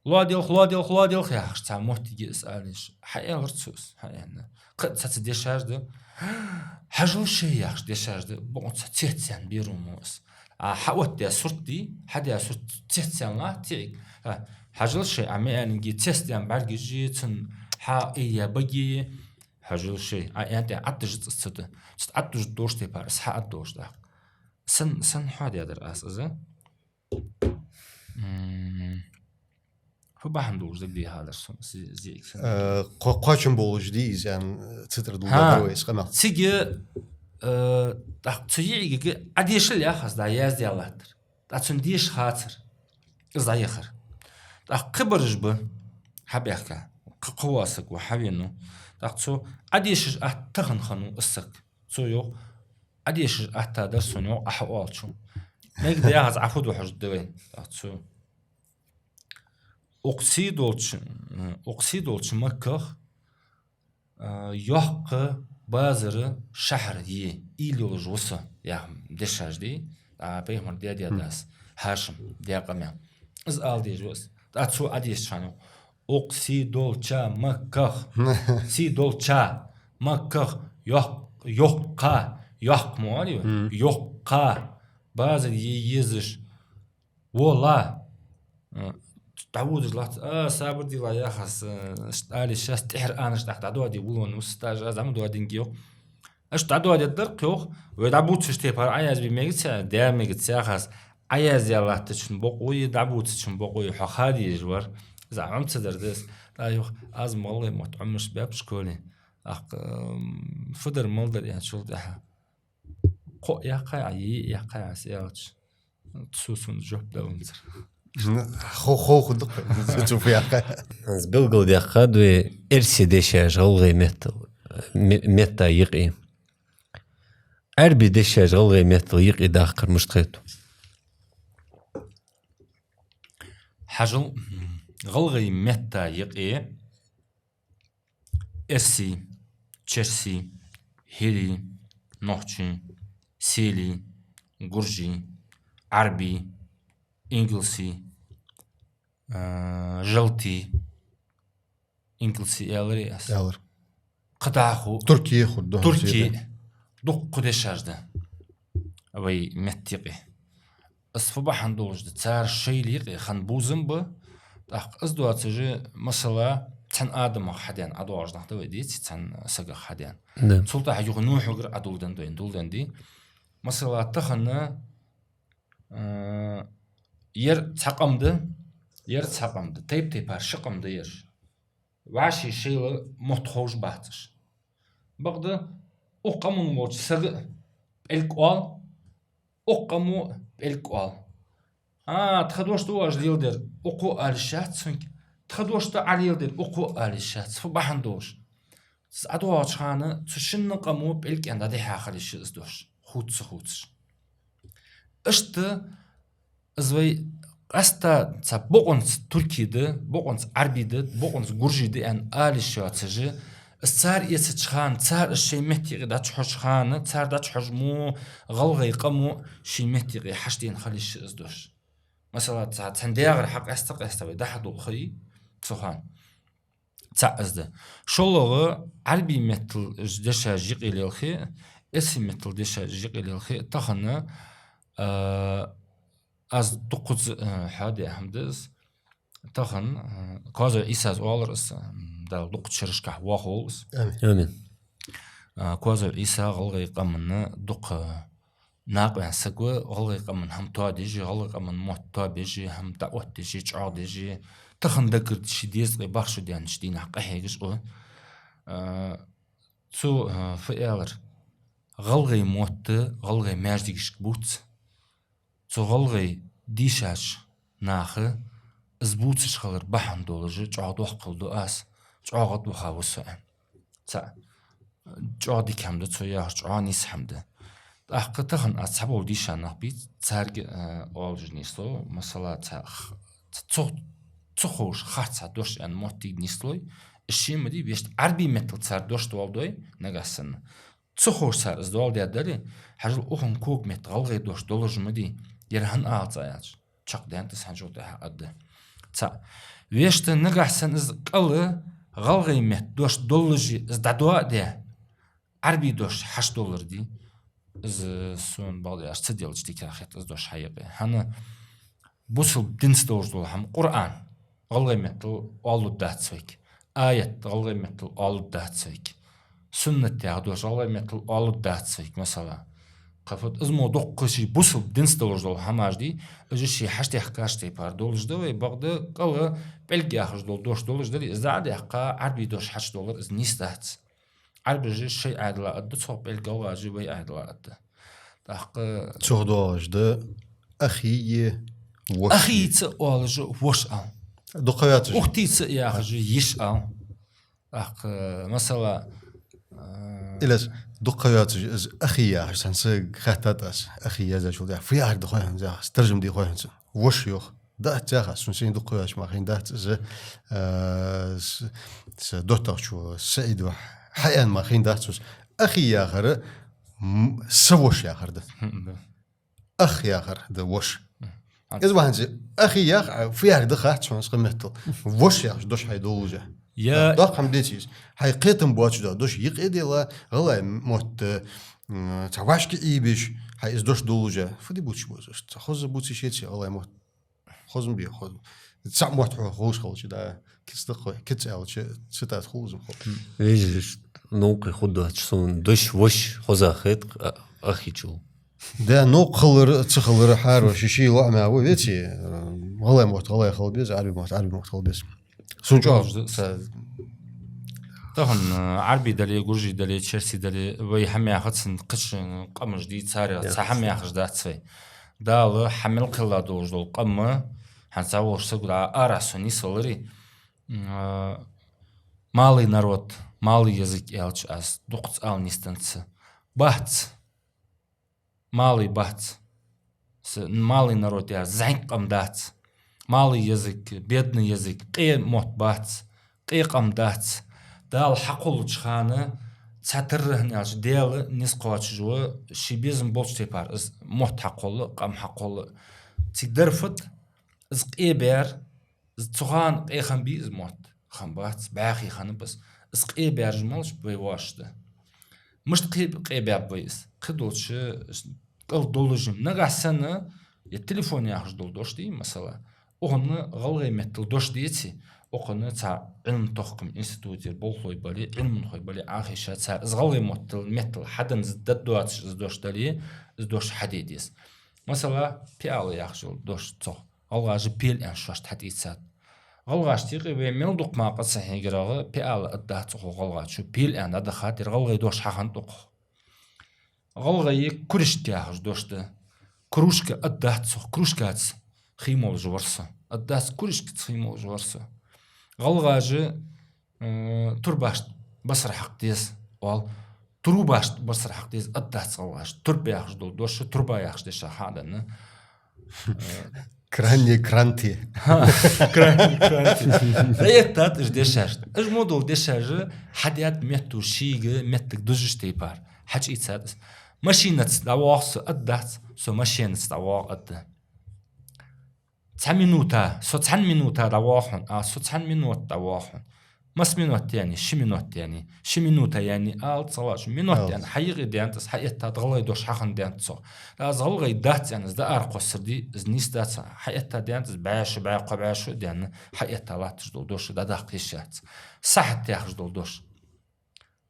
лоаделха, лоаделха, лоаделха яхаш, цхьа моттиг я из аьле, хьааьлар цо из, хьааьнна. Кхы а цхьацца дешаш да, хьажал шоай яхаш дешаш да, бокъонца цецъяьнна бераш мо из. А хьаоттадаь сурт дий, хьадаь сурт цецъяьнна латт йиӀиг. А, хьажал шоай, Ӏа ма аьннинге, цецъяьнна бӀаргаш я цун, хьаайяь баги я, хьажал шоай. А, аьнна тӀа ӀотӀадужац из цу тӀа. Цу тӀа ӀотӀадужаргдолаш тайпара из хьаӀотӀадолаш тӀаккха. Сен, сен хьоадаьдар аз из? М, фу бахьан долаш дагадехадар сона, зи-, зи-, сен. Э, кхо-, кхоачам болаш дий из, аьнна, цу тӀара Хьа, дулдадар вай из къамаьл. Цига, э, тӀаккха цу йиӀигага Ӏодешал яхаш, дӀа яздаь латтар. ТӀаккха цунна деша хацар. Из дӀаяхар. ТӀаккха кхыбараш ба, хьабаьхка, кхы-, кхывола саг ва, хьавенав. ТӀаккха цо Ӏодешаш атта тахан хиннав из саг. Цо йоах, Ӏодешаш атта дар сона, йоах, Ӏа хьаоалачо. Мегаргда яхаш, Ӏа фу ду хьожаргда вайна. ТӀаккха цо: укх сий долча, укх сий долча Макках, а, йоккха базар, шахьар я, уйла йолаш ва со, яха дешаш дий, а, пайхамара даь-даь-дас, Хьашим, даь къамаьл. Из ала дезаш ва из. ТӀаккха цо Ӏодешача хана йоах: укх сий долча Макках, сий долча Макках йоккх-, йоккха, йоккха мо аьлий вай? Мгм. Йоккха базар е езаш вола. Э, дӀаводаш латт, а, сабар дилла яхаш, э, ш-, али шоаш тӀехьара анаш тӀаккха дӀадоаде вулон вус, даже аз дӀа ма доадинге, йоах. Аш дӀадоадергдар-кх, йоах, вай дӀабувцаш тайпара Ӏоязбе мегац, даь мегац яхаш, Ӏоязъяь латтачун бокъо я, дӀабувцачун бокъо я, хьо ха дезаш вар. Из Ӏомаца дар да из. ТӀаккха йоах, аз ма гӀалгӀай мотт Ӏомабеш баьб школе. ТӀаккха, м, фу дар, мала дар аьнначул тӀехьа. Кхоъ яьккхай Ӏа, е йиъ яьккхай Ӏа, аз аьлча, цо сона жоп даланзар. Ну, хо-, ховргда-кх, цо фу яьккхай. Аз белгалдаьккхад вай эрсий дешаш гӀалгӀай меттал, ме-, метта юкъе. Ӏарбий дешаш гӀалгӀай меттал юкъе даккхар мишта хет? Хьажал, м, гӀалгӀай метта юкъе эрсий, черсий, хӀирий, нохчий, селий, гуржий, Ӏарбий, ингалсий, а, желтый, ингалсий аьларий аз? Аьлар. Кхы дӀахо туркий хургда, туркий. Дуккха дешаш да вай метта юкъе. Из фу бахьан долаш да? Цар шоайла юкъе хинна бувзам ба. ТӀаккха из доацаш, масала, цхьан адамах хьадена, ӀодоагӀаш нах да вай, деций, цхьан сагах хьадена. Да. Цул тӀехьагӀа юха нухьагара Ӏодулденнад вай, дулденнад. Масала, тахан, а, ер цхьа къам да, ер цхьа къам да, тайп-тайпара ши къам да ераш. ВӀаший шоайла мотт ховш бац уж. Бакъда укх къаман волча сага а пӀелг оал, укх къамо а пӀелг оал. А, тха дош да оаш леладер, укхо а ала йиш яц цунга. Тха дош да Ӏа леладер, укхо а ала йиш яц. Фу бахьан долаш? Из ӀодоагӀача хана цу шинна къамо пӀелг аьнна дӀадихьа хила йиш я из дош, хувца ца хувцаш. Иштта из вай къаьстта цхьа бокъонца турки да, бокъонца Ӏарби да, бокъонца гуржи да аьнна ала йиш йоацаш, из цар эцача хана, цар из шоай метте юкъе дӀачухьожача хана, цар дӀачухьожа мо гӀалгӀай къамо ший метте юкъе хьачудена хила йиш я из дош. Масала, цхьа, цхьан дегӀара хьакъаьста-къаьста вай дӀахьадола ха я цу хана. ЦаӀ из да. ШоллагӀа, Ӏарбий меттала дешаш юкъе лелхе, эрсий меттала дешаш юкъе лелхе, тахан, а, аз дукхаза, а, хьоаде хӀама да из. Тахан, а, Коазой Ӏийсас оалар из, м, Дала дукхача шерашкахь вахаволва из. Амин. Амин. А, Коазой Ӏийса гӀалгӀай къаманна дукха накъаваьнна саг ва, гӀалгӀай къаман хӀама тоадеш а, гӀалгӀай къаман мотт тоабеш а, хӀама дӀаоттадеш а, чӀоагӀдеш а, тахан даггара ший дезткъеи бархӀ шу даьннача дийнахьа къахьегаш а ва. А, цо, а, фу аьлар: гӀалгӀай мотт гӀалгӀай маьждигашка бувц. Цу гӀалгӀай дийшача наха из бувцаш хилар бахьан долаш чӀоагӀа доккхал ду аз, чӀоагӀа дӀаваха ва со, аьнна. ЦаӀ. ЧӀоагӀа дика хӀама да цо яхар, чӀоагӀа нийса хӀама да. ТӀаккха тахан аз цхьабола дийша нах бий, царга, а, оалаш нийслу, масала, цхьа х-, ц-, цу, цу ховш харцахьа дош аьнна моттиг нийслой, из ше ма дий, вешта Ӏарбий меттала цар дош доаладой, нагахьа санна. Цу ховш цар из доаладаь дале, хьажал, укхан когаметта гӀалгӀай дош долаш ма дий, ер хӀана ала цӀа аьлча, чакхдаьннад из хӀанз жугтӀехьа аргда. ЦаӀ. Вешта нагахьа санна из кӀал гӀалгӀай метта дош доллаше из дӀадоадаь, Ӏарбий дош хьачудоллар дий, из сона бакъда аьлча ца делча дикагӀа хет из дош хьаюкъе. ХӀана? Бусалба динца долаш дола хӀама, Къуръан, гӀалгӀай меттала оалалургдац вайга. Аят гӀалгӀай меттала оалалургдац вайга. Суннат яха дош гӀалгӀай меттала оалалургдац вайга, масала. Кхы фуд, из мо дуккха ший бусалба динца долаш дола хӀамаш дий, уж ший хьачудехкача тайпара долаш да вай, бакъда кӀал пӀелг яхаш дола дош долаш дале, из дӀа а даьккха, Ӏарбий дош хьачудоллар из нийса дац. Ӏарбаша шоай Ӏаьдала аргда цох, пӀелг гӀалгӀаша вай Ӏаьдала аргда. ТӀаккха цох доагӀаш да ахи е воша. Ахи ца оалаш воша ала. Дукха яцаш. Ухти ца яхаш йиша ала. ТӀаккха, масала, а, Илез, дукха яцаш, из ахи яхаш, цхьан сага хаьттад аз, ахи язъяьчул тӀехьагӀа, фу яхар да хой хьона из яхаш, таржам де хой хьона цунна. Воша йоах. Дац яхаш, сона сийна дукха ваьча ма хиннадац из, а, с-, са доттагӀчо, СаӀид ва, хьааьнна ма хиннадац из. Ахи яхар, м, са воша яхар да. Хм, да. Ах яхар да воша. Хм. Из бахьанца ахи яха, а, фу яхар да хац хьона са меттала. Воша яхаш дош хьай доллаш а. Я. Доккха хӀама деций из. Хьай кхетам боацаш дола дош юкъе а дилла, гӀалгӀай мотт, м, цхьа вӀашка Ӏийбеш, хьай из дош доллаш а. Фу де бувцаш ба уж? Цхьа хоза бувцаш яций гӀалгӀай мотт? Хоза ма бий, хоза. Цхьа мотт хьо ховш хилча, да, кица да хой, кица аьлча, цитат хул из ма хой. Вежарий, новкъа хургдоацаш сона дош воша хоза хет, а, ахи чул. Да, новкъа хилар, ца хилар, хӀара ший-ший лоӀамагӀа ва, веций, гӀалгӀай мотт гӀалгӀай хила беза, Ӏарбий мотт Ӏарбий мотт хила беза. Сона чӀоагӀа са. Тахан, а, Ӏарбий дале, гуржий дале, черсий дале, вай хӀама яхац, кхыча къамаш дий, царех цхьа хӀама яхаш дац вай. Дала хьа мел кхелла долаш дола къам, хӀанз цхьа волаш саг ва, арахьа со нийсваларе, м, а, малый народ, малый язык аьлча, аз дукхаза ала нийсденнад са. Бац. Малый бац. С-, малый народ яхар зӀамига къам дац. Малый язык, бедный язык, къе мотт бац, къе къам дац. Дала хьакхоллача хана цхьатарра, хӀана аьлча Даьла низ кхоачаш ва, ший безам болча тайпара из мотт хьакхолла, къам хьакхолла. Цига дар фуд, из къе баьр, из цу хана къе хиннабий из мотт? Хиннабац, бӀаьхий хиннаб из. Из къе баьржа малаш ба вай воаш да. Мишта къе, къе баьб вай из? Кхы долча кӀал доллаш а. Нагахьа санна, е телефон яхаш дола дош дий, масала, укханна гӀалгӀай меттала дош деций, укханна цхьа Ӏилма-тохкама институтера болхлой бале, Ӏилманхой бале, Ӏохайша цар из гӀалгӀай меттала, меттала хьаденна даддоацаш из дош дале, из дош хьаде деза. Масала, пиала яхаш йола дош цох. ГӀалгӀаша пел аьнна шоашта хьатӀаийцад. ГӀалгӀашта юкъе вай мел дукха мара къа ца хьегирагӀа, пиала аргдац укхо гӀалгӀачо, пел аьнна дӀадахад, ер гӀалгӀай дош хьахиннад укхо. ГӀалгӀай кружка яхаш дош да. Кружка аргдац цох, кружкаца хий молаш вар со. Аргдац, кружкаца хий молаш вар со. ГӀалгӀаша, э, турбашта басар хьакха деза оал. Трубашта басар хьакха деза аргдац гӀалгӀаша. Турба яхаш дола дош, труба яхача деша хьаденна. Э, кранни, кранти. Ха, кранни, кранти. ДӀаэттад уж дешаш. Уж мо дола дешаш хьадаьд метто шийга, меттага дузаш тайпара. ХьачӀийцад из. Машинаца дӀавоагӀа со аргдац, со машенаца дӀавоагӀа аргда. Цхьа минута, со цхьан минута дӀавоагӀа хьона, а, со цхьан минута дӀавоагӀа хьона. Масса минот яьннай, ши минот яьннай, ши минута яьннай, ала ца лашу, минот яьннай, хьа юкъе даьннад из, хьаэттад, гӀалгӀай дош хьахинна даьннад цох. Аз гӀалгӀай дац аьнна, из дӀаара кхоссар дий, из нийса дац, хьаэтта даьннад из, бӀаь шу, бӀаь кхо, бӀаь шу даьнна, хьаэтта латташ дола дош дӀадаккха йиш яц. Сахьат яхаш дола дош.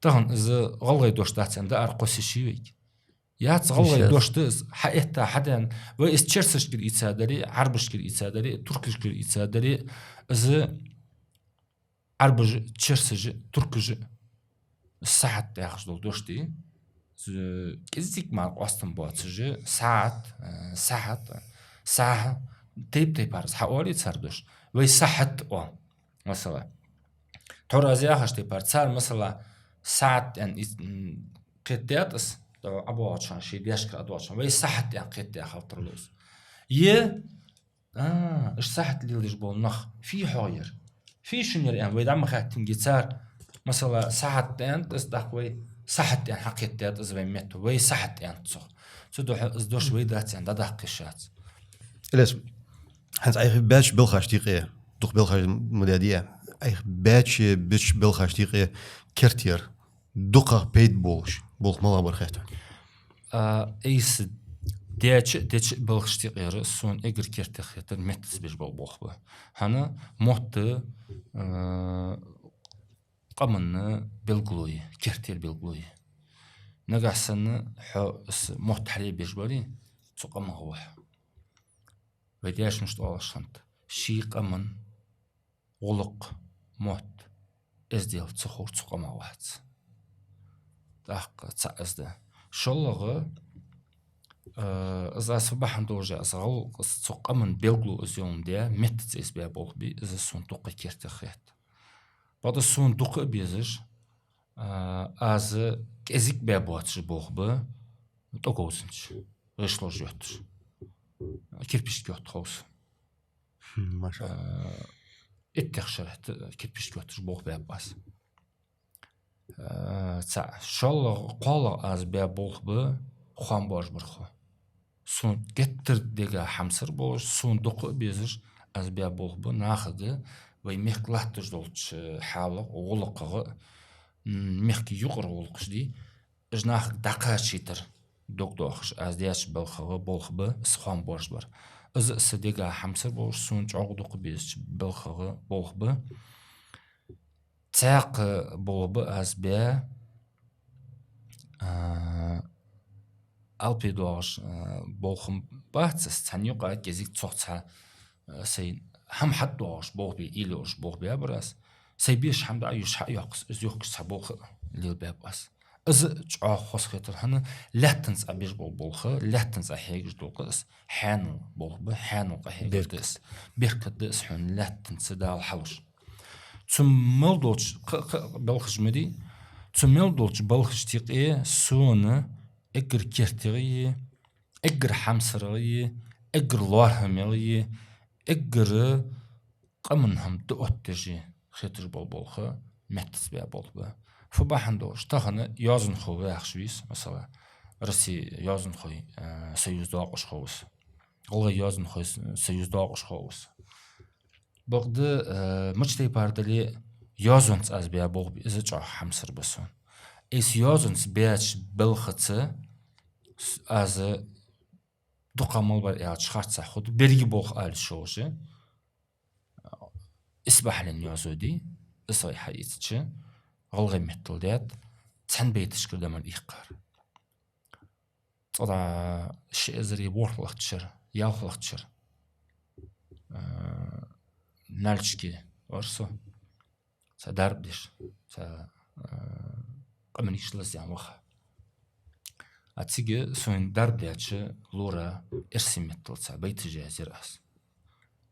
Тахан из гӀалгӀай дош дац аьнна, дӀаара кхосса йиш йий вайга? Яц, гӀалгӀай дош да из, хьаэтта, хьадаьнна. Вай из черсашкара ийца дале, Ӏарбашкара ийца дале, туркашкара ийца дале, из Ӏарбаша, черсаша, туркаша сахьат яхаш дола дош да. Из кӀезига мара къоастам боацаш, сахьат, э, сахьат, сахьа, тайп-тайпара из хьаоалий цар дош. Вай сахьат оал, масала. Тхьовра аз яхаш тайпара, цар, масала, сахьат аьнна из, м, кхетадаьд из, ӀобоагӀача хана, ший даьшкара ӀодоагӀача хана, вай сахьат аьнна кхетадаь хилийтаргда из. Е А, уж сахьат леладеш бола нах, фу хьогӀ ер? Фу шун ер аьнна, вай дӀа ма хаьттинге цар. Масала, сахьат аьннад из, тӀаккха вай сахьат аьнна хьакхетадаьд из вай метто, вай сахьат аьннад цох. Цудухьа из дош вай дац аьнна дӀадаккха йиш яц. Илез, хӀанз Ӏайха баьча белхашта юкъе, дукха белхаш ма даьдий, Ӏайха баьча, беча белхашта юкъе керттера дукхагӀа пайда болаш болх малагӀа бар хет хьона? А, айса даьча, деча белхашта юкъера сона эггара керттера хетар меттаца беш бола болх ба. ХӀана, мотт, а, къаман белгало я, керттера белгало я. Нагахьа санна хьо из мотт хьале беш барий, цу къамах ва хьо. Вай даьша мишта оалаш хиннад: ший къаман гӀулакх, мотт, эздел ца ховр цу къамах вац. ТӀаккха цхьа из да. ШоллагӀа, э, из аз фу бахьан долаш, аз гӀал-, аз цу къаман белгало из йоландаь, меттаца айса баь болх бий, из сона дукха керттера хет. Бакъда сона дукха а безаш, а, аз кӀезига баь боацаш болх ба, тӀаговзанча, гӀишлош йотташ, кирпишка йотта хов со. Хм, машалла. А, иттех шера хӀаьта кирпишка йотташ болх баьб аз. А, цхьа, шоллагӀа, кхоалагӀа аз баь болх ба хоам боаржабар хов. Сона геттара дега хьамсара болаш, сона дукха а безаш, аз баь болх ба нахага, вай мехка латташ долча хьалагӀа, гӀулакхагӀа, м, мехка юкъара гӀулакхаш дий, уж нахага дӀакхачийтар дог доахаш, аз даьча балхагӀа болх ба из хоам боаржабар. Из а са дега хьамсара болаш, сона чӀоагӀа дукха безача балхагӀа болх ба. Цхьаькха болх ба аз баь, а, алапи доагӀаш, а, болх ма бац из, цхьан юкъа кӀезига цох цхьа, а, сай хӀама хьатӀадоагӀаш болх бий, уйла йолаш болх баьбар аз. Сай беш хӀама дӀа а юш хьа а йоаккхаш, из йохкаш цхьа болх а лелабаьб аз. Из чӀоагӀа хоза хетар, хӀана, лаьттанца Ӏа беш бола болх, лаьттанца Ӏа хьегаш дола къа из, хьаьнала болх ба, хьаьнала къахьегар да из. Беркат да из хьона лаьттанца Дала хьалуш. Цу мел долча, кхы-, кхы белхаш ма дий, цу мел долча балхашта юкъе сона эггара керттера а, эггара хьамсарагӀа а, эггара лоархӀамегӀа а, эггара къаман хӀама тӀаоттадеш а хеташ бола болх меттаца баь болх ба. Фу бахьан долаш, тахан йоазонхо ва яхаш вий из, масала, Россе йоазонхой, а, союз доакъаш хов из. ГӀалгӀай йоазонхой союз доакъаш хов из. Бакъда, а, мича тайпара дале а, йоазонца аз баь болх ба, из чӀоагӀа хьамсара ба сона. Айса йоазонца баьча балхаца с-, аз дукха мел бар аьлча харцахьа хургда, беррига болх ала йиш йолаш. исбахьален йоазув да, из вай хьаийцача, гӀалгӀай меттала даьд, цхьан байташкара да мара иккхар. Цкъа-дӀа ши эзари ворхӀлагӀча шера, ялхлагӀча шера, а, Нальчике вар со, цхьа дарба деш, цхьа, а, къамараш лазаяь ваха. А цига сона дарба даьча лора эрсий меттала цхьа байташ язъяьр аз.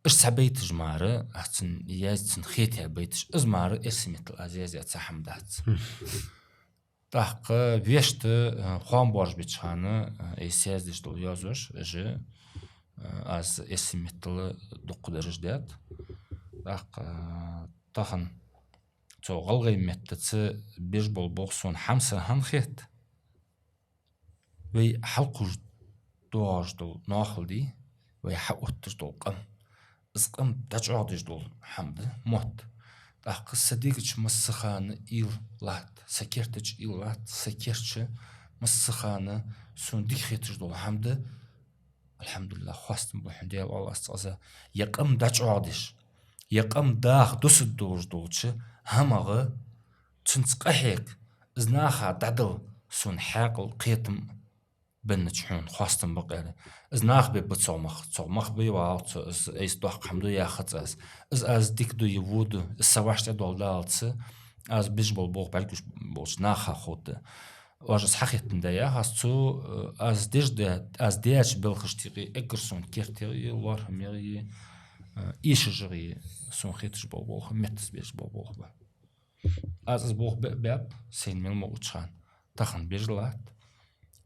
Уж цхьа байташ мара, аз цунна язъяь, цунна хетаяь байташ, из мара эрсий меттала аз язъяь цхьа хӀама дац. ТӀаккха вешта, а, хоам боаржабеча хана, а, из язъеш дола йоазош, уж, а, аз эрсий меттала дукха дараш даьд. ТӀаккха, а, тахан цу гӀалгӀай меттаца беш бола болх сона хӀама сона хӀана хет? Вай хьалкхувш доагӀаш дола ноахал да, вай хьаотташ дола къам. Из къам дӀачӀоагӀдеш дола хӀама да, мотт. ТӀаккха са дега чу массахана уйла латт, са керта чу уйла латт, са керта чу массахана сона дика хеташ дола хӀама да. Алхьамдулиллахь, хоастам ба хьона, Даьла, оал аз цкъаза, ер къам дӀачӀоагӀдеш, ер къам даха дусаргдолаш долча хӀамах, цунца къахьега, из наха дӀадала сона хьаькъал, кхетам беннача хьона хоастам ба-кх, аьле. Из наха бе ба цох мах, цох мах бе валац, из айса доккха хӀама да яхац аз. Из аз дика ду е во ду, из са вӀаштӀехьадоаладалац, аз беш бола болх бӀаргагуш болча наха ховргда. Оаш из хьахетта да яхаш, цу, э, аз деш да, аз даьча белхашта юкъе эггара сона кертерагӀа е, лоархӀамегӀа е, э, эшаргья е, сона хеташ бола болх, меттаца беш бола болх ба. Аз из болх бе-, баьб, сайна мел ма учхана. Тахан беш латт.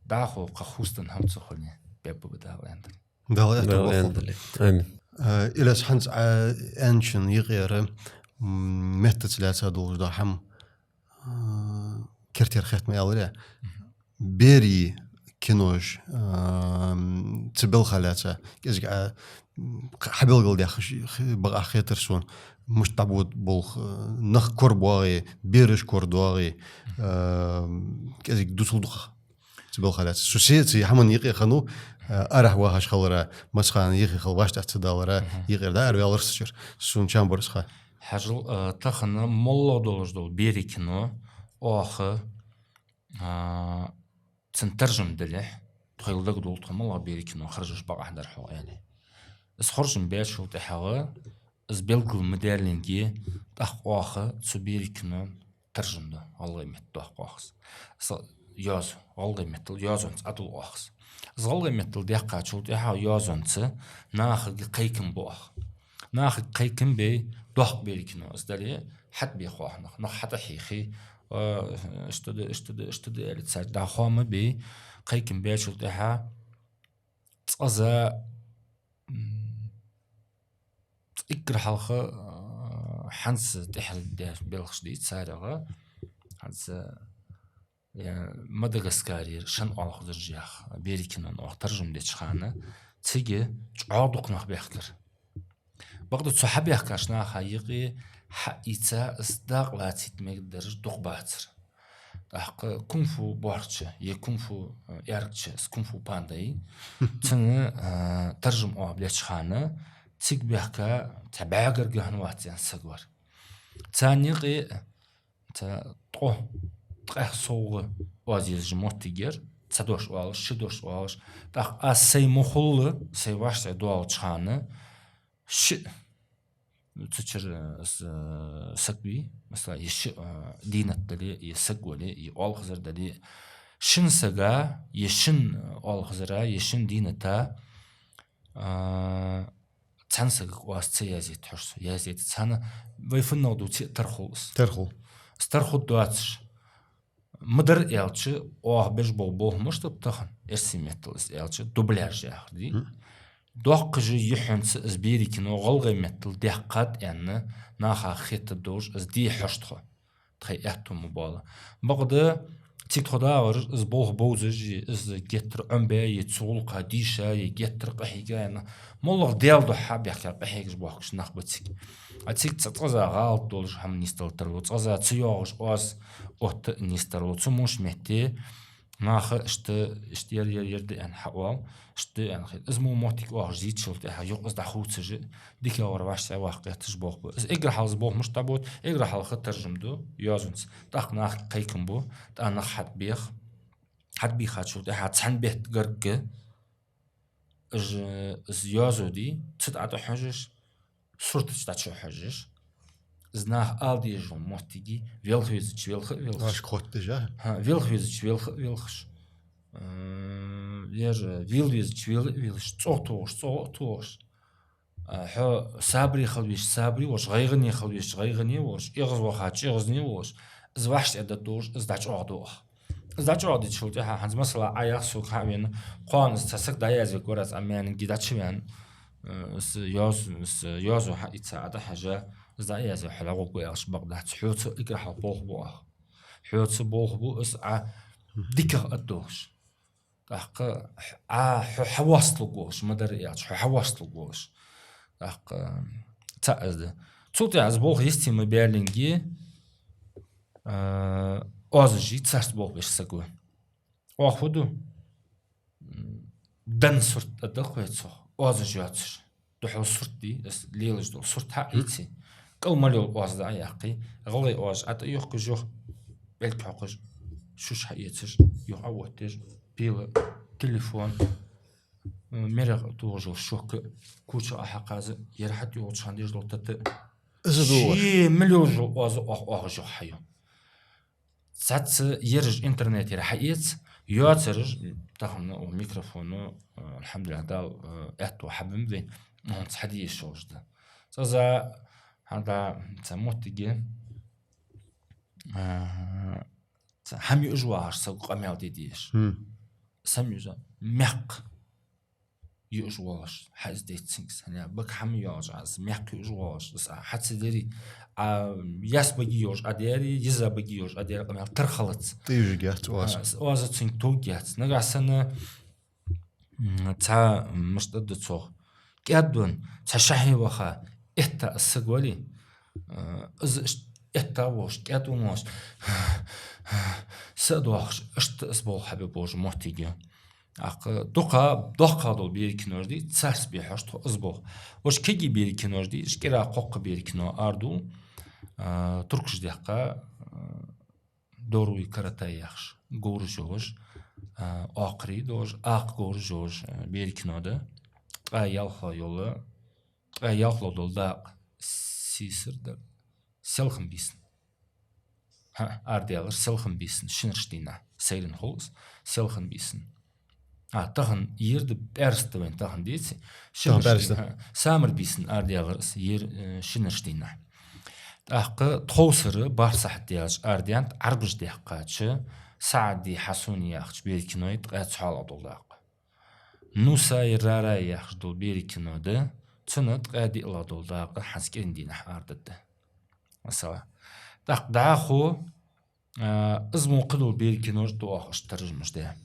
ДӀахо кхы хустан хӀама ца хуле, бебба ба Дала аьнна дале. Дала аьттув Дала болба. Аьнна дале. Амин. Э, Ильяс, хӀанз Ӏа аьнначун юкъера, м, меттаца лаьца долаш дола хӀама, э, кертера хетта ма аьларий. Мгм. Берий кинош, э, цу балха лаьца, кӀезига Ӏа, м, хьабелгалдаьккха ш-, х-, бакъахьа хетар сона, мишта дӀабода болх, э, нах корабоагӀе, бераш корадоагӀе, э, кӀезига дусал дукха. Цу балха лаьца. Со се цу хӀаман юкъе хиннав, э, арахьа вахаш хилара, массахана юхе хила вӀаштӀехьа ца далара, Мгм. юкъера дӀаараваьлар со цу чура. Сона чам бар из ха. Хьажал, э, тахан моллагӀа долаш дола берий кино, оаха, а, цун таржам далехь, тхоайла дагадоал тхо моллагӀа берий кино харжаш бакъахьа дар хьогӀ, аьле. Из харжам баьчул тӀехьагӀа, из белгал ма даьллинге, тӀаккха оаха цу берий кино таржам ду, гӀалгӀай метта доаккх оаха из. Из йоазув, гӀалгӀай меттала йоазонца Ӏадул оаха из. Из гӀалгӀай меттала даьккхачул тӀехьагӀа йоазонца нахага кхайкам бу оаха. Нахага кхайкам бе, доккха берий кино из дале, хьатӀабех оаха нах, нах хьатӀахьехе, а, иштта да, иштта да, иштта да, аьле, царга дӀахо ма бе, кхайкам баьчул тӀехьагӀа цкъаза, м, эггара хьалха, а, хӀанз тӀехьа даь белхаш дий царех, хӀанз, э, Мадагаскарера шин оалхазар яха берий кино оаха таржам деча хана, цига чӀоагӀа дукха нах баьхкар. Бакъда цу хьабаьхкача наха юкъе хьаийца из дакъа лацийта мегаргдараш дукха бацар. ТӀаккха кунг-фу боарча, е кунг-фу, э, аьргча, из кунг-фу панда я, цун, э, таржам оаха беча хана, цига баьхка цхьа бӀаьгара гаьна вац аьнна саг вар. Царна юкъе цхьа ткъо, ткъаьх совгӀа оаз езаш моттиг яр, цхьа дош оалаш, ши дош оалаш. ТӀаккха аз сай ма хулла, сай вӀаштӀехьадоалача хана, шиъ, цу чура, э, с-, э, саг вий, масала, е шиъ, э, дийнат дале, е саг вале, е оалхазар дале, шин сага, е шин оалхазара, е шин дийната, а, цхьан сагага оаз ца язъяйта хьож со, язъяйта цхьана, вай фуннагӀа дувце а тара хул из. Тара хул. Из тара хургдоацаш. Ма дарра аьлча, оаха беш бола болх мишта ба тахан, эрсий меттала из аьлча, дубляж яхар дий. Мгм. Доккхача юххьанца из берий кино гӀалгӀай меттала даьккхад аьнна, наха хетаргдолаш из де хьож тхо. Тхоай аьттув ма боалла. Бакъда цига тхо дагӀараш, из болх бовзаш е, из геттара Ӏомабаь е, цу гӀулакха дийша е, геттара къахьийга е, моллагӀа Даьла духьа баьхкар къахьегаш боахкаш нах ба цига. А цига цкъаза гӀалат долаш хӀама нийсдала тарлу, цкъаза ца йоагӀаш оаз отта нийсдалу, цу муш метте Наха иштта, иштта ер, ер, ер да аьнна хьаоал, иштта да аьнна хет. Из мо моттиг оаха зийцачул тӀехьагӀа юха из дӀахувцаш, дикагӀвар вӀаштӀехьа ваккха гӀерташ болх ба. Из эггара хьалха из болх мишта дӀабода, эггара хьалха таржам ду йоазонца. ТӀаккха нах кхайкам бу, тӀаккха нах хьатӀабех. ХьатӀабийхачул тӀехьагӀа цхьан бетта гаргга, из, из йоазув дий, цу тӀа тӀахьожаш, суртаца дӀачухьожаш. Из наха ала дезаш дола моттиг, велха везача велха а велхаш. Ашка хоттадеш, а? ХӀа, велха везача велха а велхаш. М, ер, вела везача вела а велаш, цӀогӀа тохаш, цӀогӀа а тохаш. А, хьо сабаре хила везача сабаре волаш, гӀайгӀане хила везача гӀайгӀане волаш, эгӀазвахача эгӀазане волаш, из вӀаштӀехьдаргдолаш, из дӀачӀоагӀду оаха. Из дӀачӀоагӀдичул тӀехьагӀа, хӀанз масала, Ӏа яхар сога хьа а вена, кхоана из цхьа саг дӀаязвергвар аз, Ӏа маьнга дӀачувена, э, из йоаз-, из йоазув хьаийца Ӏа дӀахьежа, из дӀаязве хьо лягӀугу аьлча бакъ дац. Хьоца эггара хьалха болх бу оаха. Хьоца болх бу из Ӏа дикагӀа аргдолаш. ТӀаккха Ӏа хьо хьавоасталургволаш, ма дарра аьлча, хьо хьавоасталургволаш. ТӀаккха цаӀ из да. Цул тӀехьагӀа из болх йисте ма баьллинге, а, оазаш йий, царца болх беш саг ва. Оаха фу ду? М, дӀа сурт а да-кх вай цох, оазаш йоацаш. Духхьал сурт дий, из лелаш дола сурт хьаийце. КӀал мел йола оаз дӀа а яьккхе, гӀалгӀай оазаш Ӏа тӀа йохкаш юха, пӀелг хьокхаш, шуш хьаэцаш, юха Ӏооттаеш, пила, телефон, м, мерах а тохаш йола шок, куча а хьакхаза, ер хьатӀайолча хана деш дола тата. Из а дугӀаш. Ше мел йолаш йола оаз оаха, оаха юха хьаю. Цхьацца ераш интернетера хьаэц, йоацараш, тахан у микрофоно, а, алхьамдулиллахӀ, Дала, а, аьттув хьабеннаб вайна, хӀанз хьаде йиш йолаш да. Цкъаза хьада цхьа моттиге, а, цхьа хӀама юаш вагӀаш саг къамаьл де дезаш. Хм. Сам юза мехк юаш воалаш, хьа из деццинг санна, бага хӀама йоалаш, аз мехк юаш воалаш, аз хьа ца дери, а, яс баги йоалаш а дери, йиза баги йоалаш а дери, къамаьл тара хилац. ТӀаюжаргьяц оаз. А, с-, оаз цунга товргьяц. Нагахь санна, м, цхьа, м, мишта да цох, кӀаьдвенна, цхьа шахье ваха, этта а саг вале, а, из ишт-, этта а волаш, кӀаьдвенна волаш, са а доахаш, иштта из болх хьабе болаш моттиг я. ТӀаккха дукха доккхагӀа дола берий кинош дий, царца бе хьож тхо из болх. Уж кегий берий кинош дий, уж кӀира кхоккха берий кино араду, а, туркаша даьккха, а, «Дору и Каратай» яхаш, говраш йолаш, а, акхарий долаш, акха говраш йолаш, а, берий кино да. Ткъаь ялхлагӀа йола, ткъаь ялхлагӀа дола дакъа сийсара дар. Селхан бийсан. ХӀа, арадаьлар селхан бийсан шинарча дийнахьа. Сайран хул из, селхан бийсан. А, тахан ер да, пӀаьраска да вайна тахан, деций? Тахан шинарча пӀаьраска. Дийнахьа, хӀа, самар бийсан арадаьлар из ер, э, шинарча дийнахьа. ТӀаккха тховсара бархӀ сахьат даьлча арадаьннад Ӏарбаша даьккхача «СаӀди Хьасуни» яхача берий киной ткъаь цхьоалагӀа дола дакъа. «Нусай Рарай» яхаш дола берий кино да, цун ткъаь диълагӀа дола дакъа хӀанз кӀиран дийнахьа арадаргда. Масала. ТӀаккха дӀахо, а, из мо кхыдола берий кинош да оаха иштта таржамаш даь.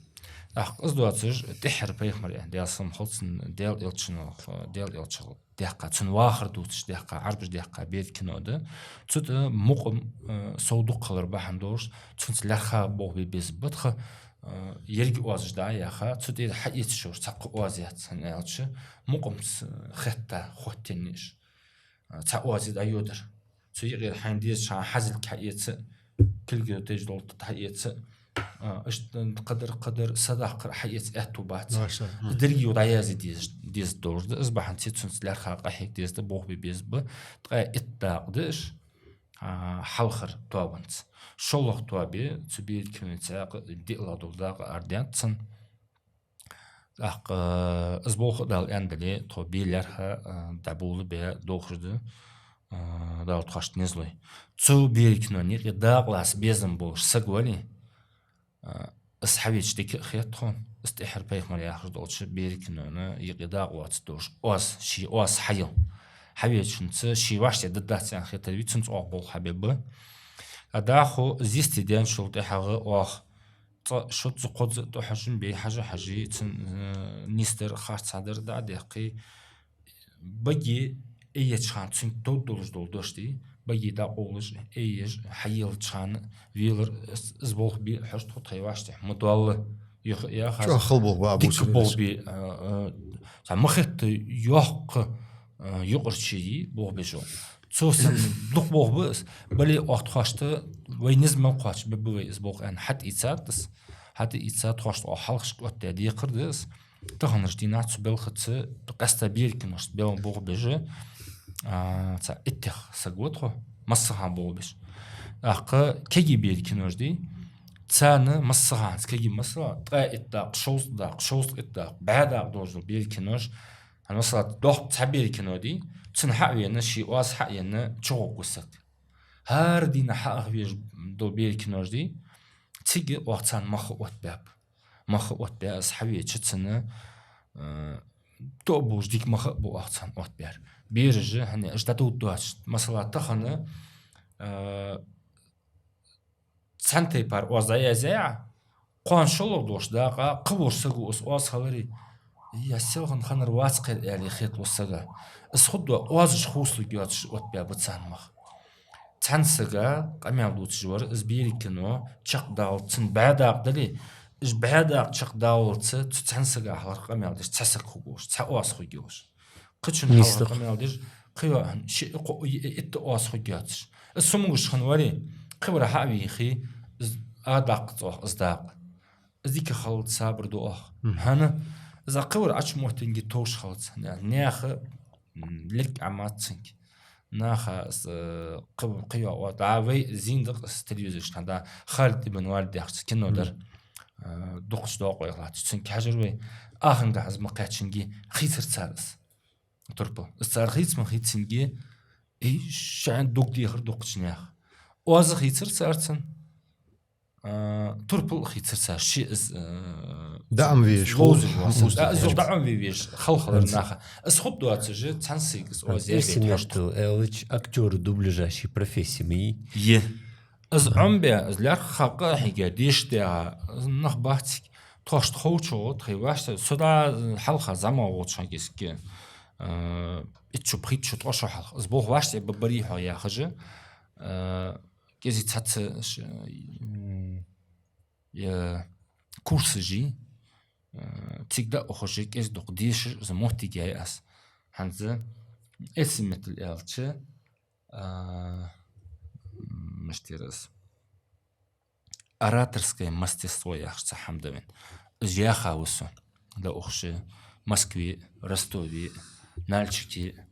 ТӀаккха из доацаш, тӀеххьара пайхамара, Даьла салам хилда цунна, Даьла элчано, Даьла элча даьккха, цун вахар дувцаш даьккха, Ӏарбаша даьккха берий кино да. Цу тӀа мукъам, а, сов дукха хилар бахьан долаш, цунца лаьрххӀа болх бе беза ба тха, а, еррига оазаш дӀа а яьха, цу тӀера хьаэцаш йолаш цхьаккха оаз яц, хӀана аьлча, мукъамца хетта, хоттаенна я уж. А, цхьа оаз дӀайодар. Цу юкъера хьайна дезача хана хьазилг хьаэца, кулгаш тайжа дола тата хьаэца, а, иштта кхыдар-кхыдар, садаккхар хьаэца аьттув бац. Маша, м. Деррига юха дӀаязде деза, деза долаш да. Из бахьанца цунца лаьрххӀа къахьега деза да, болх бе беза ба. Ткъаь итт дакъа да уж, а, хьалхарча тоабанца. ШоллагӀа тоабе цу берий кинойца цхьаькха диълагӀа дола дакъа арадаьннад цун. ТӀаккха, э, из болх а Дала аьннадале, тхо бе лаьрхӀа, э, дӀаболабе долхаш да, э, Дала тхоашта низ лой. Цу берий кинойна юкъе дакъа лаца безам болаш саг вале, э, из хьавеча дика а хет тхона, из тӀеххьара пайхамара яхаш долча берий кинойна юкъе дакъа лоацаргдолаш оаз, ший оаз хьаяла. Хьавечунца ший вӀаштӀехьдаргдац аьнна хетар вий, цунца оаха болх хьабе ба. А дӀахо из йисте даьнначул тӀехьагӀа оаха цкъа шозза-кхозза тӀахьожаш бе хьажа-хьажий, цун, э, нийсдар, харцахьдар дӀа а даьккхе, баге айеча хана цунга товргдолаш дола дош дий, баге дӀакъовлаш, айеш, хьаелача хана велар, из, из болх бе хьожаш тхо тхоай вӀаштӀехьа ма доалла. Юха яхаш чӀоагӀа хала болх ба а дика бувцаш болх бе, а, а, цхьа ма хетта йоккха, а, юкъарча ший болх беш ва. Цо санна дукха болх ба из, бале оаха тхоашта вай низ мел кхоачаш бе ба вай из болх аьнна хьатӀаийцад из. ХьатӀаийца тхоашта оаха хьалхашка оттадаь декхар да из. Таханарча дийнахьа цу балхаца къаьстта беркиношца бел болх беш, а, цхьа иттех саг ва тхо, массахана болх беш. ТӀаккха кегий беркинош дий, царна массаханца кегий, масала, ткъаь итт дакъа, шовзткъа дакъа, шовзткъа итт дакъа, бӀаь дакъа долаш дола беркинош, хӀана, масала, доккха цхьа беркино дий, цунна хьа а вена, ший оаз хьа а енна, чугӀоргва саг. ХӀара дийнахьа хьа а веш дола беркинош дий, цига оаха царна мах оттабаьб. Мах оттабаь, из хьавеча цунна, а, тоъабувлаш дика мах а ба оаха царна оттабаьр. Бераш, хӀана, уж дӀадувда доацаш. Масала, тахан, а, цхьан тайпара оаз дӀаязъяь, кхоана шоллагӀа долча дакъа кхыболча саго из оаз хиларе, е селхан хиннар вац-кх ер аьле хеталу сага. Из хургда оазаш хувцалургйоацаш оттабаь ба царна мах. Цхьан сага къамаьл дувцаш вар, из беркино чакхдаллалца, цун бӀаь дакъа дале, уж бӀаь дакъа чакхдаллалца цу цхьан сага хьалхара къамаьл деш цхьа саг хургволаш, цхьа оаз хургйолаш. Кхычунна хьалхара къамаьл деш, кхыйола, ши, кхо, и-, и-, итт оаз хургйоацаш. Из цамогаш хинна варе, кхыбара хьа а вийхе, из а даккха цох, из дакъа. Из дика хилалца сабар ду оаха. Мгм. ХӀана, из а кхыбар Ӏочу моттиге товш хилалца. Наьха, м, лерг Ӏомац цунга. Наха из, э, кхы-, кхыйола, дӀа вай зийна да-кх из телевизорашка, хӀана, Халид ибн Валид яхача кино дар. Мгм. Э, дукхача докъо яхлац. Цунга хьажар вай. Ахангахьа из ма кхаьчнинге, хийцар цар из. Турпал. Из цар хийца ма хийцинге, ий, шоай дог дехар дукхача наьха. Оаз а хийцар цар цунна, а, турпал а хийцар цар, ши из, а, даӀам веш, ловзаш хӀама ва са. Хьамхуста да, из даьча. ДаӀам ве веш, халхалар наха. Из хургдоацаш, цхьан сага из оаз яь бе тхьашт. Эрсий меттала аьлча, актёры дубляжа ший профессия ма йий? Е. Из Ӏомабаь, из лаьрххӀа къа а хьийга, деша дегӀа, из нах бац цига. Тхоашта ховчо, тхоай вӀаштӀехьа, со дӀа хьалха зӀамагӀа волча хана кӀезига, а, итт шу, пхийтта шу, ткъо шу хьалха. Из болх вӀаштӀехьа ба-, барий хьо яхаш, а, кӀезига цхьацца ш-, м, е, курсаш йий, а, цига дӀаухаш, кӀезига-дукха дешаш, из моттиг яьй аз. ХӀанз, эрсий меттала аьлча, а, м, мишта яр из, ораторское мастерство яхаш цхьа хӀама да вайна. Из яьха ва со. ДӀаухаш Москве, Ростове, Нальчике,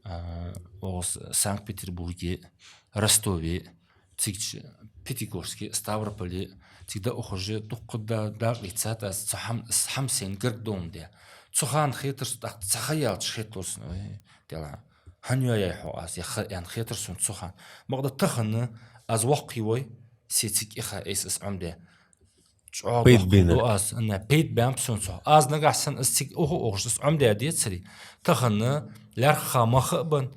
а, оаха Санкт-Петербурге, Ростове, цига Пятигорске, Ставрополе, цига дӀаухаш, дукха да-, дакъа ийцад аз, цу хӀам-, хӀама сайна гарга довндаь. Цу хана хетар сона, тӀаккха цхьа ха яьлча хеталу сона, ой, Даьла, хӀана йоаяьй хьо аз, е ха, аьнна хетар сона цу хана. Бакъда тахан аз воккха вой, се цига иха айса аз Ӏомадаь. ЧӀоагӀа пайда баьннаб аз, ана, пайда баьннаб сона цох. Аз нагахьа санна аз цига уха ухаш аз Ӏомадаь децаре, тахан лаьрххӀа мах а бенна,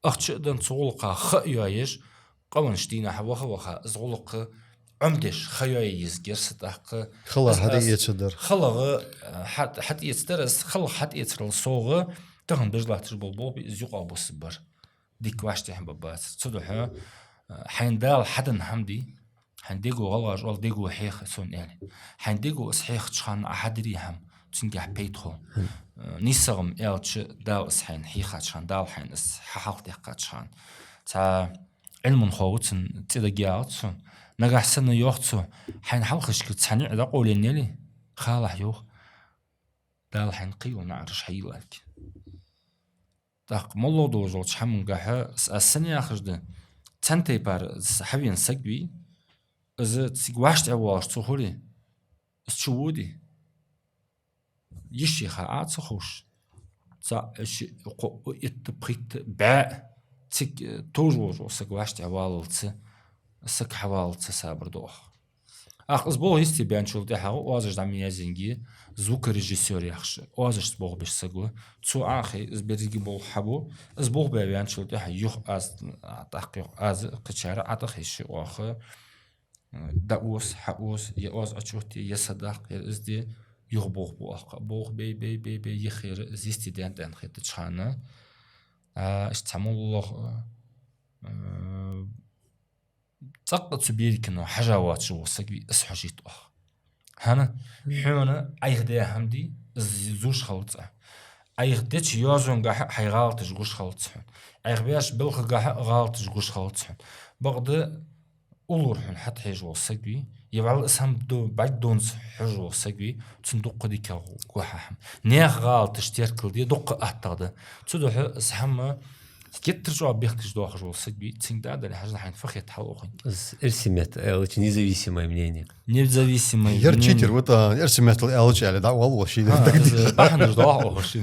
ахча а денна цу гӀулакха ха а йоаеш, къаьнача дийнахьа ваха-ваха, аз гӀулакх Ӏомадеш ха йоае езаргьяр са тӀаккха. ХалагӀа хьатӀаэцаргдар. ХалагӀа, э, хьа-, хьатӀаэцаргдар, аз халагӀа хьатӀаэцарал совгӀа, тахан беш латташ бола болх бе из юкъа бусса бар. Дика вӀаштӀехьа ба бац. Цудухьа, э, хьайна Дала хьаденна хӀама дий, хьайна дего гӀалгӀаша оал, дего хьеха сона аьле. Хьайна дего из хьехача хана Ӏа хьадаьр хӀама, цунгахьа пайда хул. Э, нийсагӀа-м аьлча, Дала из хьайна хьехача хана, Дала хьайна из хьахьалхадаьккхача хана. Цхьа Ӏилманхо ва цун, цӀи дагайоагӀац сона. Нагахьа санна йоах цо, хьайна хьалхашка цхьа ниӀ дӀакъовленна яле, халахь йоах, Дала хьайна кхыйола наӀараш хьайийллалга. ТӀаккха моллагӀа долаш долча хӀамангахьа, с-, аз сенна яхаш да, цхьан тайпара с-, хьавена саг вий, из цига вӀаштӀехьа воалаш ца хуле, из чу водий? Йиш яха Ӏа ца ховш. Цхьа, ши, кхо, итт, пхийтта, бӀаь, цига, э, товш волаш вола саг вӀаштӀехьа валлалца, саг хьаваллалца сабар ду оаха. Ах, из болх йисте баьнначул тӀехьагӀа оазаш дӀа ма язъенге, звукорежиссёр яхаш, оазашца болх беш саг ва. Цо Ӏохайна, из беррига болх хьабу. Из болх баь ваьнначул тӀехьагӀа юха аз, а, тӀаккха юха аз, кхычар ӀотӀахайша оаха, э, дӀаоза, хьаоза, е оаз Ӏочуотте, е садаккха, е из де, юха болх бу оаха. Болх бей, бей, бей, бей, йихера, из йисте даьннад аьнна хетача хана. А, иштта цхьа моллагӀа, э, Э, цӀаккха цу берий кино хьажа воацаш вола саг вий, из хьожийт оаха. ХӀана? Мгм. Хьона Ӏайха даь хӀама дий, из зувш хилац Ӏа. Ӏайха деча йоазонгахьа а хьай гӀалаташ гуш хилац хьона. Ӏайха беш белхагахьа а гӀалаташ гуш хилац хьона. Бакъда уллув хьона хьатӀахьежа вола саг вий, е вӀалла из хӀама ду-, бӀаргадонца хьожаш вола саг вий, цун дукха дикагӀа гу хьа хӀама. Наьха гӀалаташ теркалде дукха аттагӀа да. Цудухьа из хӀама геттара чӀоагӀа бехкаш доахаш вола саг вий, цунга дӀа а дале, хьажал хьайна фу хет хьалъохийна. Из эрсий меттала аьлча независимое мнение. Независимое мнение. Ер читер, вот, а, эрсий меттала аьлча аьле, дӀа вал воши. Ха, из бахьанаш доахаш воши.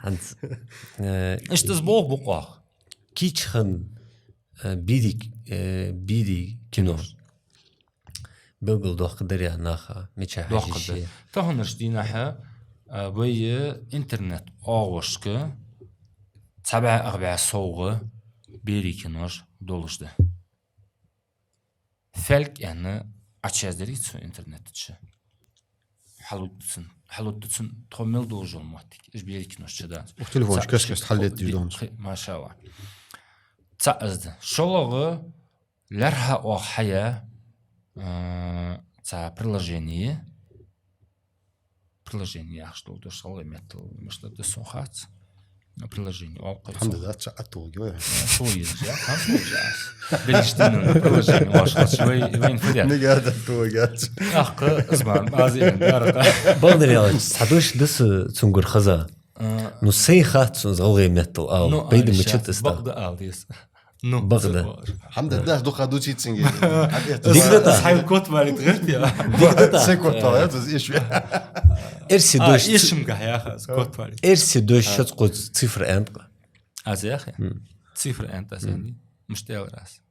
ХӀанз, э, иштта из болх бу-кх оаха. Кийча хана, э, берий, э, берий кино. Белгалдоаккхаргдарий наха, мичахьа хьежа йиш я? Таханарча дийнахьа, а, вай интернет оагӀошка цхьа бӀаь ах бӀаь совгӀа берий кинош долаш да. Фаьлг аьнна Ӏочуяздарий цу интернета чу? Хьалуд цун, хьалуд цун, тхо мел долаш йола моттиг, уж берий кинош чу дац. Ух, телефонаш каш-каш хьаллетташ долаш. Машалла. ЦаӀ из да. ШоллагӀа, лаьрххӀа оаха хьаяь, а, цхьа приложение. Приложение яхаш дола дош гӀалгӀай меттала мишта да сона хац. Приложение оал-кх цох. ХӀама дац, цхьа аттугӀа гой. Цо еза, я, хӀама цо еза. Бериш дина приложение оаш хац, вай, вайна фу даьд. Нигада тугӀа яц. ТӀаккха из ма, аз ин, дарака. Бакъдар аьлча, цхьа дош да са цунгара хеза. А. Ну, сай хац сона из гӀалгӀай меттала ала. Ну, пайда мичад из тӀа. Бакъда ала деза. Ну, бакъда. ХӀама дац, дукха дувцийт цунга. Дика да тӀаккха. Хьай код варит гӀерт я. Дика да тӀаккха. Сай код варит, я, из иш. Эрсий дош. А, ишимга яха, код варит. Эрсий дош шоц кхо цифра аьнна тӀаккха. Аз яхе? М. Цифра аьнна тӀа аз аьннадий? Мишта аьлар аз?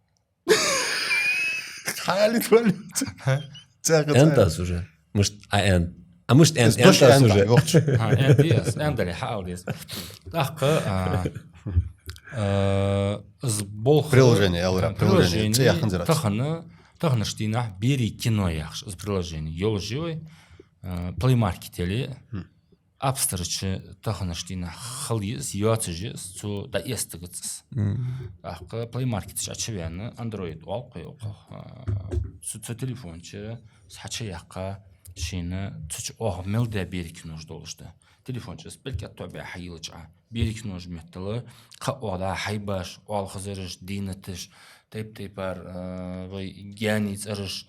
Хьалит валит. Ха? Цаха аьннад аз уже. Мишта а аьннад. А мишта аьннад, из дош аьннад аз аьннад уже. Ха, аьннадий аз, аьннадале хьаала деза. ТӀаккха, а, а, из болх приложение, аьлар, а, приложение, приложение, цӀи яханзар. Тахан, таханарча дийнахьа берий кино яхаш, из приложение йолаш я вай, а, Play Market яле. Хм. App Store чу таханарча дийнахьа хила еза из, йоацаш я из, цо дӀаэцаргдац из. Мгм. ТӀаккха Play Market чу Ӏочуваьнна, Android оал-кх вай укхох, а, цу, цу телефон чу из хьачуяьккха, шийна цу чу оаха мел даь берий кинош долаш да. Телефон чу из пӀелг аттоӀабаь хьайийлача Ӏа, берий кинош меттала кхы а оаха дӀа хьайбаш, оалхазараш, дийнаташ, тайп-тайпара, а, вай гаьний цӀераш,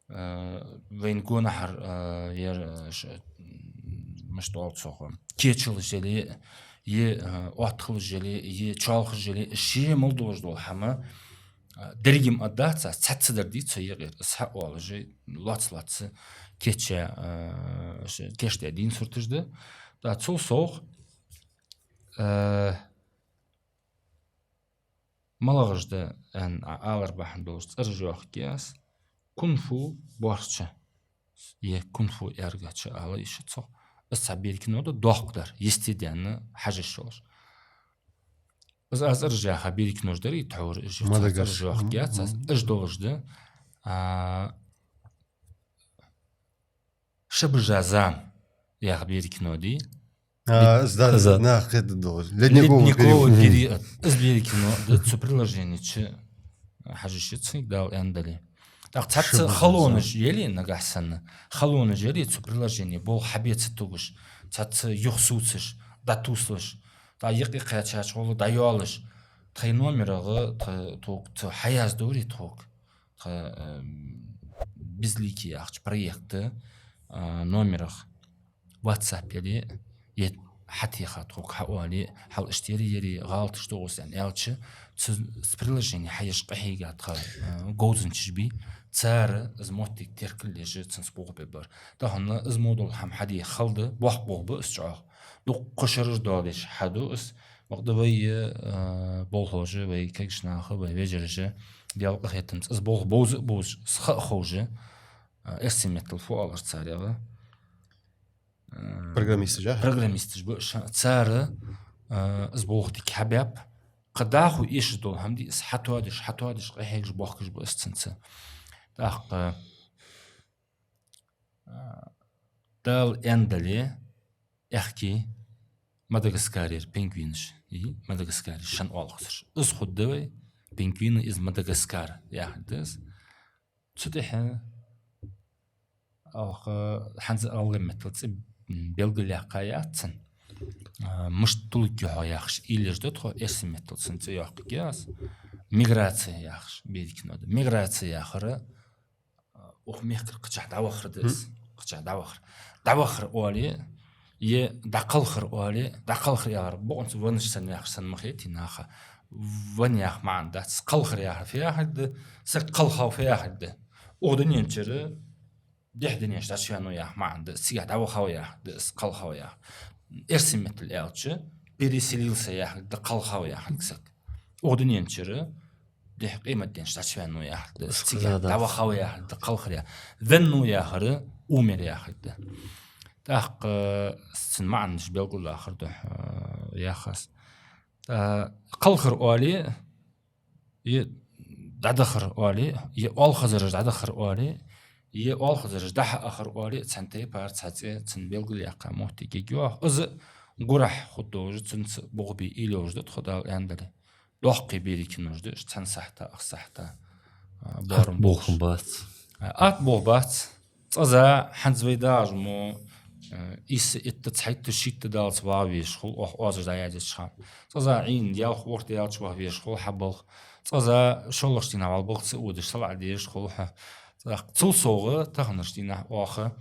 а, вайна гонахьара, а, ер, а, ш-, м, мишта оал цох, кечалаш яле, е, а, отталаш яле, е чоалхаш яле, ше мел долаш дола хӀама, а, деррига ма аргдац аз, цхьацца дар дий цо юкъера, из хьаоалаш, лоаца-лоаца кийча, а, ш-, кийчдаь дийна сурташ да. ТӀаккха цул совгӀа, а, малагӀаш да аьнна, а, алар бахьан долаш цӀераш йоахаргья аз. Кунг-фу борча. Е кунг-фу эргача ала йиш я цох. Из цхьа берий кино да, доккха дар, йисте даьнна хьажа йиш йолаш. Из аз цӀераш яха берий кинош дарий, тхьовра уж, цхьа цӀераш йоахаргья аз. Мгм. Уж долаш да. А, «Ша бижа зама» яха берий кино дий? А, из да, из да. Нах хетта долаш. Ледниковый период. Ледниковый период. Из берий кино да, цу приложени чу хьажа йиш я цунга, Дала аьннадале. ТӀаккха цхьацца халонаш яле нагахьа санна, халонаш яле цу приложени, болх хьабе ца тугаш, цхьацца юхасувцаш, дӀатувсалаш, тӀаккха юкъе кхаьчача гӀолла дӀайоалаш, тхай номерагӀа тха, тхога цо хьаяздорий тхога. Тха, эм, «Безликие» яхача проекта, а, номерагӀа WhatsApp яле, е хьатеха тхога хьаоале, хьал иштта яр, яр, гӀалаташ да укхаза аьнна аьлча, цу, цу приложени хьаеш къахьийга тха, а, говзанчаш бий, цар из моттиг теркал еш цунца болх бе бар. Тахан из мо дола хӀама хьаде хала да, боккха болх ба из чӀоагӀа. Дукха шераш доадеш хьаду из, бакъда вай, а, болхлоша, вай кагийча наха, вай вежараша, Даьла къахетамца, из болх бовза а бовзаш, из ха а ховш, а, эрсий меттала фу оалар царех, а, программисташ, а? Программисташ ба уж, цар, а, из болх дика хьабаьб, кхы дӀахо эшаш дола хӀама дий, из хьатоадеш, хьатоадеш, къахьегаш, бохкаш ба из цунца. ТӀаккха, а, Дала аьннадале, аьхки, Мадагаскарера пингвинаш, и Мадагаскарера шин оалхазараш. Из хургда вай, пингвины из Мадагаскара яхилга да из. Цу тӀехьа оаха хӀанз гӀалгӀай меттала цӀи белгалъяьккха яц цун. А, мишта тулг я хьо яхаш, уйла еш да тхо, эрсий меттала цун цӀи йоаккхаргья аз. Миграци яхаш берригаш да. Миграци яхар, а, укх мехкара кхычахьа дӀавахар да из. Кхычахьа дӀавахар. ДӀавахар оале, е дӀакхалхар оале, дӀакхалхар яхар бокъонца венна санна яхаш санна ма хетий наха. Венна яха маӀан дац. Кхалхар яхар фу яхилга да, саг кхалхав фу яхилга да. Укх дунен чура дехьа дунен чу дӀачувеннав яха маӀан да, цигахьа дӀавахав яхилга да, из кхалхав яхар. Эрсий меттала аьлча, переселился яхилга да, кхалхав яхилга саг. Укх дунен чура дехьа къематдийнахьа дӀачувеннав яхилга да, цигахьа дӀавахав яхилга да, кхалхар яхар. Веннав яхар умер яхилга да. ТӀаккха цун маӀанаш белгалдаккхар духьа яхаш. ТӀаккха кхалхар оале, е дӀадахар оале, е оалхазараш дӀадахар оале, е оалхазараш дӀахьаахар оале, цхьан тайпара цхьа цӀи цун белгалъяьккха моттиг я йоах. Из гурахьа хургдолаш, цунца бухбе уйла еш да тхо, Дала аьннадале. Доккхий берригаш да уж, цхьан сахьата, ах сахьата, а, боарам болаш. Атта болх бац. А, атта болх бац. Цкъаза хӀанз вай дагӀаш мо, э, ийс, итт, цхьайтта, шийтта даллалца вагӀа везаш хул, оаха оазаш дӀаяздеча хана. Цкъаза Ӏийна ялх-ворхӀ даьлча ваха везаш хул хьабалха. Цкъаза шоллагӀча дийнахьа вала балха ца водаш, салаӀа дезаш хул хьо. ТӀаккха цул совгӀа таханарча дийнахьа оаха,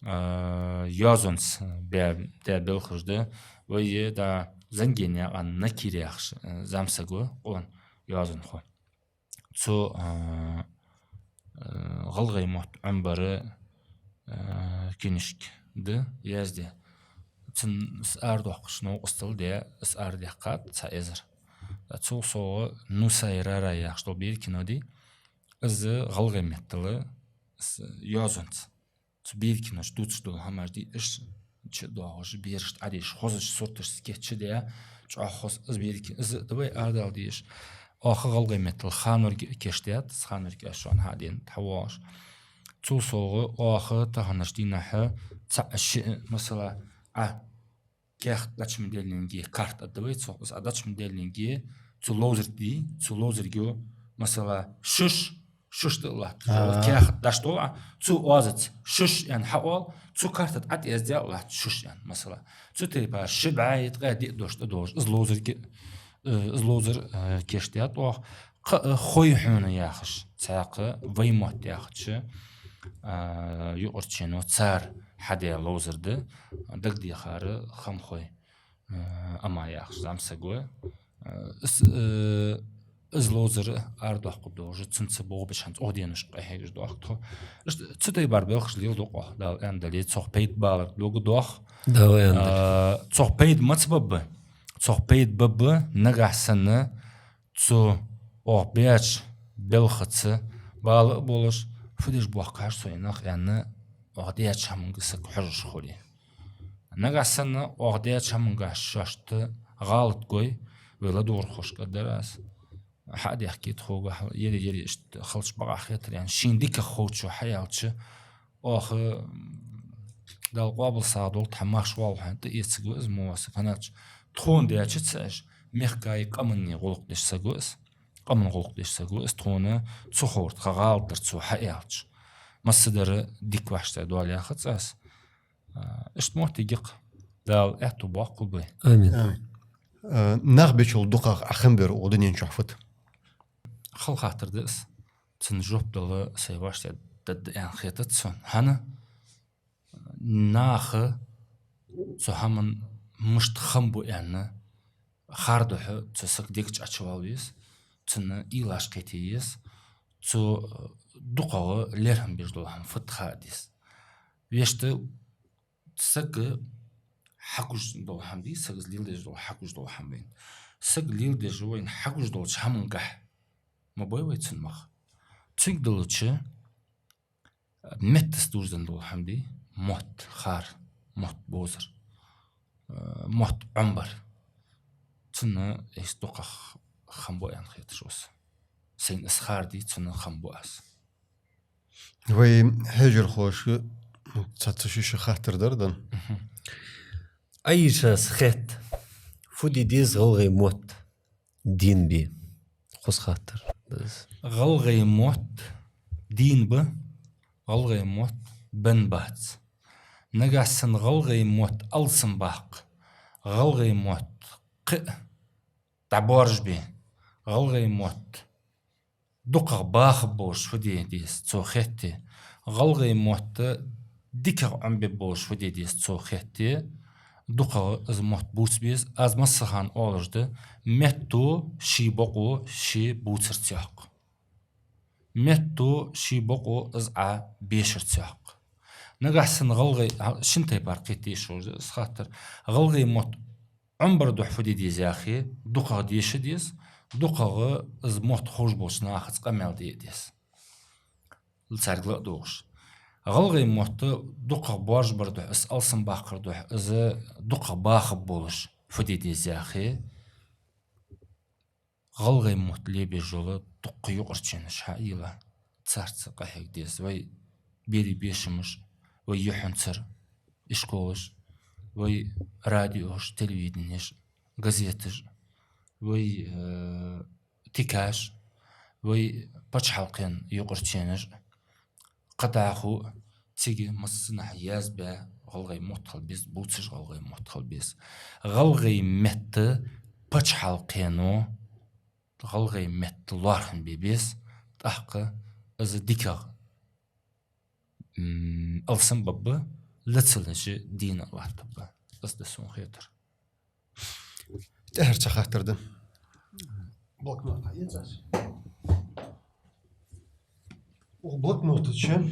а, йоазонца бе-, бе белхаш да. Вай е да Зангенаькъан Накир яхаш, а, зӀамсаг ва, къона йоазонхо. Цо, а, а, «ГӀалгӀай мотт Ӏомабара», а, книжка да яздаь. Цун из арадоаккхаш новкъостал даь, из арадаьккхад цхьа эзар. Цул совгӀа «Нусай Рарай» яхаш дола берригаш да, из гӀалгӀай меттала, из йоазонца. Цу берригаш дувцаш дола хӀамаш дий, уж чудоагӀаш, берашта Ӏодеш, хозача сурташца кийчдаь, чӀоагӀа хоза из берригаш, из да вай арадала дезаш. Оаха гӀалгӀай меттала ханорг кийчдаьд, ханорг аз шоана хьадена тхьавоагӀаш. Цул совгӀа оаха таханарча дийнахьа цаӀ-шиъ, масала, Ӏа каьхат дӀачумаделлинге, карта да вай цох, из Ӏа дӀачумаделлинге, цу ловзарга дий, цу ловзарга, масала, шуш, шуш да латташ, каьхат дӀачудоал Ӏа, цу оазаца шуш аьнна хьаоал, цу карта тӀа Ӏа тӀаяздаь латт шуш аьнна, масала. Цу тайпара ши бӀаь е ткъаь диъ дош тӀадоагӀаш, из ловзарга, э, из ловзар, э, кийчдаьд оаха. Кхы а «Хой хьона» яхаш, цхьаькха «Вай мотт» яхача, а, юкъарча шийна цар хьадаь ловзар да, дагадехар «Хамхой», а, Ӏама яхаш зӀамсаг ва. А, из, а, из ловзар арадоаккхаргдолаш, цунца бухбеш хӀанз укх деношка къахьегаш доахк тхо. Иштта цу тайпара белхаш леладу оаха, Дала аьннадале, цох пайда балар догадоах. Дала аьннадале. А, цох пайда маца бабба? Цох пайда бабба, нагахьа санна цу оаха беча белхаца бала а болаш, фу деш боахкаш со е нах аьнна, оаха деча хӀаманга саг хьожаш хуле. Нагахьа санна оаха деча хӀамангахьа шоашта гӀалат гой, вай ладувгӀархошка дар аз. Хьа а дехке тхогахьа, ери-ери иштта халча бакъахьа хетар аьнна, шийна дикагӀа ховчо хьаяьлча, оаха, м, Дала къоабал сагӀа долда, хьа мах воалл хьона тӀаэцаргва из, мо ва саг хӀанача. Тхона деча ца Ӏеш, мехкаи къаманни гӀулакх деш саг ва из. Къаман гӀулакх деш саг ва из, тхона цу ховра тха гӀалат дар цо хьаяьлча. Массадара дика вӀаштӀехьадоал яхац аз. А, иштта моттиг я-кх. Дала аьттув боаккхалба вай. Амин. Амин. А, нах бечул дукхагӀа Ӏа хам бер укх дунен чухь фуд? Хала хаттар да из. Цунна жоп дала сай вӀаштӀехьа дадда аьнна хетац сона. ХӀана? Наха цу хӀаман мишта хам бу аьнна, хар духьа цу сага дег чу Ӏочувала веза, цунна уйлаш кхете еза, цо дукхагӀа лерхӀам беш дола хӀама фуд ха а деза. Вешта сага хьагуш дола хӀама дий, сага из леладеш дола, хьагуш дола хӀама вайна. Сага леладеш вайна хьагуш долча хӀамангахьа ма бой вай цун мах. Цунгдолча меттаца дувзаденна дола хӀама дий, мотт, хар, мотт бовзар, э, мотт Ӏомабар. Цунна из дукхагӀа хам бу аьнна хеташ ва са. Сайна из хар дий, цунна хам бу аз. Вай хьежархошка цхьацца ши-ши хаттар дар дан. Мгм. Ӏайшас хетт, фу де деза гӀалгӀай мотт дийна бе? Хоза хаттар да из. ГӀалгӀай мотт дийна ба, гӀалгӀай мотт бенна бац. Нагахьа санна гӀалгӀай мотт алсамбаккха, гӀалгӀай мотт кхы а дӀабоаржабе, гӀалгӀай мотт дукхагӀа бахаргболаш фу де деза цо хетте, гӀалгӀай мотт дикагӀа Ӏомабергболаш фу де деза цо хетте, дукхагӀа из мотт бувца беза. Аз массахана оалаш да: метто ший бокъо ше бувцарца йоаккх. Метто ший бокъо из Ӏа бешарца йоаккх. Нагахьа санна гӀалгӀай, а, шин тайпара кхетаде йиш йолаш да из хаттар. ГӀалгӀай мотт Ӏомабара духьа фу де деза яхе, дукхагӀа деша деза, дукхагӀа из мотт ховш болча нахаца къамаьл де а деза. Царга ла а догӀаш. ГӀалгӀай мотт дукхагӀа боаржабара духьа, из алсамбаккхара духьа, из дукхагӀа бахаргболаш фу де деза яхе, гӀалгӀай мотт лебеш йола дукха юкъарча цӀенаш хьайийлла, царца къахьега деза. Вай берий бешамаш, вай юхьанцара ишколаш, вай радиош, телевиденеш, газеташ, вай, э, тикаш, вай паччахьалкхен юкъарча цӀенаш, кхы дӀахо цига массанахьа язбаь гӀалгӀай мотт хила беза, бувцаш гӀалгӀай мотт хила беза. ГӀалгӀай метта паччахьалкхено гӀалгӀай метта лоархӀам бе беза, тӀаккха из дикагӀа, м, алсамбергба, лацалаш дийна латтаргба. Из да сона хетар. ТӀеххьара цхьа хаттар да. Блокнот хьаэца аз. Укх блокнота чу,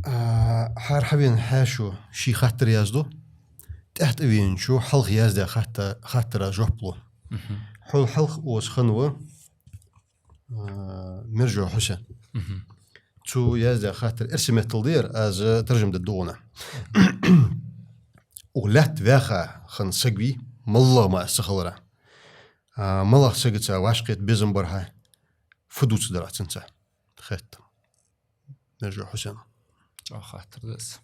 а, хӀара хьавена хьаьшо ший хаттар яздо, тӀехьа тӀавеначо хьалха яздаь хатта-, хаттара жоп лу. Мгм. Хьол хьалха оцу хана ва, а, Мержой Хьусен. Мгм. Цо яздаь хаттар эрсий меттала да ер, аз таржам дергда цунна. Укх лаьтта ваьха хинна саг вий, моллагӀа мара ца хилара. А, моллагӀча сагаца вӀашагӀкхета безам бархьа, фу дувцаргдар Ӏа цунца? Хетт Мержой Хьусена. ЧӀоагӀа хаттар да из.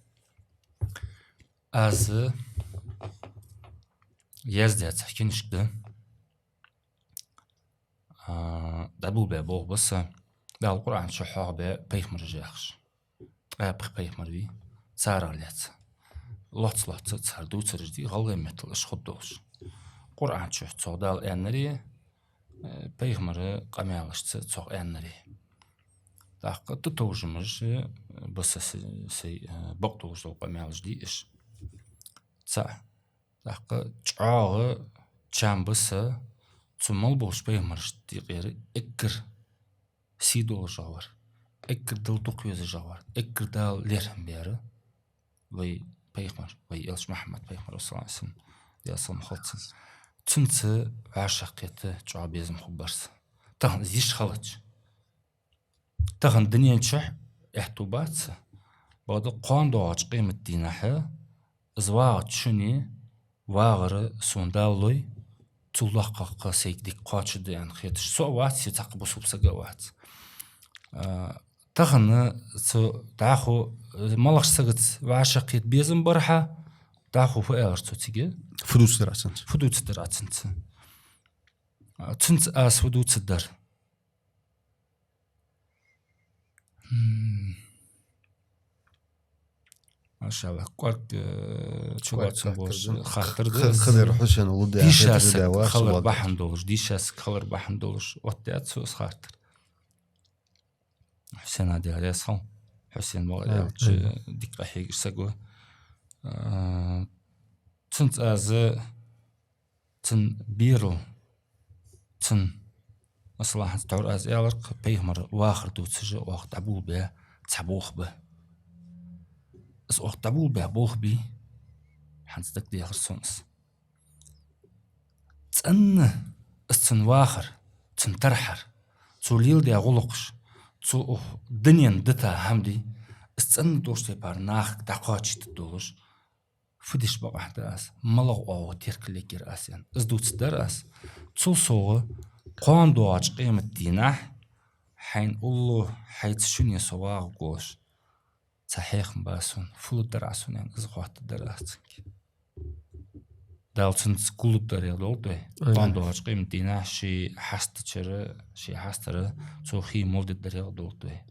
Аз яздаь цхьа книжка да. А, дӀаболабаь болх ба са, Дала Къуръан чу хьоахабаь пайхамараш яхаш. Ткъаь пхи пайхамар вий, царех лаьца. Лоаца-лоаца цар дувцараш дий, гӀалгӀай меттала уж хургдолаш. Къуръан чу цох Дала аьннари, э, пайхамара къамаьлашца цох аьннари. ТӀаккха тутовжамаш, э, ба са, са, сай, э, бакъдолаш дола къамаьлаш дий уж. ЦаӀ. ТӀаккха чӀоагӀа чам ба са цу мел болча пайхамарашта юкъера эггара сий долаш вар, эггара Далла дукха везаш вар, эггара Дала лерхӀам баьр вай пайхамар, вай элча Мухьаммад пайхамар, саллаллахӀу Ӏалайхи ва саллам, Даьла салам хилда цунна. Цунца вӀашагӀкхета чӀоагӀа безам хургбар са. Тахан из йиш хилча. Тахан дунен чу аьттув бац са. Бакъда кхоана доагӀача къематдийнахьа из вагӀача шуне вагӀар сона Дала лой, цул доккхагӀа сайга дика кхоачаргда аьнна хеташ со а вац, е цхьаккха бусалба саг а вац. А, тахан цу дӀахо, э, моллагӀча сагаца вӀашагӀкхета безам бархьа, дӀахо фу аьлар цо цига? Фу дувцаргдар Ӏа цунца? Фу дувцаргдар Ӏа цунца? А, цунца аз фу дувцаргдар? М. Машалла, кӀоарга, э, чулоацам болаш хаттар да. Хадер Хьусен лу де, дийша саг хилар бахьан долаш, дийша саг хилар бахьан долаш оттадаьд цо из хаттар. Хьусен а дера ясхал. Хьусен ма вара, а, аьлча, дика къахьегаш саг ва. А, цунца аз цун берал, цун, масала, хӀанз тхьовра аз аьлар-кх, пайхамара вахар дувцаш оаха дӀаболабаь цхьа болх ба. Из оаха дӀаболабаь болх бий, хӀанз дагадехар сона из. ЦӀенна из цун вахар, цун тархьар, цо леладаь гӀулакхаш, цо укх дунен дита хӀама дий, из цӀенна долча тайпара нахага дӀакхоачийтаргдолаш, фу деш бакъахьа да аз, малагӀа оагӀув теркалъергьяр аз аьнна. Из дувцаргдар аз. Цул совгӀа, кхоана доагӀача къематдийнахьа, хьайна уллув хьайца шуне со вагӀаргволаш, цхьа хьехам ба сона, фу лургдар Ӏа сона аьнна, из хоаттаргдар аз цунга. Дала цунца гуллургдар яха долаш да вай. Ага. Кхоана доагӀача къематдийнахьа ший хьастачара, ший хьастара цо хий мел дергдар яха долаш да вай.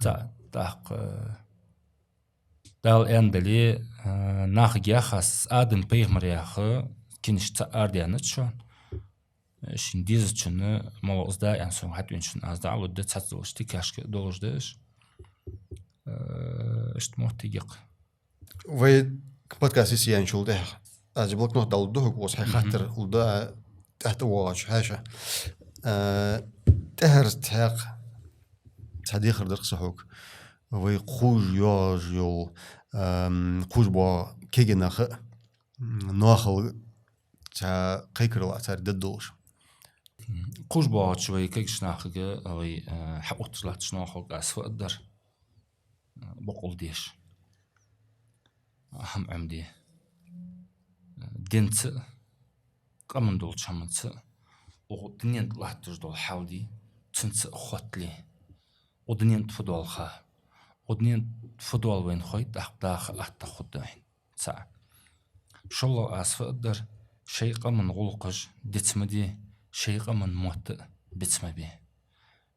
Цхьа, тӀаккха, Дала аьннадале, а, нахага яхаш, Адам пайхамар яха, книжка цхьа арадаьннад шоана. Шийна дезачунна, мала из да аьнна сога хьатӀавеначунна аз дӀа а лургда, цхьацца долаш тикашка долаш да уж. Э, иштта моттиг я-кх. Вай подкаст йисаяьнначул тӀехьагӀа, аз блокнот дӀалургда хьога, укхаза хьай Мгм. хаттар лургда, тӀехьа тӀавоагӀача хьаьша. Э, тӀехьарча цхьаькха цхьа дехар дар-кх са хьога. Вай кхувш йоагӀаш йола, эм, кхувш боагӀа кагий нах а, м, ноахал цхьа кхайкарал а цар деддолаш. Кхувш боагӀача вай кагийча нахага, вай, э, хьаотташ латтача ноахалга аз фу аргдар, э, бокъонца деша. ХӀама Ӏомаде. Динца а, къаман долча хӀаманца а, укх дунен тӀа латташ дола хьал дий, цунца а хоттале. Укх дунен тӀа фу дола ха. Укх дунен тӀа фу дола вайна хой, тӀаккха даха атта хургда вайна. Цхьаъ. ШоллагӀа аз фу аргдар, шоай къаман гӀулакхаш диц ма де, шоай къаман мотт а биц ма бе.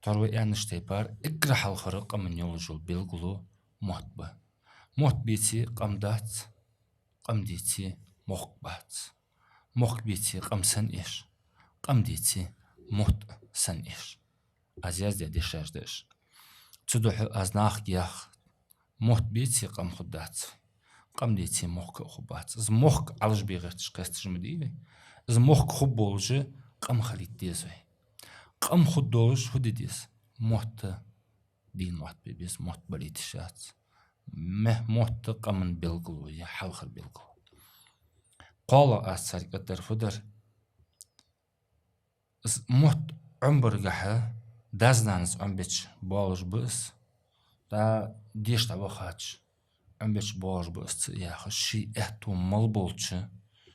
Тхьовра вай аьннача тайпара, эггара хьалхара къаман йолаш йола белгало мотт ба. Мотт беце, къам дац, къам деце, мохк бац. Мохк беце, къам санна эш, къам деце, мотт санна эш. Аз яздаь дешаш да уж. Цудухьа аз нахага йоах, мотт беце, къам хургдац, къам деце, мохк а хургбац. Из мохк Ӏалашбе гӀерташ кхесташ ма дий вай. Из мохк хургболаш а къам хилийта деза вай. Къам хургдолаш фу де деза? Мотт, дийна мотт бе беза, мотт балийта йиш яц. Ме-, мотт къаман белгало я, хьалхара белгало. КхоалагӀа аз царга аргдар фу дар? Из мотт Ӏомабаргахьа, дас-нанас Ӏомабеча боалаш ба из, дӀа деша дӀавахача Ӏомабеча боалаш ба из ца яхаш, ший аьттув мел болча,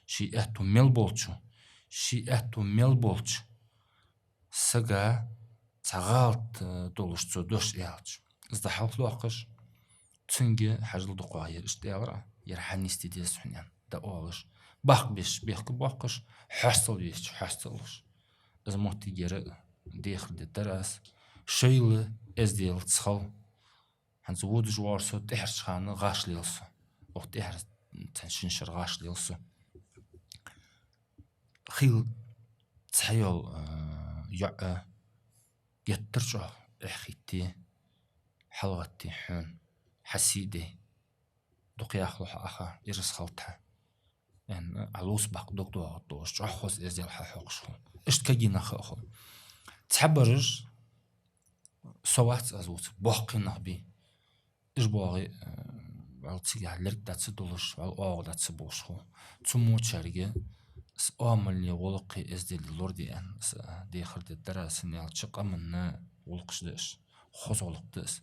ший аьттув мел болча, ший аьттув мел болча сага цхьа гӀалат, э, долаш цо дош аьлча, из дӀахьалхадоаккхаш, цунга хьажал дукхагӀа ер иштта аьлар Ӏа, ер хьанийсде деза хьона аьнна, дӀаоалаш, баккха безача бехк боаккхаш, хьастал везача хьасталуш. Из моттиг яр дехар дергдар аз. Шоайла эзделца хила. ХӀанз водаш воагӀар со, тӀехьарча хана гӀаш лел со. Укх тӀехьарча цхьан шин шера гӀаш лел со. Хийла цхьайола, а, йоӀ а геттара чӀоагӀа эхь хийтте, хьалгӀатте хьона, хьа сий де, дукха яхалу хьа аха, ираз хилда хьа. Эн, Ӏа лувца баккха дог доагӀаргдолаш, чӀоагӀа хоза эздел хьахьокхаш хул. Иштта кагий нах а хул. Цхьабараш, со вац аз вувцар, боккхий нах бий. Уж боагӀе, э, вӀалла цигахьа лерг дац а долаш, вӀалла оагӀув дац а болаш хул. Цу мочарга са оамале, гӀулакхе, эздели лораде аьнна, са дехар дергдар аз, хӀана аьлча къаман гӀулакхаш да уж, хоза гӀулакх да из.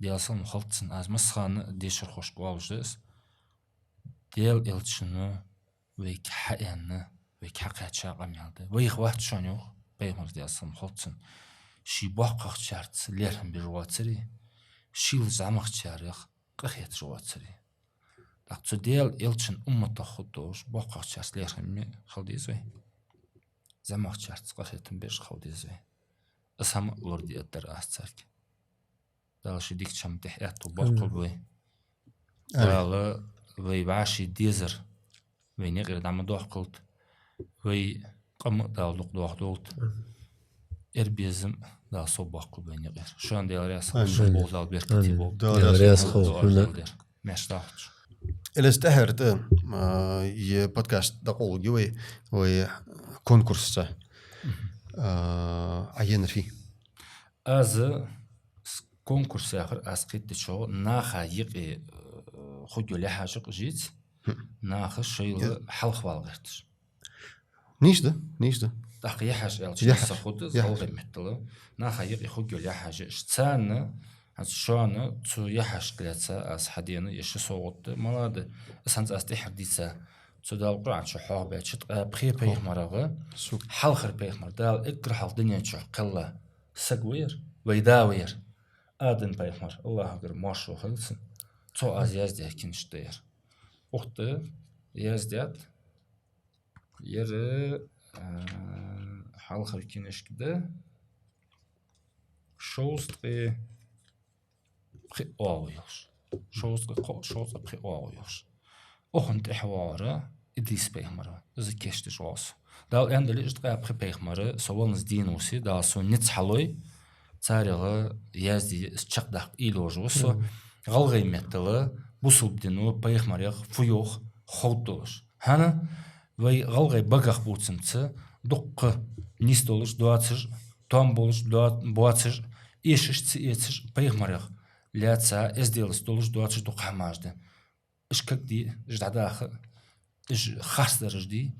Даьла салам хилда цунна, аз массахана дешархошка оалаш да из. Даьла элчано вайга хьааьнна, вайга хьакхаьча къамаьл да. Вайх вац шоана, йоах пайхамара, Даьла салам хилда цунна, ший боккхагӀчарца лерхӀам беш воацаре, шийла зӀамагӀчарех къахеташ воацаре. ТӀаккха цу Даьла элчан умматах хургдолаш боккхагӀчарца лерхӀаме хила деза вай. ЗӀамагӀчарца къахетам беш хила деза вай. Из хӀама лораде аргдар аз царга. Дала ший дикача хӀаман тӀехьа аьттув боаккхалба вай. Амин. Дала вай вӀаший дезар вайна юкъера дӀа ма доаккхалда. Вай къам а Дала дукха доахадолда. Амин. Ер безам а Дала совбоаккхалба вайна юкъера. Шоана Даьла раьза хилва, амин, шун болча Дала беркате болба. Амин. Даьла раьза хилва. Маьрша дахалда шо. Эльяс, тӀехьара тӀа, а, ер подкаст дӀакъовларгья вай, вай конкурсаца. Мгм. А, Ӏа енар фуй? Аз с-, конкурс яхар аз кхийттачох наха юкъе, э, хургйола яхьаш я-кх жиц, хм, наха шоайла, я, хьалхавала гӀерташ. Нийса да, нийса да. ТӀаккха яхьаш аьлча, яхьаш, нийса хургда из, яхьаш, гӀалгӀай меттала. Наха юкъе хургйола яхьаш я уж. Царна, хӀанз шоана цу яхьашка лаьца аз хьадена ер ши совгӀат да. Малад, из хӀанз аз тӀехьара дийца, цу Дала Къуръан чу хьоахабаьча ткъаь пхе, хо, пайхамарах, су, хьалхара пайхамар, Дала эггара хьалха дунен чу кхелла саг ва ер, вай да ва ер. Адам пайхамар, АллахӀагара моаршо хилда цунна, цо аз яздаь книжка да ер. Укх тӀа яздаьд ер, а, хьалхара книжка да, шовзткъеи пхи оагӀув йолаш. Шовзткъеи кхо-, шовзткъеи пхи оагӀув йолаш. Укхан тӀехьа воагӀар Идрис пайхамар ва. Из кийчдеш воагӀа со. Дала аьннадале, иштта ткъаь пхи пайхамар со валлалца дийна ва со, Дала сона низ хьалой, царех язде, из чакхдаккха уйла йолаш ва со. Мгм. ГӀалгӀай меттала бусалба дино пайхамарех фу йоах ховргдолаш. ХӀана? Вай гӀалгӀай багах бувцанца дуккха нийса долаш доацаш, тоам болаш доа-, боацаш, эшаш ца эцаш, пайхамарех лаьца эзделаца долаш доацаш дукха хӀамаш да. Уж кагде, уж дӀадаха, уж харцдараш дий,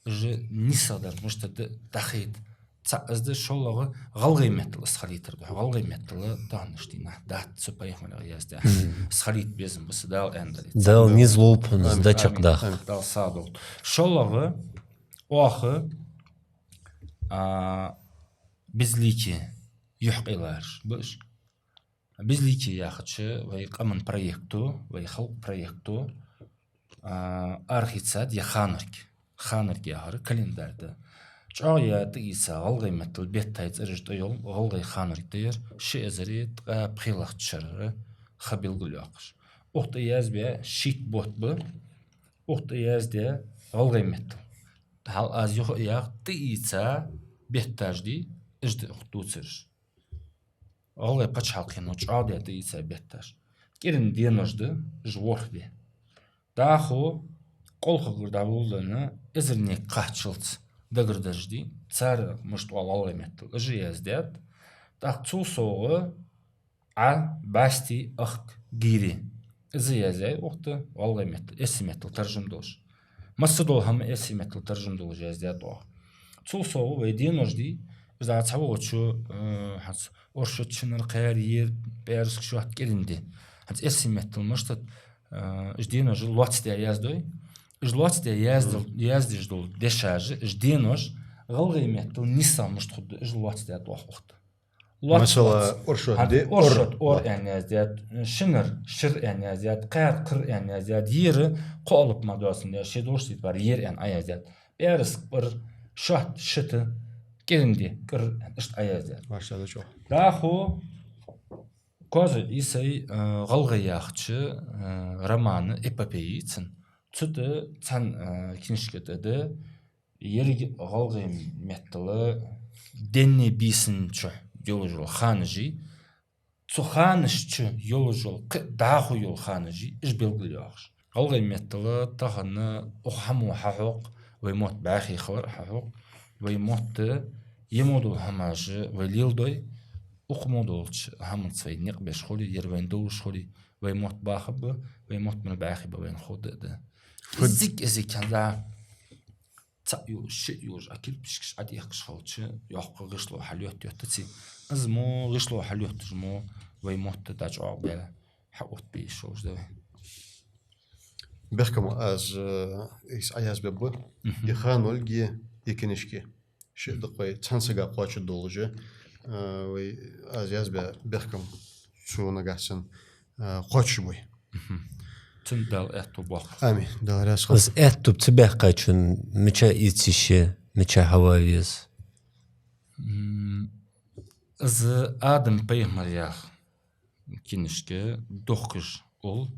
уж нийсагӀдар мишта да дӀахайта. ЦаӀ из да, шоллагӀа гӀалгӀай меттала из хилийтар духьа. ГӀалгӀай меттала тахан дийнахьа дац цу пайхамарех яздаь. Мгм. Из хилийта безам ба са, Дала аьннадале. Дала низ лулба хьона из, амин, да, чакхдаха. Амин. Дала сагӀа долда. ШоллагӀа, оаха, а, «Безликие», юхькъелараш ба уж. «Безликие» яхача вай къаман проекто, вай халкъа проекто, а, арахийцад ер ханорг. Ханорг яхар календарь да. ЧӀоагӀа тӀаийца гӀалгӀай меттала беттай цӀераш тӀа йола гӀалгӀай ханорг да ер, ши эзари ткъаь пхелагӀча шера ха белгалйоаккхаш. Укх тӀа язбаь шийтта бутт ба, укх тӀа яздаь гӀалгӀай меттала. Хьал аз юха а йоах, тӀаийца бетташ дий, уж да укх тӀа дувцараш. ГӀалгӀай паччахьалкхено чӀоагӀдаь тӀаийца бетташ. КӀиранди денош да, уж ворхӀ ди. ДӀахо къулхагара дӀаволалуш, эзарнега кхаччалца дагардараш дий, цар мишта оал гӀалгӀай меттала, уж яздаьд. ТӀаккха цул совгӀа Ӏа, бӀаьсти, ахк, гийри. Из язъяьй укх тӀа гӀалгӀай меттала, эрсий меттала таржам долаш. Массадола хӀама эрсий меттала таржам долаш яздаьд оаха. Цул совгӀа вай денош дий, из а цхьаволчо, э, хӀанз оршот, шинар, кхаьра, ер, пӀаьраска, шоатта, кӀиранди. ХӀанз эрсий меттала мишта да, э, уж денош лоацдаь яздой. Уж лоацдаь яздал-, яздеш дола дешаш, уж денош гӀалгӀай меттала нийсагӀа мишта хургда, уж лоацдаьд оаха укх тӀа. Лоац, масала, лоац. Оршот, хӀанз де, оршот, ор, ор, ор аьнна яздаьд, шинар, шир аьнна яздаьд, кхаьра, кхир аьнна яздаьд, ер кхо алап мара доацандаь, ши дош сийта бар ер аьнна Ӏа яздаьд. ПӀаьраска, пӀар, шоатта, шийтта, кӀиранди, кӀир аьнна, иштта Ӏа яздаьд. Машалла, чӀоагӀа. ДӀахо Козой Ӏийсай, э, «ГӀалгӀай» яхача, э, романа эпопея цун. Цу тӀа цхьан, э, книжка тӀа да, еррига гӀалгӀай меттала денни бийсанна чу йолаш йола ханаш, цу ханашта чу йолаш йола кхы дӀахо йола ханаш, уж белгалйоахаш. ГӀалгӀай меттала тахан укх хӀамо хьахьокх, вай мотт бӀаьхий хилар хьахьокх, вай мотт е мо дола хӀамаш вай леладой, укх мо долча хӀаманца вай никъ беш хуле, ер вайна довзаш хуле, вай мотт бахаргба, вай мотт мел бӀаьхий ба вайна ховргда а да. Фу- Из зиг, из зиг хӀанз а цаӀ йолаш, шиъ йолаш, а кирпишкаш Ӏодехкаш хилча, йоккха гӀишло хьалъетта йоттаций. Из мо гӀишло хьалъетташ мо вай мотт дӀачӀоагӀбаь, хьаоттабе йиш йолаш да вай. Бехкам аз, э, из Ӏаязбергба. Мгм. Е ханорги, е книжки. Шиъ да-кх вай цхьан сага кхоачаш долаш, э, вай аз язбаь бехкам цо нагахьа санна, э, кхоачашбой. Мгм. Цунна Дала аьттув боаккхалба. Амин. Дала раьза хилва. Из аьттув ца баьккхачун мича эца йиш я, мича хьава веза? М, из «Адам пайхамар» яха книжка дохкаш ул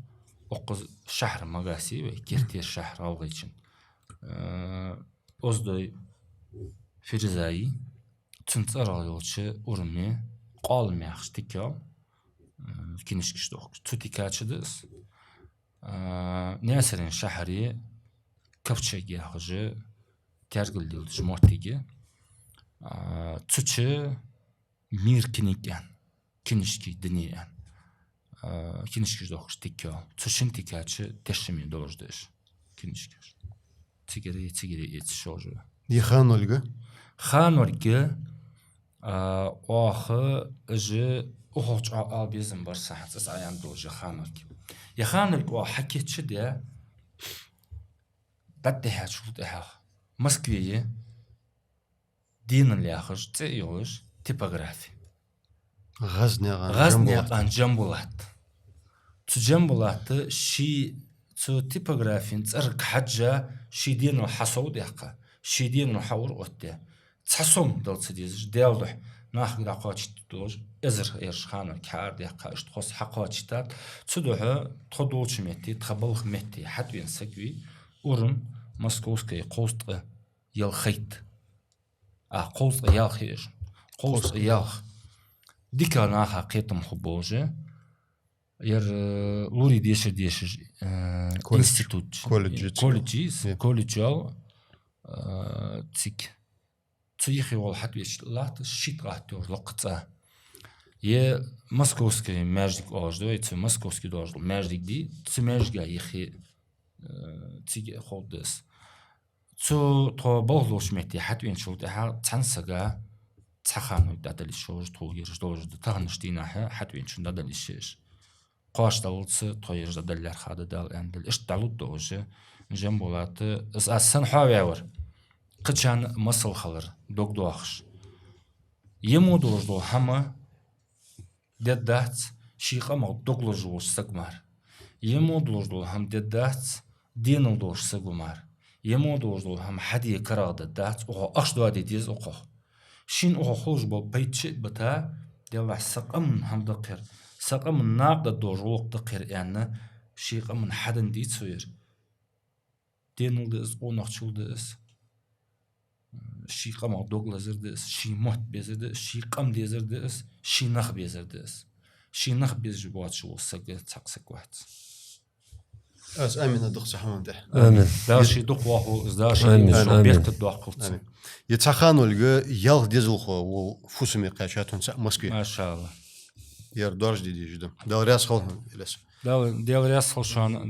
укхаза шахьар Магасе вай, керттера шахьар ГӀалгӀайчен. Э, Оздой Фирзаи, цун цӀерагӀа йолча урами, Къоалам яхаш тика, э, книжкаш дохкаш. Цу тика чу да из. Э, Наьсарен шахьаре Ковчег яхаш тергал дилдаш моттиг я. Э, цу чу «Мир книг» аьнна, книжки дни аьнна, а, книжкаш дохкаш тика. Цу шин тика чу тешаме долаш да уж книжкаш. Цигара, цигара эца йиш йолаш я. Е ханорг? Ханорг, а, оаха уж укхаза чӀоагӀа ала безам бар са, хӀанз аз Ӏаяьнна долаш я ханорг. Е ханорг оаха хьакийчдаь, дӀатӀехьачул тӀехьагӀа Москве «Денал» яхаш цӀи йолаш типографи. ГӀазнекъан ГӀазнекъан Джамбулат. Джамбулат. Цу Джамбулата ший, цу типографен цӀерга хьежжа, ший денал хьасовдаьккха, ший денал хьаур оттадаь. Цхьа сом дала ца дезаш, Даьла духьа нахага дӀакхоачийташ долаш, эзар ераш ханарг хьаарадаьккха, иштта тхо хьакхоачийтад. Цудухьа тхо долча метте, тха балха метте хьатӀавена саг вий, Урум, Московская, кхузткъа ялхайтта. А, кхузткъа ялх я уж. Кхузткъа ялх. Дика наха кхетам хургболаш. Ер, э, лорий дешар дешаш, э, Колледж. Институт. Колледж, Колледж, е. Колледж йола, э, цига. Цу юхе вола хьатӀавеча латта шийтта гӀаттайола лакха цӀа. Е Московский маьждиг оалаш да вай, цу Московский доажал маьждиг дий, цу маьждига юхе, э, цига ховргда из. Цу тхо балха долча метте хьатӀавеначул тӀехьагӀа цхьан сага цхьа ханойга дӀадала йиш йолаш, тхога ераш долаш да, таханарча дийнахьа хьатӀавеначунна дӀадала йиш я уж. Кхоачаш даллалца тхо ераш дӀадала лаьрхӀад Дала аьнна дале. Иштта дӀалургда уж, Джамбулата, из аз санна хьаваьвар. Кхычарна масал хилар, дог доахаш. Е мо долаш дола хӀама дергдац ший къамах дог лазаш волча сага мара. Е мо долаш дола хӀама дергдац денал долча сага мара. Е мо долаш дола хӀама хьаде карагӀдергдац, укхо ахча доаде деза укхох. Шийна укхох хулаш бола пайда чу а бита, Даьллахь, са къаман хӀама да-кх ер, са къаман накъадаргдолаш гӀулакх да-кх ер аьнна, ший къаман хьаденна дийцар ер. Денал да из, къонахчал да из, ший къамах дог лазар да из, ший мотт безар да из, ший къам дезар да из, ший нах безар да из. Ший нах безаш боацаш вола саг цхьаккха саг вац. Аз амин а дукха цу хӀаман тӀа. Амин. Дала ший дукха вахаволва из, Дала ший Амин, дегӀамаш амин. Беркат доаккхалва цун. Амин. Е цхьа ханолга ялх дезалхо вола фусаме кхаьчад хьона цхьа Москве. Машалла. Ер доаржаде дезаш да. Дала раьза хилва хьона, Илез. Дала, Даьла раьза хилва шоана.